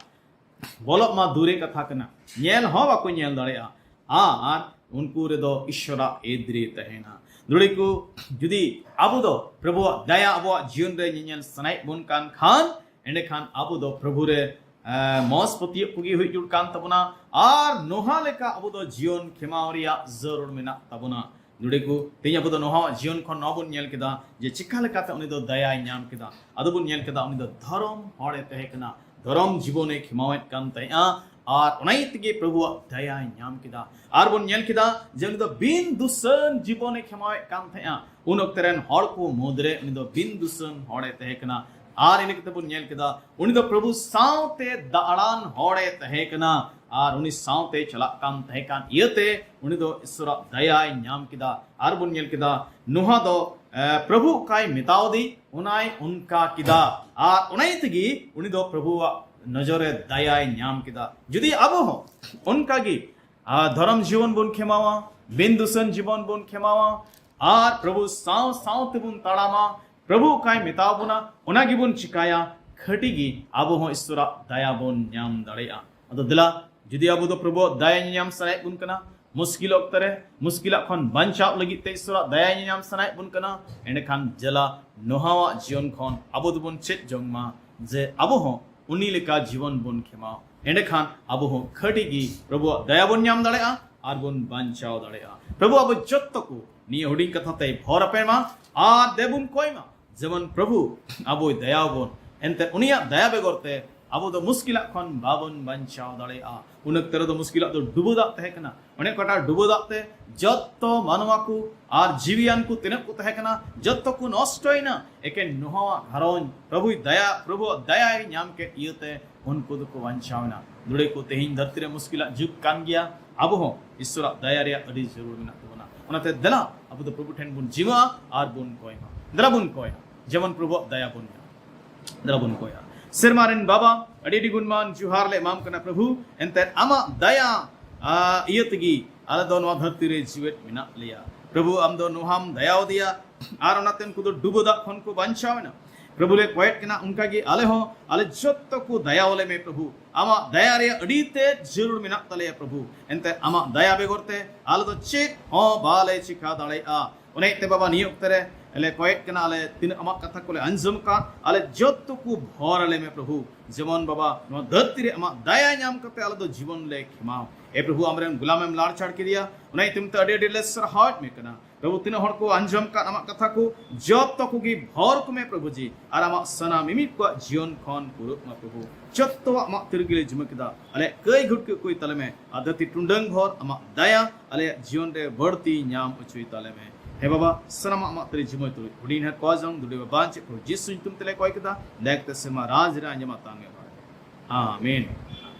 ᱵᱚᱞᱚᱜ ᱢᱟ ᱫᱩᱨᱮ ᱠᱟᱛᱷᱟ ᱠᱟᱱᱟ, ᱧᱮᱞ ᱦᱚᱸ ᱵᱟᱠᱚ ᱧᱮᱞ ᱫᱟᱲᱮᱭᱟᱜᱼᱟ᱾ ᱟᱨ ᱩᱱᱠᱩ ᱨᱮᱫᱚ ᱤᱥᱚᱨᱟᱜ ᱮᱫᱽᱨᱤ ᱛᱟᱦᱮᱱᱟ᱾ ᱫᱩᱲᱤ ᱠᱚ, ᱡᱩᱫᱤ ᱟᱵᱚ ᱫᱚ ᱯᱨᱚᱵᱷᱩᱣᱟᱜ ᱫᱟᱭᱟ ᱟᱵᱚᱣᱟᱜ ᱡᱤᱭᱚᱱ ᱨᱮ ᱧᱮᱧᱮᱞ ᱥᱟᱱᱟᱭᱮᱫ ᱵᱚᱱ ᱠᱟᱱ ᱠᱷᱟᱱ, ᱮᱸᱰᱮᱠᱷᱟᱱ ᱟᱵᱚ ᱫᱚ ᱯᱨᱚᱵᱷᱩ ᱨᱮ, ᱮ, ᱢᱚᱸᱡᱽ ᱯᱟᱹᱛᱭᱟᱹᱜ ᱠᱚᱜᱮ ᱦᱩᱭ ᱡᱩᱲ ᱠᱟᱱ ᱛᱟᱵᱚᱱᱟ᱾ ᱟᱨ ᱱᱚᱦᱟ ᱞᱮᱠᱟ ᱟᱵᱚ ᱫᱚ ᱡᱤᱭᱚᱱ ᱠᱷᱮᱢᱟᱣ ᱨᱮᱭᱟᱜ ᱡᱟᱹᱨᱩᱲ ᱢᱮᱱᱟᱜ ᱛᱟᱵᱚᱱᱟ᱾ ᱱᱚᱰᱮ ᱠᱚ, ᱛᱮᱦᱮᱧ ᱟᱵᱚ ᱫᱚ ᱱᱚᱦᱟᱣᱟᱜ ᱡᱤᱭᱚᱱ ᱠᱷᱚᱱ ᱱᱚᱣᱟ ᱵᱚᱱ ᱧᱮᱞ ᱠᱮᱫᱟ ᱡᱮ ᱪᱤᱠᱟ ᱞᱮᱠᱟᱛᱮ ᱩᱱᱤ ᱫᱚ ᱫᱟᱭᱟᱭ ᱧᱟᱢ ᱠᱮᱫᱟ᱾ ᱟᱫᱚ ᱵᱚᱱ ᱧᱮᱞ ᱠᱮᱫᱟ ᱩᱱᱤ ᱫᱚ ᱫᱷᱚᱨᱚᱢ ᱦᱚᱲᱮ ᱛᱟᱦᱮᱸ ᱠᱟᱱᱟ, ᱫᱷᱚᱨᱚᱢ ᱡᱤᱵᱚᱱᱮ ᱠᱷᱮᱢᱟᱣᱮᱫ ᱠᱟᱱ ᱛᱟᱦᱮᱸᱜᱼᱟ, ᱟᱨ ᱚᱱᱟ ᱤᱭᱟᱹ ᱛᱮᱜᱮ ᱯᱨᱚᱵᱷᱩᱣᱟᱜ ᱫᱟᱭᱟᱭ ᱧᱟᱢ ᱠᱮᱫᱟ᱾ ᱟᱨ ᱵᱚᱱ ᱧᱮᱞ ᱠᱮᱫᱟ ᱡᱮ ᱩᱱᱤ ᱫᱚ ᱵᱤᱱ ᱫᱩᱥᱟᱹᱱ ᱡᱤᱵᱚᱱᱮ ᱠᱷᱮᱢᱟᱣᱮᱫ ᱠᱟᱱ ᱛᱟᱦᱮᱸᱜᱼᱟ᱾ ᱩᱱ ᱚᱠᱛᱮ ᱨᱮᱱ ᱦᱚᱲ ᱠᱚ ᱢᱩᱫᱽᱨᱮ ᱩᱱᱤ ᱫᱚ ᱵᱤᱱ ᱫᱩᱥᱟᱹᱱ ᱦᱚᱲᱮ ᱛᱟᱦᱮᱸ ᱠᱟᱱᱟ᱾ ᱟᱨ ᱤᱱᱟᱹ ᱠᱟᱛᱮ ᱵᱚᱱ ᱧᱮᱞ ᱠᱮᱫᱟ ᱩᱱᱤ ᱫᱚ ᱯᱨᱚᱵᱷᱩ ᱥᱟᱶᱛᱮ ᱫᱟᱬᱟᱱ ᱦᱚᱲᱮ ᱛᱟᱦᱮᱸ ᱠᱟᱱᱟ, ᱟᱨ ᱩᱱᱤ ᱥᱟᱶᱛᱮ ᱪᱟᱞᱟᱜ ᱠᱟᱱ ᱛᱟᱦᱮᱸ ᱠᱟᱱ ᱤᱭᱟᱹᱛᱮ ᱩᱱᱤ ᱫᱚ ᱤᱥᱚᱨᱟᱜ ᱫᱟᱭᱟᱭ ᱧᱟᱢ ᱠᱮᱫᱟ᱾ ᱟᱨ ᱵᱚᱱ ᱧᱮᱞ ᱠᱮᱫᱟ ᱱᱚᱦᱟ ᱫᱚ, ᱮ, ᱯᱨᱚᱵᱷᱩ ᱚᱠᱟᱭ ᱢᱮᱛᱟᱣᱫᱮ ᱚᱱᱟᱭ ᱚᱱᱠᱟ ᱠᱮᱫᱟ, ᱟᱨ ᱚᱱᱟ ᱤᱭᱟᱹ ᱛᱮᱜᱮ ᱩᱱᱤ ᱫᱚ ᱯᱨᱚᱵᱷᱩᱣᱟᱜ ᱱᱚᱡᱚᱨ ᱨᱮ ᱫᱟᱭᱟᱭ ᱧᱟᱢ ᱠᱮᱫᱟ᱾ ᱡᱩᱫᱤ ᱟᱵᱚ ᱦᱚᱸ ᱚᱱᱠᱟ ᱜᱮ, ᱟ, ᱫᱷᱚᱨᱚᱢ ᱡᱤᱵᱚᱱ ᱵᱚᱱ ᱠᱷᱮᱢᱟᱣᱟ, ᱵᱤᱱ ᱫᱩᱥᱟᱹᱱ ᱡᱤᱵᱚᱱ ᱵᱚᱱ ᱠᱷᱮᱢᱟᱣᱟ, ᱟᱨ ᱯᱨᱚᱵᱷᱩ ᱥᱟᱶ ᱥᱟᱶ ᱛᱮᱵᱚᱱ ᱛᱟᱲᱟᱢᱟ, ᱯᱨᱚᱵᱷᱩ ᱚᱠᱟᱭ ᱢᱮᱛᱟᱣ ᱵᱚᱱᱟ ᱚᱱᱟ ᱜᱮᱵᱚᱱ ᱪᱤᱠᱟᱭᱟ, ᱠᱷᱟᱹᱴᱤ ᱜᱮ ᱟᱵᱚ ᱦᱚᱸ ᱤᱥᱚᱨᱟᱜ ᱫᱟᱭᱟ ᱵᱚᱱ ᱧᱟᱢ ᱫᱟᱲᱮᱭᱟᱜᱼᱟ᱾ ᱟᱫᱚ ᱫᱮᱞᱟ, ᱡᱩᱫᱤ ᱟᱵᱚ ᱫᱚ ᱯᱨᱚᱵᱷᱩᱣᱟᱜ ᱫᱟᱭᱟ ᱧᱟᱢ ᱥᱟᱱᱟᱭᱮᱫ ᱵᱚᱱ ᱠᱟᱱᱟ, ᱢᱩᱥᱠᱤᱞ ᱚᱠᱛᱚ ᱨᱮ ᱢᱩᱥᱠᱤᱞᱟᱜ ᱠᱷᱚᱱ ᱵᱟᱧᱪᱟᱣ ᱞᱟᱹᱜᱤᱫ ᱛᱮ ᱤᱥᱚᱨᱟᱜ ᱫᱟᱭᱟ ᱧᱟᱢ ᱥᱟᱱᱟᱭᱮᱫ ᱵᱚᱱ ᱠᱟᱱᱟ, ᱮᱸᱰᱮᱠᱷᱟᱱ ᱡᱮᱞᱟ ᱱᱚᱦᱟᱣᱟᱜ ᱡᱤᱭᱚᱱ ᱠᱷᱚᱱ ᱟᱵᱚ ᱫᱚᱵᱚᱱ ᱪᱮᱫ ᱡᱚᱝ ᱢᱟ ᱡᱮ ᱟᱵᱚ ᱦᱚᱸ ᱩᱱᱤ ᱞᱮᱠᱟ ᱡᱤᱵᱚᱱ ᱵᱚᱱ ᱠᱷᱮᱢᱟᱣ᱾ ᱮᱸᱰᱮᱠᱷᱟᱱ ᱟᱵᱚ ᱦᱚᱸ ᱠᱷᱟᱹᱴᱤ ᱜᱮ ᱯᱨᱚᱵᱷᱩᱣᱟᱜ ᱫᱟᱭᱟ ᱵᱚᱱ ᱧᱟᱢ ᱫᱟᱲᱮᱭᱟᱜᱼᱟ ᱟᱨ ᱵᱚᱱ ᱵᱟᱧᱪᱟᱣ ᱫᱟᱲᱮᱭᱟᱜᱼᱟ᱾ ᱯᱨᱚᱵᱷᱩ ᱟᱵᱚ ᱡᱚᱛᱚ ᱠᱚ ᱱᱤᱭᱟᱹ ᱦᱩᱰᱤᱧ ᱠᱟᱛᱷᱟ ᱛᱮᱭ ᱵᱷᱚᱨ ᱟᱯᱮ ᱢᱟ ᱟᱨ ᱫᱮᱵᱚᱱ ᱠᱚᱭ ᱢᱟ, ᱡᱮᱢᱚᱱ ᱯᱨᱚᱵᱷᱩ ᱟᱵᱚᱭ ᱫᱟᱭᱟ ᱟᱵᱚᱱ᱾ ᱮᱱᱛᱮ ᱩᱱᱤᱭᱟᱜ ᱫᱟᱭᱟ ᱵᱮᱜᱚᱨ ᱛᱮ ᱟᱵᱚ ᱫᱚ ᱢᱩᱥᱠᱤᱞᱟᱜ ᱠᱷᱚᱱ ᱵᱟᱵᱚᱱ ᱵᱟᱧᱪᱟᱣ ᱫᱟᱲᱮᱭᱟᱜᱼᱟ᱾ ᱩᱱ ᱚᱠᱛᱮ ᱨᱮᱫᱚ ᱢᱩᱥᱠᱤᱞᱟᱜ ᱫᱚ ᱰᱩᱵᱟᱹ ᱫᱟᱜ ᱛᱟᱦᱮᱸ ᱠᱟᱱᱟ᱾ ᱚᱱᱮ ᱚᱠᱟᱴᱟᱜ ᱰᱩᱵᱟᱹ ᱫᱟᱜ ᱛᱮ ᱡᱚᱛᱚ ᱢᱟᱱᱣᱟ ᱠᱚ ᱟᱨ ᱡᱤᱣᱤᱭᱟᱱ ᱠᱚ ᱛᱤᱱᱟᱹᱜ ᱠᱚ ᱛᱟᱦᱮᱸ ᱠᱟᱱᱟ, ᱡᱚᱛᱚ ᱠᱚ ᱱᱚᱥᱴᱚᱭᱮᱱᱟ᱾ ᱮᱠᱮᱱ ᱱᱳᱦᱟᱣᱟᱜ ᱜᱷᱟᱨᱚᱸᱡᱽ ᱯᱨᱚᱵᱷᱩᱭ ᱫᱟᱭᱟ, ᱯᱨᱚᱵᱷᱩᱣᱟᱜ ᱫᱟᱭᱟᱭ ᱧᱟᱢ ᱠᱮᱫ ᱤᱭᱟᱹᱛᱮ ᱩᱱᱠᱩ ᱫᱚᱠᱚ ᱵᱟᱧᱪᱟᱣ ᱮᱱᱟ᱾ ᱫᱩᱲᱮ ᱠᱚ, ᱛᱮᱦᱮᱧ ᱫᱷᱟᱹᱨᱛᱤ ᱨᱮ ᱢᱩᱥᱠᱤᱞᱟᱜ ᱡᱩᱜᱽ ᱠᱟᱱ ᱜᱮᱭᱟ᱾ ᱟᱵᱚ ᱦᱚᱸ ᱤᱥᱚᱨᱟᱜ ᱫᱟᱭᱟ ᱨᱮᱭᱟᱜ ᱟᱹᱰᱤ ᱡᱟᱹᱨᱩᱲ ᱢᱮᱱᱟᱜ ᱛᱟᱵᱚᱱᱟ᱾ ᱚᱱᱟᱛᱮ ᱫᱮᱞᱟ ᱟᱵᱚ ᱫᱚ ᱯᱨᱚᱵᱷᱩ ᱴᱷᱮᱱ ᱵᱚᱱ ᱡᱤᱢᱟᱹᱜᱼᱟ ᱟᱨ ᱵᱚᱱ ᱠᱚᱭ ᱢᱟ᱾ ᱫᱮᱞᱟ ᱵᱚᱱ ᱠᱚᱭᱟ, ᱡᱮᱢᱚᱱ ᱯᱨᱚᱵᱷᱩᱣᱟᱜ ᱫᱟᱭᱟ ᱵᱚᱱ ᱧᱟᱢ᱾ ᱫᱮᱞᱟ ᱵᱚᱱ ᱠᱚᱭᱟ᱾ ᱥᱮᱨᱢᱟ ᱨᱮᱱ ᱵᱟᱵᱟ, ᱟᱹᱰᱤ ᱟᱹᱰᱤ ᱜᱩᱱᱢᱟᱱ ᱡᱚᱦᱟᱨ ᱞᱮ ᱮᱢᱟᱢ ᱠᱟᱱᱟ ᱯᱨᱚᱵᱷᱩ᱾ ᱮᱱᱛᱮ ᱟᱢᱟᱜ ᱫᱟᱭᱟ, ᱟ, ᱤᱭᱟᱹ ᱛᱮᱜᱮ ᱟᱞᱮ ᱫᱚ ᱱᱚᱣᱟ ᱫᱷᱟᱹᱨᱛᱤ ᱨᱮ ᱡᱤᱣᱮᱫ ᱢᱮᱱᱟᱜ ᱞᱮᱭᱟ᱾ ᱯᱨᱚᱵᱷᱩ, ᱟᱢ ᱫᱚ ᱱᱚᱣᱟᱢ ᱫᱟᱭᱟᱣᱟᱫᱮᱭᱟ ᱟᱨ ᱚᱱᱟᱛᱮ ᱩᱱᱠᱩ ᱫᱚ ᱰᱩᱵᱟᱹ ᱫᱟᱜ ᱠᱷᱚᱱ ᱠᱚ ᱵᱟᱧᱪᱟᱣ ᱮᱱᱟ᱾ ᱯᱨᱚᱵᱷᱩ ᱞᱮ ᱠᱚᱭᱮᱫ ᱠᱟᱱᱟ, ᱚᱱᱠᱟᱜᱮ ᱟᱞᱮ ᱦᱚᱸ, ᱟᱞᱮ ᱡᱚᱛᱚ ᱠᱚ ᱫᱟᱭᱟᱣᱟᱞᱮ ᱢᱮ ᱯᱨᱚᱵᱷᱩ᱾ ᱟᱢᱟᱜ ᱫᱟᱭᱟ ᱨᱮᱭᱟᱜ ᱟᱹᱰᱤ ᱛᱮᱫ ᱡᱟᱹᱨᱩᱲ ᱢᱮᱱᱟᱜ ᱛᱟᱞᱮᱭᱟ ᱯᱨᱚᱵᱷᱩ᱾ ᱮᱱᱛᱮ ᱟᱢᱟᱜ ᱫᱟᱭᱟ ᱵᱮᱜᱚᱨ ᱛᱮ ᱟᱞᱮ ᱫᱚ ᱪᱮᱫ ᱦᱚᱸ ᱵᱟᱞᱮ ᱪᱤᱠᱟ ᱫᱟᱲᱮᱭᱟᱜᱼᱟ᱾ ᱚᱱᱟ ᱤᱭᱟᱹᱛᱮ ᱵᱟᱵᱟ, ᱱᱤᱭᱟᱹ ᱚᱠᱛᱮ ᱨᱮ ᱞᱮ ᱠᱚᱭᱮᱫ ᱠᱟᱱᱟ, ᱟᱞᱮ ᱛᱤᱱᱟᱹᱜ ᱟᱢᱟᱜ ᱠᱟᱛᱷᱟ ᱠᱚᱞᱮ ᱟᱸᱡᱚᱢ ᱟᱠᱟᱫ, ᱟᱞᱮ ᱡᱚᱛᱚ ᱠᱚ ᱵᱷᱚᱨ ᱟᱞᱮ ᱢᱮ ᱯᱨᱚᱵᱷᱩ᱾ ᱡᱮᱢᱚᱱ ᱵᱟᱵᱟ, ᱱᱚᱣᱟ ᱫᱷᱟᱹᱨᱛᱤ ᱨᱮ ᱟᱢᱟᱜ ᱫᱟᱭᱟ ᱧᱟᱢ ᱠᱟᱛᱮ ᱟᱞᱮ ᱫᱚ ᱡᱤᱵᱚᱱ ᱞᱮ ᱠᱷᱮᱢᱟᱣ᱾ ᱮ ᱯᱨᱚᱵᱷᱩ, ᱟᱢᱨᱮᱱ ᱜᱩᱞᱟᱢᱮᱢ ᱞᱟᱲᱪᱟᱲ ᱠᱮᱫᱮᱭᱟ, ᱚᱱᱟ ᱤᱭᱟᱹᱛᱮ ᱟᱹᱰᱤ ᱟᱹᱰᱤ ᱞᱮ ᱥᱟᱨᱦᱟᱣᱮᱫ ᱢᱮ ᱠᱟᱱᱟ᱾ ᱯᱨᱚᱵᱷᱩ, ᱛᱤᱱᱟᱹᱜ ᱦᱚᱲ ᱠᱚ ᱟᱸᱡᱚᱢ ᱠᱟᱫ ᱟᱢᱟᱜ ᱠᱟᱛᱷᱟ ᱠᱚ, ᱡᱚᱛᱚ ᱠᱚᱜᱮ ᱵᱷᱚᱨ ᱠᱚᱢᱮ ᱯᱨᱚᱵᱷᱩ ᱡᱤ, ᱟᱨ ᱟᱢᱟᱜ ᱥᱟᱱᱟᱢ ᱢᱤᱢᱤᱫ ᱠᱚᱣᱟᱜ ᱡᱤᱭᱚᱱ ᱠᱷᱚᱱ ᱯᱩᱨᱟᱹᱜ ᱢᱟ ᱯᱨᱚᱵᱷᱩ᱾ ᱡᱚᱛᱚᱣᱟᱜ ᱟᱢᱟᱜ ᱛᱤᱨᱜᱤ ᱞᱮ ᱡᱤᱢᱟᱹ ᱠᱮᱫᱟ, ᱟᱞᱮᱭᱟᱜ ᱠᱟᱹᱭ ᱜᱷᱩᱴᱠᱟᱹ ᱠᱚᱭ ᱛᱟᱞᱮ ᱢᱮ, ᱟᱨ ᱫᱷᱟᱹᱨᱛᱤ ᱴᱩᱰᱟᱹᱝ ᱵᱷᱚᱨ ᱟᱢᱟᱜ ᱫᱟᱭᱟ ᱟᱞᱮᱭᱟᱜ ᱡᱤᱭᱚᱱ ᱨᱮ ᱵᱟᱹᱲᱛᱤ ᱧᱟᱢ ᱦᱚᱪᱚᱭ ᱛᱟᱞᱮ ᱢᱮ᱾ ᱦᱮ ᱵᱟᱵᱟ, ᱥᱟᱱᱟᱢᱟᱜ ᱟᱢᱟᱜ ᱛᱤᱨᱮ ᱡᱤᱢᱟᱹ ᱛᱩᱞᱩᱡ ᱦᱩᱰᱤᱧ ᱦᱟᱨ ᱠᱚᱣᱟ ᱡᱚᱝ ᱫᱩᱰᱤ ᱵᱟᱵᱟ ᱪᱮᱫ ᱯᱨᱚᱵᱷᱩ ᱡᱤᱥᱩ ᱧᱩᱛᱩᱢ ᱛᱮᱞᱮ ᱠᱚᱭ ᱠᱮᱫᱟ, ᱫᱟᱭᱟ ᱠᱟᱛᱮ ᱥᱮᱨᱢᱟ ᱨᱟᱡᱽ ᱨᱮ ᱟᱸᱡᱚᱢᱟ ᱛᱟᱝ ᱮ ᱵᱟᱲᱟᱭ᱾ ᱟᱢᱮᱱ᱾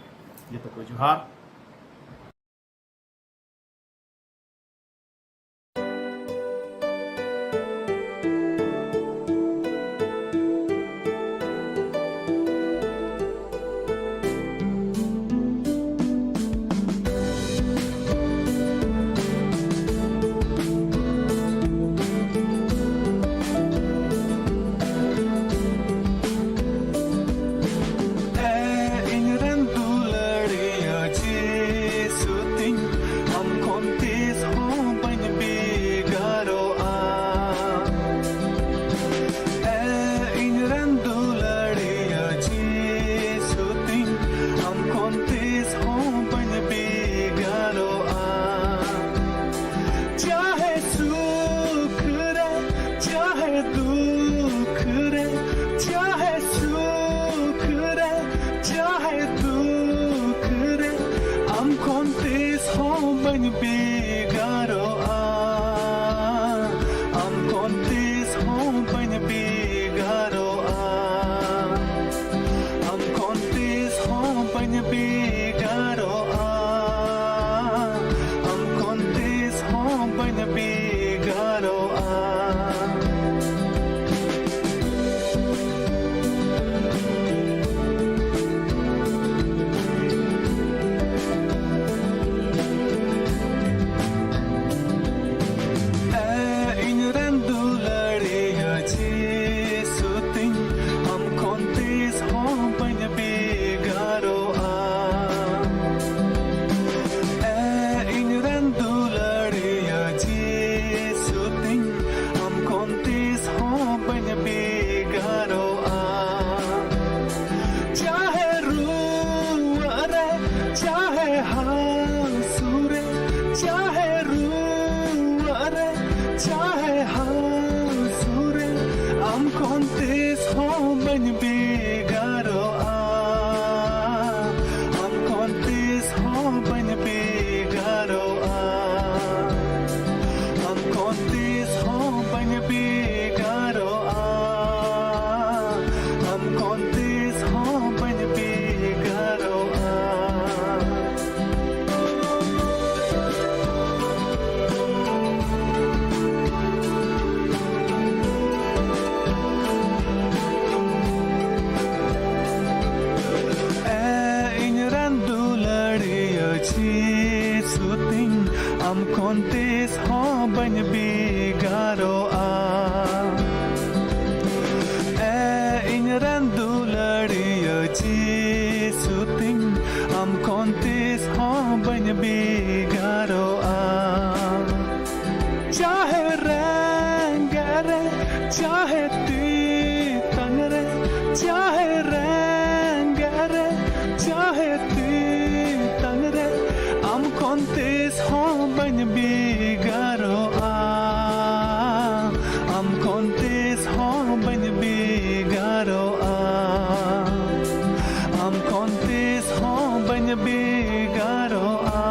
ᱡᱚᱛᱚ ᱠᱚ ᱡᱚᱦᱟᱨ᱾ ᱠᱷᱚᱱ ᱛᱤᱥ ᱦᱚᱸ ᱵᱟᱹᱧ ᱵᱷᱮᱜᱟᱨᱚᱜᱼᱟ, ᱟᱢ ᱠᱷᱚᱱ ᱛᱤᱥ ᱦᱚᱸ ᱵᱟᱹᱧ ᱵᱷᱮᱜᱟᱨᱚᱜᱼᱟ, ᱟᱢ ᱠᱷᱚᱱ ᱛᱤᱥ ᱦᱚᱸ ᱵᱟᱹᱧ ᱵᱷᱮᱜᱟᱨᱚᱜᱼᱟ, ᱟᱢ ᱠᱷᱚᱱ ᱛᱤᱥ ᱦᱚᱸ ᱵᱟᱹᱧ ᱵᱷᱮᱜᱟᱨᱚᱜᱼᱟ᱾ ᱮ ᱤᱧ ᱨᱮᱱ ᱫᱩᱞᱟᱹᱲᱤᱭᱟᱹ ᱡᱤᱥᱩ ᱛᱤᱧ, ᱟᱢ ᱠᱷᱚᱱ ᱛᱤᱥ ᱦᱚᱸ ᱵᱟᱹᱧ ᱵᱷᱮᱜᱟᱨᱚᱜᱼᱟ᱾ ᱮ ᱤᱧ ᱨᱮᱱ ᱫᱩᱞᱟᱹᱲᱤᱭᱟᱹ ᱡᱤᱥᱩ ᱛᱤᱧ, ᱟᱢ ᱠᱷᱚᱱ ᱛᱤᱥ ᱦᱚᱸ ᱵᱟᱹᱧ ᱵᱷᱮᱜᱟᱨᱚᱜᱼᱟ᱾ ᱪᱟᱦᱮ ᱨᱩᱣᱟᱹᱜ ᱨᱮ, ᱪᱟᱦᱮ ᱦᱟᱹᱥᱩ ᱨᱮ, ᱪᱟᱦᱮ ᱨᱩᱣᱟᱹᱜ ᱨᱮ, ᱪᱟᱦᱮ ᱦᱟᱹᱥᱩ ᱨᱮ, ᱟᱢ ᱠᱷᱚᱱ ᱛᱤᱥ ᱦᱚᱸ ᱵᱟᱹᱧ ᱵᱷᱮᱜᱟᱨᱚᱜᱼᱟ, ᱟᱢ ᱠᱷᱚᱱ ᱛᱤᱥ ᱦᱚᱸ ᱵᱟᱹᱧ ᱵᱷᱮᱜᱟᱨᱚᱜᱼᱟ, ᱟᱢ ᱠᱷᱚᱱ ᱛᱤᱥ ᱦᱚᱸ ᱵᱟᱹᱧ ᱵᱷᱮᱜᱟᱨᱚᱜᱼᱟ, ᱟᱢ ᱠᱷᱚᱱ ᱛᱤᱥ ᱦᱚᱸ ᱵᱟᱹᱧ ᱵᱷᱮᱜᱟᱨᱚᱜᱼᱟ᱾ ᱮ ᱤᱧ ᱨᱮᱱ ᱫᱩᱞᱟᱹᱲᱤᱭᱟᱹ ᱡᱤᱥᱩ ᱛᱤᱧ, ᱟᱢ ᱠᱷᱚᱱ ᱛᱤᱥ ᱦᱚᱸ ᱵᱟᱹᱧ ᱵᱷᱮᱜᱟᱨᱚᱜᱼᱟ᱾ ᱮ ᱤᱧ ᱨᱮᱱ ᱫᱩᱞᱟᱹᱲᱤᱭᱟᱹ ᱡᱤᱥᱩ ᱛᱤᱧ, ᱟᱢ ᱠᱷᱚᱱ ᱛᱤᱥ ᱦᱚᱸ ᱵᱟᱹᱧ ᱵᱷᱮᱜᱟᱨᱚᱜᱼᱟ᱾ ᱪᱟᱦᱮ ᱨᱮᱸᱜᱮᱡ ᱨᱮ, ᱪᱟᱦᱮ ᱛᱮᱛᱟᱝ ᱨᱮ, ᱪᱟᱦᱮ ᱨᱮᱸᱜᱮᱡ ᱨᱮ, ᱪᱟᱦᱮ ᱛᱮᱛᱟᱝ ᱨᱮ, ᱟᱢ ᱠᱷᱚᱱ ᱛᱤᱥ ᱦᱚᱸ ᱵᱟᱹᱧ ᱵᱷᱮᱜᱟᱨᱚᱜᱼᱟ, ᱟᱢ ᱠᱷᱚᱱ ᱛᱤᱥ ᱦᱚᱸ ᱵᱟᱹᱧ ᱵᱷᱮᱜᱟᱨᱚᱜᱼᱟ, ᱟᱢ ᱠᱷᱚᱱ ᱛᱤᱥ ᱦᱚᱸ ᱵᱟᱹᱧ ᱵᱷᱮᱜᱟᱨᱚᱜᱼᱟ᱾